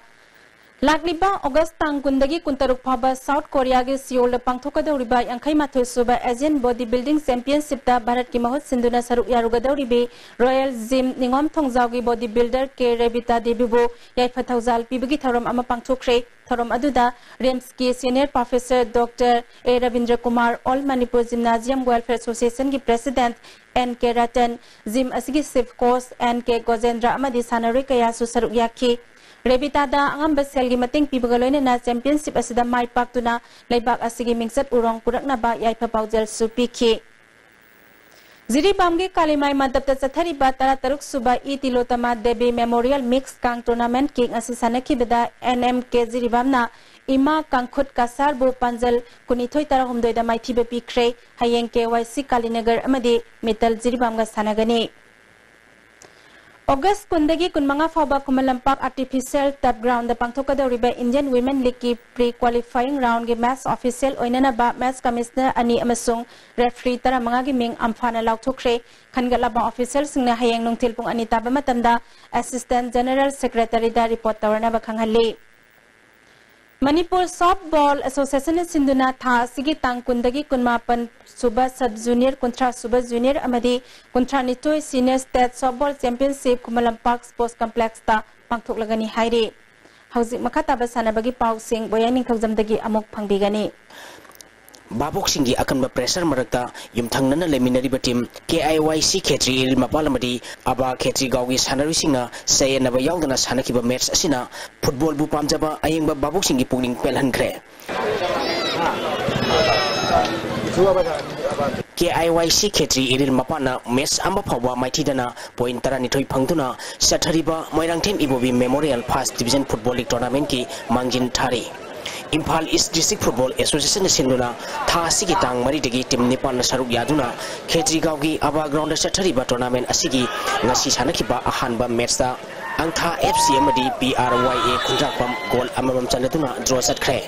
ꯂꯥꯛꯂꯤꯕ ꯑꯣꯒꯁ ꯇꯥꯡ ꯀꯨꯟꯗꯒꯤ ꯀꯨꯟꯇꯔꯨꯛ ꯐꯥꯎꯕ ꯁꯥꯎꯠ ꯀꯣꯔꯤꯌꯥꯒꯤ ꯁꯤꯑꯣꯜꯗ ꯄꯥꯡꯊꯣꯛꯀꯗꯧꯔꯤꯕ ꯌꯥꯡꯈꯩ ꯃꯥꯊꯣꯏ ꯁꯨꯕ ꯑꯦꯁꯤꯌꯥꯟ ꯕꯣꯗꯤ ꯕꯤꯜꯗꯤꯡ ꯆꯦꯝꯄꯤꯌꯟꯁꯤꯞꯇ ꯚꯥꯔꯠꯀꯤ ꯃꯍꯨꯠ ꯁꯤꯟꯗꯨꯅ ꯁꯔꯨꯛ ꯌꯥꯔꯨꯒꯗꯧꯔꯤꯕꯤ ꯔꯣꯌꯦꯜ ꯖꯤꯝ ꯅꯤꯉꯣꯝ ꯊꯣꯡꯖꯥꯎꯒꯤ ꯕꯣꯗꯤ ꯕꯤꯜꯗꯔ ꯀꯦ ꯔꯦꯕꯤꯇꯥ ꯗꯦꯕꯤꯕꯨ ꯌꯥꯏꯐ ꯊꯧꯖꯥꯜ ꯄꯤꯕꯒꯤ ꯊꯧꯔꯝ ꯑꯃ ꯄꯥꯡꯊꯣꯛꯈ꯭ꯔꯦ꯫ ꯊꯧꯔꯝ ꯑꯗꯨꯗ ꯔꯤꯝꯁꯀꯤ senior professor doctor A Rabindra Kumar, all Manipur gymnasium welfare ꯑꯦꯁꯣꯁꯤꯌꯦꯁꯟꯒꯤ president N K Ratan, gym ꯑꯁꯤꯒꯤ chief coach N K Gojendra ꯑꯃꯗꯤ ꯁꯥꯟꯅꯔꯣꯏ ꯀꯌꯥꯁꯨ ꯁꯔꯨꯛ ꯌꯥꯈꯤ꯫ ꯔꯦꯕꯤꯇꯥꯗ ꯑꯉꯝꯕ ꯁꯦꯜꯒꯤ ꯃꯇꯦꯡ ꯄꯤꯕꯒ ꯂꯣꯏꯅꯅ ꯆꯦꯝꯄꯤꯌꯟꯁꯤꯞ ꯑꯁꯤꯗ ꯃꯥꯏ ꯄꯥꯛꯇꯨꯅ ꯂꯩꯕꯥꯛ ꯑꯁꯤꯒꯤ ꯃꯤꯡꯆꯠ ꯎꯔꯣꯡ ꯄꯨꯔꯛꯅꯕ ꯌꯥꯏꯐ ꯄꯥꯎꯖꯦꯜꯁꯨ ꯄꯤꯈꯤ꯫ ꯖꯤꯔꯤꯕꯥꯝꯒꯤ ꯀꯥꯂꯤꯃꯥꯏ ꯃꯟꯗꯞꯇ ꯆꯠꯊꯔꯤꯕ ꯇꯔꯥꯇꯔꯨꯛ ꯁꯨꯕ ꯏ ꯇꯤꯂꯣꯇꯃꯥ ꯗꯦꯕꯤ ꯃꯦꯃꯣꯔꯤꯌꯦꯜ ꯃꯤꯛꯁ ꯀꯥꯡ ꯇꯣꯔꯅꯥꯃꯦꯟꯠꯀꯤ ꯉꯁꯤ ꯁꯥꯟꯅꯈꯤꯕꯗ ꯑꯦꯟ ꯑꯦꯝ ꯀꯦ ꯖꯤꯔꯤꯕꯥꯝꯅ ꯏꯃꯥ ꯀꯥꯡꯈꯨꯠ ꯀꯁꯥꯔꯕꯨ ꯄꯥꯟꯖꯜ ꯀꯨꯟꯅꯤꯊꯣꯏ ꯇꯔꯥꯍꯨꯝꯗꯣꯏꯗ ꯃꯥꯏꯊꯤꯕ ꯄꯤꯈ꯭ꯔꯦ꯫ ꯍꯌꯦꯡ ꯀꯦ ꯋꯥꯏ ꯁꯤ ꯀꯥꯂꯤꯅꯒꯔ ꯑꯃꯗꯤ ꯃꯤꯇꯜ ꯖꯤꯔꯤꯕꯥꯝꯒ ꯁꯥꯟꯅꯒꯅꯤ꯫ ꯑꯣꯒꯁ ꯀꯨꯟꯗꯒꯤ ꯀꯨꯟꯃꯉꯥ ꯐꯥꯎꯕ ꯈꯨꯃꯟ ꯂꯝꯄꯥꯛ ꯑꯥꯔꯇꯤꯐꯤꯁꯤꯌꯦꯜ ꯇꯔꯐ ꯒ꯭ꯔꯥꯎꯟꯗ ꯄꯥꯡꯊꯣꯛꯀꯗꯧꯔꯤꯕ ꯏꯟꯗꯤꯌꯟ ꯋꯤꯃꯦꯟ ꯂꯤꯒꯀꯤ ꯄ꯭ꯔꯤ ꯀ꯭ꯋꯥꯂꯤꯐꯥꯏꯌꯤꯡ ꯔꯥꯎꯟꯒꯤ ꯃꯦꯠꯆ ꯑꯣꯐꯤꯁꯤꯌꯦꯜ ꯑꯣꯏꯅꯅꯕ ꯃꯦꯠꯆ ꯀꯃꯤꯁꯅꯔ ꯑꯅꯤ ꯑꯃꯁꯨꯡ ꯔꯦꯐ꯭ꯔꯤ ꯇꯔꯥꯃꯉꯥꯒꯤ ꯃꯤꯡ ꯑꯝꯐꯥꯅ ꯂꯥꯎꯊꯣꯛꯈ꯭ꯔꯦ꯫ ꯈꯟꯒꯠꯂꯕ ꯑꯣꯐꯤꯁꯤꯌꯦꯜꯁꯤꯡꯅ ꯍꯌꯦꯡ ꯅꯨꯡꯊꯤꯜ ꯄꯨꯡ ꯑꯅꯤ ꯇꯥꯕ ꯃꯇꯝꯗ ꯑꯦꯁꯤꯁꯇꯦꯟꯠ ꯖꯦꯅꯔꯦꯜ ꯁꯦꯀ꯭ꯔꯦꯇꯔꯤꯗ ꯔꯤꯄꯣꯔꯠ ꯇꯧꯔꯅꯕ ꯈꯪꯍꯜꯂꯤ꯫ ꯃꯅꯤꯄꯨꯔ ꯁꯣꯐꯕꯣꯜ ꯑꯦꯁꯣꯁꯤꯌꯦꯁꯟꯅ ꯁꯤꯟꯗꯨꯅ ꯊꯥ ꯑꯁꯤꯒꯤ ꯇꯥꯡ ꯀꯨꯟꯗꯒꯤ ꯀꯨꯟꯃꯥꯄꯟ ꯁꯨꯕ ꯁꯕ ꯖꯨꯅꯤꯌꯔ, ꯀꯨꯟꯊ꯭ꯔꯥ ꯁꯨꯕ ꯖꯨꯅꯤꯌꯔ ꯑꯃꯗꯤ ꯀꯨꯟꯊ꯭ꯔꯥꯅꯤꯊꯣꯏ senior state ꯁꯣꯐꯕꯣꯜ championship Khuman Lampak sports ꯀꯝꯄ꯭ꯂꯦꯛꯁꯇ ꯄꯥꯡꯊꯣꯛꯂꯒꯅꯤ ꯍꯥꯏꯔꯤ꯫ ꯍꯧꯖꯤꯛ ꯃꯈꯥ ꯇꯥꯕ ꯁꯥꯟꯅꯕꯒꯤ ꯄꯥꯎꯁꯤꯡ ꯕꯣꯌꯥꯏ ꯅꯤꯡꯊꯧꯖꯝꯗꯒꯤ ꯑꯃꯨꯛ ꯐꯪꯕꯤꯒꯅꯤ꯫ ꯚꯥꯕꯣꯛꯁꯤꯡꯒꯤ ꯑꯀꯟꯕ ꯄ꯭ꯔꯦꯁꯔ ꯃꯔꯛꯇ ꯌꯨꯝꯊꯪꯅꯅ ꯂꯩꯃꯤꯟꯅꯔꯤꯕ ꯇꯤꯝ ꯀꯦ ꯑꯥꯏ ꯋꯥꯏ ꯁꯤ ꯈꯦꯇ꯭ꯔꯤ ꯏꯔꯤꯜ ꯃꯄꯥꯜ ꯑꯃꯗꯤ ꯑꯕꯥ ꯈꯦꯇ꯭ꯔꯤꯒꯥꯎꯒꯤ ꯁꯥꯟꯅꯔꯣꯏꯁꯤꯡꯅ ꯆꯌꯦꯠꯅꯕ ꯌꯥꯎꯗꯅ ꯁꯥꯟꯅꯈꯤꯕ ꯃꯦꯠꯆ ꯑꯁꯤꯅ ꯐꯨꯠꯕꯣꯜꯕꯨ ꯄꯥꯝꯖꯕ ꯑꯌꯦꯡꯕ ꯚꯥꯕꯣꯛꯁꯤꯡꯒꯤ ꯄꯨꯛꯅꯤꯡ ꯄꯦꯜꯍꯟꯈ꯭ꯔꯦ꯫ ꯀꯦ ꯑꯥꯏ ꯋꯥꯏ ꯁꯤ ꯈꯦꯇ꯭ꯔꯤ ꯏꯔꯤꯜ ꯃꯄꯥꯟꯅ ꯃꯦꯠꯆ ꯑꯃ ꯐꯥꯎꯕ ꯃꯥꯏꯊꯤꯗꯅ ꯄꯣꯏꯟꯠ ꯇꯔꯥꯅꯤꯊꯣꯏ ꯐꯪꯗꯨꯅ ꯆꯠꯊꯔꯤꯕ Moirangthem Ibobi memorial first division football league ꯇꯣꯔꯅꯥꯃꯦꯟꯠꯀꯤ ꯃꯥꯡꯖꯤꯟ ꯊꯥꯔꯤ꯫ ꯏꯝꯐꯥꯜ ꯏꯁ꯭ꯠ ꯗꯤꯁꯇ꯭ꯔꯤꯛ ꯐꯨꯠꯕꯣꯜ ꯑꯦꯁꯣꯁꯤꯌꯦꯁꯟꯅ ꯁꯤꯟꯗꯨꯅ ꯊꯥ ꯑꯁꯤꯒꯤ ꯇꯥꯡ ꯃꯔꯤꯗꯒꯤ ꯇꯤꯝ ꯅꯤꯄꯥꯟꯅ ꯁꯔꯨꯛ ꯌꯥꯗꯨꯅ ꯈꯦꯇ꯭ꯔꯤꯒꯥꯎꯒꯤ ꯑꯕꯥ ꯒ꯭ꯔꯥꯎꯟꯗ ꯆꯠꯊꯔꯤꯕ ꯇꯣꯔꯅꯥꯃꯦꯟꯠ ꯑꯁꯤꯒꯤ ꯉꯁꯤ ꯁꯥꯟꯅꯈꯤꯕ ꯑꯍꯥꯟꯕ ꯃꯦꯠꯆꯇ ꯑꯪꯊꯥ ꯑꯦꯐ ꯁꯤ ꯑꯃꯗꯤ ꯄꯤ ꯑꯥꯔ ꯋꯥꯏ ꯑꯦ ꯈꯨꯟꯗ꯭ꯔꯥꯛꯄꯝ ꯒꯣꯜ ꯑꯃꯃꯝ ꯆꯟꯅꯗꯨꯅ ꯗ꯭ꯔꯣ ꯆꯠꯈ꯭ꯔꯦ꯫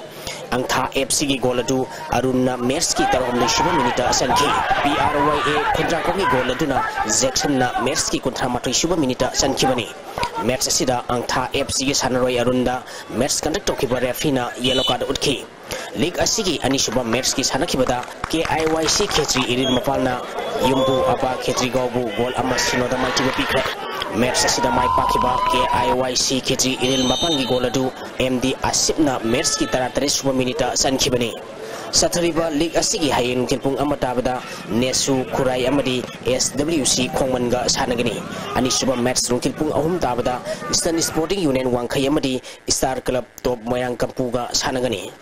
ꯑꯪꯊꯥ ꯑꯦꯐ ꯁꯤꯒꯤ ꯒꯣꯜ ꯑꯗꯨ ꯑꯔꯨꯟꯅ ꯃꯦꯠꯆꯀꯤ ꯇꯔꯥꯍꯨꯝꯗꯣꯏ ꯁꯨꯕ ꯃꯤꯅꯤꯠꯇ ꯆꯟꯈꯤ꯫ ꯄꯤ ꯑꯥꯔ ꯋꯥꯏ ꯑꯦ ꯈꯨꯟꯗ꯭ꯔꯥꯛꯄꯝꯒꯤ ꯒꯣꯜ ꯑꯗꯨꯅ ꯖꯦꯛꯁꯟꯅ ꯃꯦꯠꯆꯀꯤ ꯀꯨꯟꯊ꯭ꯔꯥ ꯃꯥꯊꯣꯏ ꯁꯨꯕ ꯃꯤꯅꯤꯠꯇ ꯆꯟꯈꯤꯕꯅꯤ꯫ Match ꯑꯁꯤꯗ ꯑꯪꯊꯥ F Cꯒꯤ ꯁꯥꯟꯅꯔꯣꯏ ꯑꯔꯨꯟꯗ match conduct ꯇꯧꯈꯤꯕ refereeꯅ yellow card ꯎꯠꯈꯤ꯫ League ꯑꯁꯤꯒꯤ ꯑꯅꯤꯁꯨꯕ matchꯀꯤ ꯁꯥꯟꯅꯈꯤꯕꯗ K I Y C ꯈꯦꯇ꯭ꯔꯤ ꯏꯔꯤꯜ ꯃꯄꯥꯜꯅ ꯌꯨꯝꯕꯨ ꯑꯕꯥ ꯈꯦꯇ꯭ꯔꯤꯒꯥꯎꯕꯨ goal ꯑꯃ ꯁꯤꯅꯣꯗ ꯃꯥꯏꯊꯤꯕ ꯄꯤꯈ꯭ꯔꯦ꯫ Match ꯑꯁꯤꯗ ꯃꯥꯏ ꯄꯥꯛꯈꯤꯕ K I Y C Khetri Iril ꯃꯄꯥꯜꯒꯤ goal ꯑꯗꯨ M D ꯑꯁꯤꯞꯅ matchꯀꯤ ꯇꯔꯥꯇꯔꯦꯠ ꯁꯨꯕ minuteꯇ ꯆꯟꯈꯤꯕꯅꯤ꯫ ꯆꯠꯊꯔꯤꯕ league ꯑꯁꯤꯒꯤ ꯍꯌꯦꯡ ꯅꯨꯡꯊꯤꯜ ꯄꯨꯡ ꯑꯃ ꯇꯥꯕꯗ ꯅꯦꯁꯨ ꯈꯨꯔꯥꯏ ꯑꯃꯗꯤ S W C ꯈꯣꯡꯃꯟꯒ ꯁꯥꯟꯅꯒꯅꯤ꯫ ꯑꯅꯤꯁꯨꯕ match ꯅꯨꯡꯊꯤꯜ ꯄꯨꯡ ꯑꯍꯨꯝ ꯇꯥꯕꯗ Eastern Sporting Union ꯋꯥꯡꯈꯩ ꯑꯃꯗꯤ Star Club Top ꯃꯣꯏꯔꯥꯡ ꯀꯝꯄꯨꯒ ꯁꯥꯟꯅꯒꯅꯤ꯫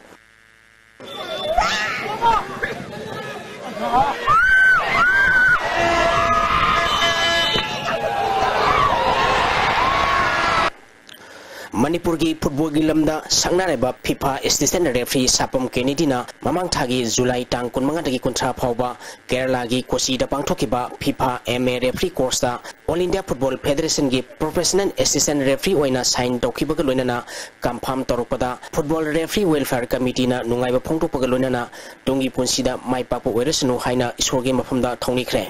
ꯃꯅꯤꯄꯨꯔꯒꯤ footballꯒꯤ ꯂꯝꯗ ꯁꯛꯅꯥꯏꯔꯕ FIFA assistant referee ꯁꯥꯄꯝ ꯀꯦꯅꯦꯗꯤꯅ ꯃꯃꯥꯡ ꯊꯥꯒꯤ July ꯇꯥꯡ ꯀꯨꯟꯃꯉꯥꯗꯒꯤ ꯀꯨꯟꯊ꯭ꯔꯥ ꯐꯥꯎꯕ ꯀꯦꯔꯂꯥꯒꯤ ꯀꯣꯆꯤꯗ ꯄꯥꯡꯊꯣꯛꯈꯤꯕ FIFA M A referee courseꯇ All India Football Federationꯒꯤ professional assistant referee ꯑꯣꯏꯅ sign ꯇꯧꯈꯤꯕꯒ ꯂꯣꯏꯅꯅ confirm ꯇꯧꯔꯛꯄꯗ Football Referee Welfare Committeeꯅ ꯅꯨꯡꯉꯥꯏꯕ ꯐꯣꯡꯗꯣꯛꯄꯒ ꯂꯣꯏꯅꯅ ꯇꯨꯡꯒꯤ ꯄꯨꯟꯁꯤꯗ ꯃꯥꯏ ꯄꯥꯛꯄ ꯑꯣꯏꯔꯁꯅꯨ ꯍꯥꯏꯅ ꯏꯁꯣꯔꯒꯤ ꯃꯐꯝꯗ ꯊꯧꯅꯤꯈ꯭ꯔꯦ꯫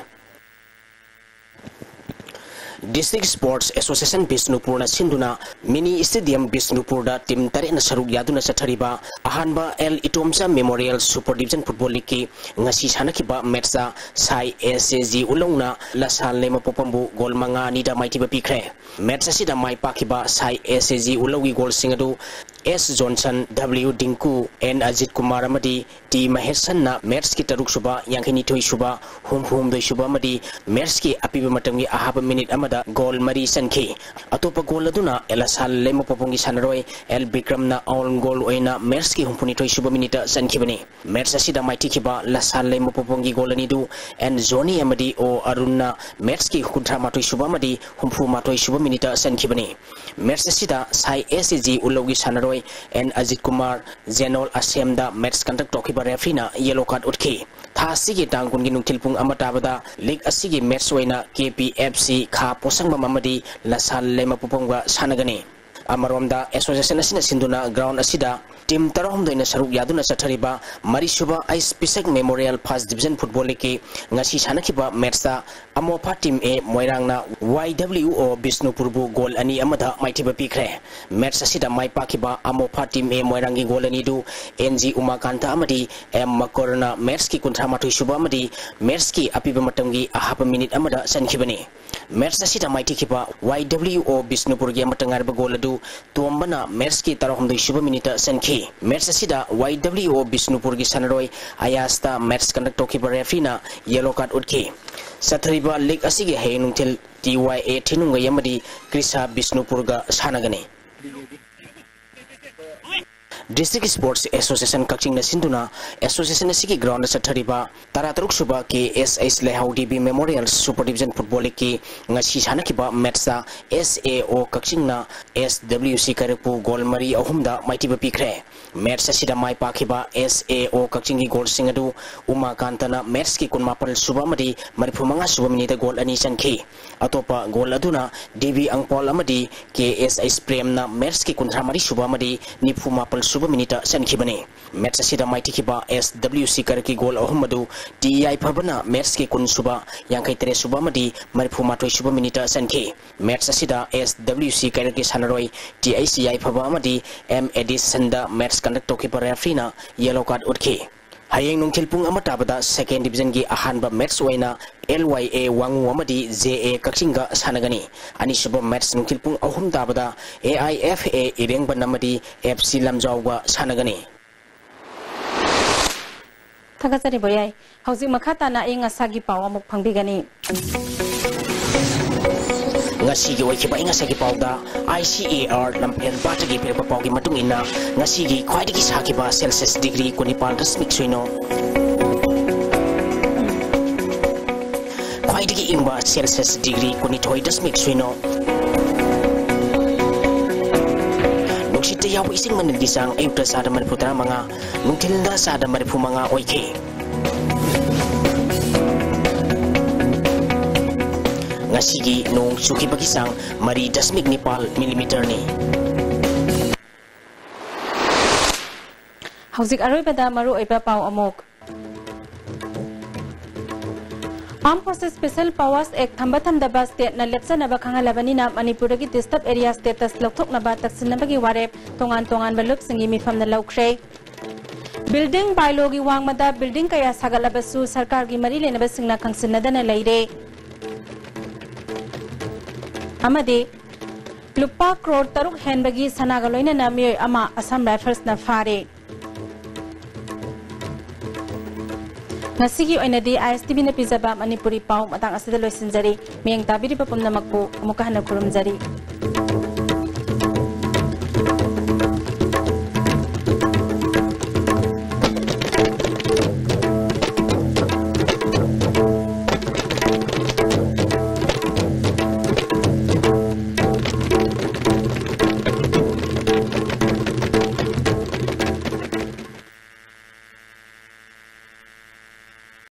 District Sports Association ꯕꯤꯁꯅꯨꯄꯨꯔꯅ ꯁꯤꯟꯗꯨꯅ mini stadium ꯕꯤꯁꯅꯨꯄꯨꯔꯗ team ꯇꯔꯦꯠꯅ ꯁꯔꯨꯛ ꯌꯥꯗꯨꯅ ꯆꯠꯊꯔꯤꯕ ꯑꯍꯥꯟꯕ L Itomcha Memorial Super Division Football Leagueꯀꯤ ꯉꯁꯤ ꯁꯥꯟꯅꯈꯤꯕ matchꯇ ꯁꯥꯏ S A G ꯎꯂꯧꯅ ꯂꯁꯥꯟ ꯂꯩꯃꯄꯣꯛꯄꯝꯕꯨ goal ꯃꯉꯥ ꯑꯅꯤꯗ ꯃꯥꯏꯊꯤꯕ ꯄꯤꯈ꯭ꯔꯦ꯫ Match ꯑꯁꯤꯗ ꯃꯥꯏ ꯄꯥꯛꯈꯤꯕ ꯁꯥꯏ S A G ꯎꯂꯧꯒꯤ goalꯁꯤꯡ ꯑꯗꯨ S Johnson, W Dinku, N Ajit Kumar ꯑꯃꯗꯤ T ꯃꯍꯦꯁꯟꯅ matchꯀꯤ ꯇꯔꯨꯛ ꯁꯨꯕ, ꯌꯥꯡꯈꯩ ꯅꯤꯊꯣꯏ ꯁꯨꯕ, ꯍꯨꯝꯐꯨ ꯍꯨꯝꯗꯣꯏ ꯁꯨꯕ ꯑꯃꯗꯤ matchꯀꯤ ꯑꯄꯤꯕ ꯃꯇꯝꯒꯤ ꯑꯍꯥꯞꯄ minute ꯑꯃꯗ goal ꯃꯔꯤ ꯆꯟꯈꯤ꯫ ꯑꯇꯣꯞꯄ goal ꯑꯗꯨꯅ ꯑꯦꯂꯥꯁꯥ ꯂꯩꯃꯄꯣꯛꯄꯝꯒꯤ ꯁꯥꯟꯅꯔꯣꯏ L ꯕꯤꯀ꯭ꯔꯝꯅ own goal ꯑꯣꯏꯅ matchꯀꯤ ꯍꯨꯝꯐꯨ ꯅꯤꯊꯣꯏ ꯁꯨꯕ minuteꯇ ꯆꯟꯈꯤꯕꯅꯤ꯫ Match ꯑꯁꯤꯗ ꯃꯥꯏꯊꯤꯈꯤꯕ ꯂꯁꯥꯟ ꯂꯩꯃꯄꯣꯛꯄꯝꯒꯤ goal ꯑꯅꯤꯗꯨ N Johnny ꯑꯃꯗꯤ O Arunꯅ matchꯀꯤ ꯍꯨꯝꯐꯨꯇꯔꯥ ꯃꯥꯊꯣꯏ ꯁꯨꯕ ꯑꯃꯗꯤ ꯍꯨꯝꯐꯨ ꯃꯥꯊꯣꯏ ꯁꯨꯕ minuteꯇ ꯆꯟꯈꯤꯕꯅꯤ꯫ Match ꯑꯁꯤꯗ ꯁꯥꯏ S A G ꯎꯂꯧꯒꯤ ꯁꯥꯟꯅꯔꯣꯏ N Ajit Kumar ꯖꯦꯅꯣꯜ ꯑꯁꯦꯝꯗ match conduct ꯇꯧꯈꯤꯕ refereeꯅ yellow card ꯎꯠꯈꯤ꯫ ꯊꯥ ꯑꯁꯤꯒꯤ ꯇꯥꯡ ꯀꯨꯟꯒꯤ ꯅꯨꯡꯊꯤꯜ ꯄꯨꯡ ꯑꯃ ꯇꯥꯕꯗ league ꯑꯁꯤꯒꯤ match ꯑꯣꯏꯅ K P F C ꯈꯥ ꯄꯣꯁꯪꯕꯝ ꯑꯃꯗꯤ ꯂꯁꯥꯟ ꯂꯩꯃꯄꯣꯛꯄꯝꯒ ꯁꯥꯟꯅꯒꯅꯤ꯫ ꯑꯃꯔꯣꯝꯗ association ꯑꯁꯤꯅ ꯁꯤꯟꯗꯨꯅ ground ꯑꯁꯤꯗ Team ꯇꯔꯥꯍꯨꯝꯗꯣꯏꯅ ꯁꯔꯨꯛ ꯌꯥꯗꯨꯅ ꯆꯠꯊꯔꯤꯕ ꯃꯔꯤꯁꯨꯕ ꯑꯩꯁ ꯄꯤꯁꯛ Memorial First Division Football Leagueꯀꯤ ꯉꯁꯤ ꯁꯥꯟꯅꯈꯤꯕ matchꯇ ꯑꯃꯣꯐꯥ Team A ꯃꯣꯏꯔꯥꯡꯅ Y W O ꯕꯤꯁꯅꯨꯄꯨꯔꯕꯨ goal ꯑꯅꯤ ꯑꯃꯗ ꯃꯥꯏꯊꯤꯕ ꯄꯤꯈ꯭ꯔꯦ꯫ Match ꯑꯁꯤꯗ ꯃꯥꯏ ꯄꯥꯛꯈꯤꯕ ꯑꯃꯣꯐꯥ Team A ꯃꯣꯏꯔꯥꯡꯒꯤ goal ꯑꯅꯤꯗꯨ N G ꯎꯃꯥꯀꯥꯟꯇ ꯑꯃꯗꯤ M ꯃꯀꯣꯔꯅ matchꯀꯤ ꯀꯨꯟꯊ꯭ꯔꯥ ꯃꯥꯊꯣꯏ ꯁꯨꯕ ꯑꯃꯗꯤ matchꯀꯤ ꯑꯄꯤꯕ ꯃꯇꯝꯒꯤ ꯑꯍꯥꯞꯄ minute ꯑꯃꯗ ꯆꯟꯈꯤꯕꯅꯤ꯫ Match ꯑꯁꯤꯗ ꯃꯥꯏꯊꯤꯈꯤꯕ Y W O ꯕꯤꯁꯅꯨꯄꯨꯔꯒꯤ ꯑꯃꯠꯇ ꯉꯥꯏꯔꯕ goal ꯑꯗꯨ ꯇꯣꯝꯕꯅ matchꯀꯤ ꯇꯔꯥꯍꯨꯝꯗꯣꯏ ꯁꯨꯕ minuteꯇ ꯆꯟꯈꯤ꯫ Match ꯑꯁꯤꯗ Y W O ꯕꯤꯁꯅꯨꯄꯨꯔꯒꯤ ꯁꯥꯟꯅꯔꯣꯏ ꯑꯌꯥꯁꯇ match conduct ꯇꯧꯈꯤꯕ refereeꯅ yellow card ꯎꯠꯈꯤ꯫ ꯆꯠꯊꯔꯤꯕ league ꯑꯁꯤꯒꯤ ꯍꯌꯦꯡ ꯅꯨꯡꯊꯤꯜ T Y A ꯊꯤꯅꯨꯡꯒꯩ ꯑꯃꯗꯤ ꯀ꯭ꯔꯤꯁꯥ ꯕꯤꯁꯅꯨꯄꯨꯔꯒ ꯁꯥꯟꯅꯒꯅꯤ꯫ District Sports Association ꯀꯛꯆꯤꯡꯅ ꯁꯤꯟꯗꯨꯅ association ꯑꯁꯤꯒꯤ groundꯗ ꯆꯠꯊꯔꯤꯕ ꯇꯔꯥꯇꯔꯨꯛ ꯁꯨꯕ K S H ꯂꯩꯍꯥꯎ Devi Memorial Super Division Football Leagueꯀꯤ ꯉꯁꯤ ꯁꯥꯟꯅꯈꯤꯕ matchꯇ S A O ꯀꯛꯆꯤꯡꯅ S W C ꯀꯩꯔꯛꯄꯨ goal ꯃꯔꯤ ꯑꯍꯨꯝꯗ ꯃꯥꯏꯊꯤꯕ ꯄꯤꯈ꯭ꯔꯦ꯫ Match ꯑꯁꯤꯗ ꯃꯥꯏ ꯄꯥꯛꯈꯤꯕ S A O ꯀꯛꯆꯤꯡꯒꯤ goalꯁꯤꯡ ꯑꯗꯨ ꯎꯃꯥꯀꯥꯟꯇꯅ matchꯀꯤ ꯀꯨꯟꯃꯥꯄꯜ ꯁꯨꯕ ꯑꯃꯗꯤ ꯃꯔꯤꯐꯨꯃꯉꯥ ꯁꯨꯕ minuteꯇ goal ꯑꯅꯤ ꯆꯟꯈꯤ꯫ ꯑꯇꯣꯞꯄ goal ꯑꯗꯨꯅ ꯗꯦꯕꯤ ꯑꯪꯄꯥꯜ ꯑꯃꯗꯤ K S H ꯄ꯭ꯔꯦꯝꯅ matchꯀꯤ ꯀꯨꯟꯊ꯭ꯔꯥ ꯃꯔꯤ ꯁꯨꯕ ꯑꯃꯗꯤ ꯅꯤꯐꯨ ꯃꯥꯄꯜ ꯁꯨꯕ minuteꯇ ꯆꯟꯈꯤꯕꯅꯤ꯫ Match ꯑꯁꯤꯗ ꯃꯥꯏꯊꯤꯈꯤꯕ S W C ꯀꯩꯔꯛꯀꯤ goal ꯑꯍꯨꯝ ꯑꯗꯨ T ꯌꯥꯏꯐꯕꯅ matchꯀꯤ ꯀꯨꯟ ꯁꯨꯕ, ꯌꯥꯡꯈꯩ ꯇꯔꯦꯠ ꯁꯨꯕ ꯑꯃꯗꯤ ꯃꯔꯤꯐꯨ ꯃꯥꯊꯣꯏ ꯁꯨꯕ minuteꯇ ꯆꯟꯈꯤ꯫ Match ꯑꯁꯤꯗ S W C ꯀꯩꯔꯛꯀꯤ ꯁꯥꯟꯅꯔꯣꯏ T H ꯌꯥꯏꯐꯕ ꯑꯃꯗꯤ M ꯑꯦꯗꯤꯁꯟꯗ match conduct ꯇꯧꯈꯤꯕ refereeꯅ yellow card ꯎꯠꯈꯤ꯫ ꯍꯌꯦꯡ ꯅꯨꯡꯊꯤꯜ ꯄꯨꯡ ꯑꯃ ꯇꯥꯕꯗ second divisionꯒꯤ ꯑꯍꯥꯟꯕ match ꯑꯣꯏꯅ L Y A ꯋꯥꯉꯨ ꯑꯃꯗꯤ J A ꯀꯛꯆꯤꯡꯒ ꯁꯥꯟꯅꯒꯅꯤ꯫ ꯑꯅꯤꯁꯨꯕ match ꯅꯨꯡꯊꯤꯜ ꯄꯨꯡ ꯑꯍꯨꯝ ꯇꯥꯕꯗ A I F A ꯏꯔꯦꯡꯕꯟ ꯑꯃꯗꯤ F C ꯂꯝꯖꯥꯎꯒ ꯁꯥꯟꯅꯒꯅꯤ꯫ ꯊꯥꯒꯠꯆꯔꯤ ꯚꯣꯌꯥꯏ꯫ ꯍꯧꯖꯤꯛ ꯃꯈꯥ ꯇꯥꯅ ꯑꯏꯪ ꯑꯁꯥꯒꯤ ꯄꯥꯎ ꯑꯃꯨꯛ ꯐꯪꯕꯤꯒꯅꯤ꯫ ꯉꯁꯤꯒꯤ ꯑꯣꯏꯈꯤꯕ ꯑꯏꯪ ꯑꯁꯥꯒꯤ ꯄꯥꯎꯗ I C A R ꯂꯝꯐꯦꯜ ꯄꯥꯠꯇꯒꯤ ꯄꯤꯔꯛꯄ ꯄꯥꯎꯒꯤ ꯃꯇꯨꯡ ꯏꯟꯅ, ꯉꯁꯤꯒꯤ ꯈ꯭ꯋꯥꯏꯗꯒꯤ ꯁꯥꯈꯤꯕ Celsius degree ꯀꯨꯟꯅꯤꯄꯥꯜ ꯗꯁꯃꯤꯛ ꯁꯤꯅꯣ, ꯈ꯭ꯋꯥꯏꯗꯒꯤ ꯏꯪꯕ Celsius degree ꯀꯨꯟꯅꯤꯊꯣꯏ ꯗꯁꯃꯤꯛ ꯁꯤꯅꯣ, ꯅꯨꯡꯁꯤꯠꯇ ꯌꯥꯎꯕ ꯏꯁꯤꯡ ꯃꯅꯤꯜꯒꯤ ꯆꯥꯡ ꯑꯌꯨꯛꯇ ꯆꯥꯗ ꯃꯔꯤꯐꯨ ꯇꯔꯥꯃꯉꯥ, ꯅꯨꯡꯊꯤꯜꯗ ꯆꯥꯗ ꯃꯔꯤꯐꯨ ꯃꯉꯥ ꯑꯣꯏꯈꯤ꯫ ꯉꯁꯤꯒꯤ ꯅꯣꯡ ꯆꯨꯈꯤꯕꯒꯤ ꯆꯥꯡ ꯃꯔꯤ ꯗꯁꯃꯤꯛ ꯅꯤꯄꯥꯜ millimeterꯅꯤ꯫ ꯍꯧꯖꯤꯛ ꯑꯔꯣꯏꯕꯗ ꯃꯔꯨꯑꯣꯏꯕ ꯄꯥꯎ ꯑꯃꯨꯛ꯫ Armed Forces Special Powers Act ꯊꯝꯕ ꯊꯝꯗꯕ stateꯅ ꯂꯦꯞꯆꯅꯕ ꯈꯪꯍꯜꯂꯕꯅꯤꯅ ꯃꯅꯤꯄꯨꯔꯗꯒꯤ disturb area status ꯂꯧꯊꯣꯛꯅꯕ ꯇꯛꯁꯤꯟꯅꯕꯒꯤ ꯋꯥꯔꯦꯞ ꯇꯣꯉꯥꯟ ꯇꯣꯉꯥꯟꯕ ꯂꯨꯞꯁꯤꯡꯒꯤ ꯃꯤꯐꯝꯅ ꯂꯧꯈ꯭ꯔꯦ꯫ Building bylawꯒꯤ ꯋꯥꯡꯃꯗ building ꯀꯌꯥ ꯁꯥꯒꯠꯂꯕꯁꯨ ꯁꯔꯀꯥꯔꯒꯤ ꯃꯔꯤ ꯂꯩꯅꯕꯁꯤꯡꯅ ꯈꯪꯁꯤꯟꯅꯗꯅ ꯂꯩꯔꯦ꯫ ꯑꯃꯗꯤ ꯂꯨꯄꯥ ꯀ꯭ꯔꯣꯔ ꯇꯔꯨꯛ ꯍꯦꯟꯕꯒꯤ ꯁꯅꯥꯒ ꯂꯣꯏꯅꯅ ꯃꯤꯑꯣꯏ ꯑꯃ Assam Riflesꯅ ꯐꯥꯔꯦ꯫ ꯉꯁꯤꯒꯤ ꯑꯣꯏꯅꯗꯤ ISTVꯅ ꯄꯤꯖꯕ ꯃꯅꯤꯄꯨꯔꯤ ꯄꯥꯎ ꯃꯇꯥꯡ ꯑꯁꯤꯗ ꯂꯣꯏꯁꯤꯟꯖꯔꯤ꯫ ꯃꯤꯠꯌꯦꯡ ꯇꯥꯕꯤꯔꯤꯕ ꯄꯨꯝꯅꯃꯛꯄꯨ ꯑꯃꯨꯛꯀ ꯍꯟꯅ ꯈꯨꯔꯨꯝꯖꯔꯤ꯫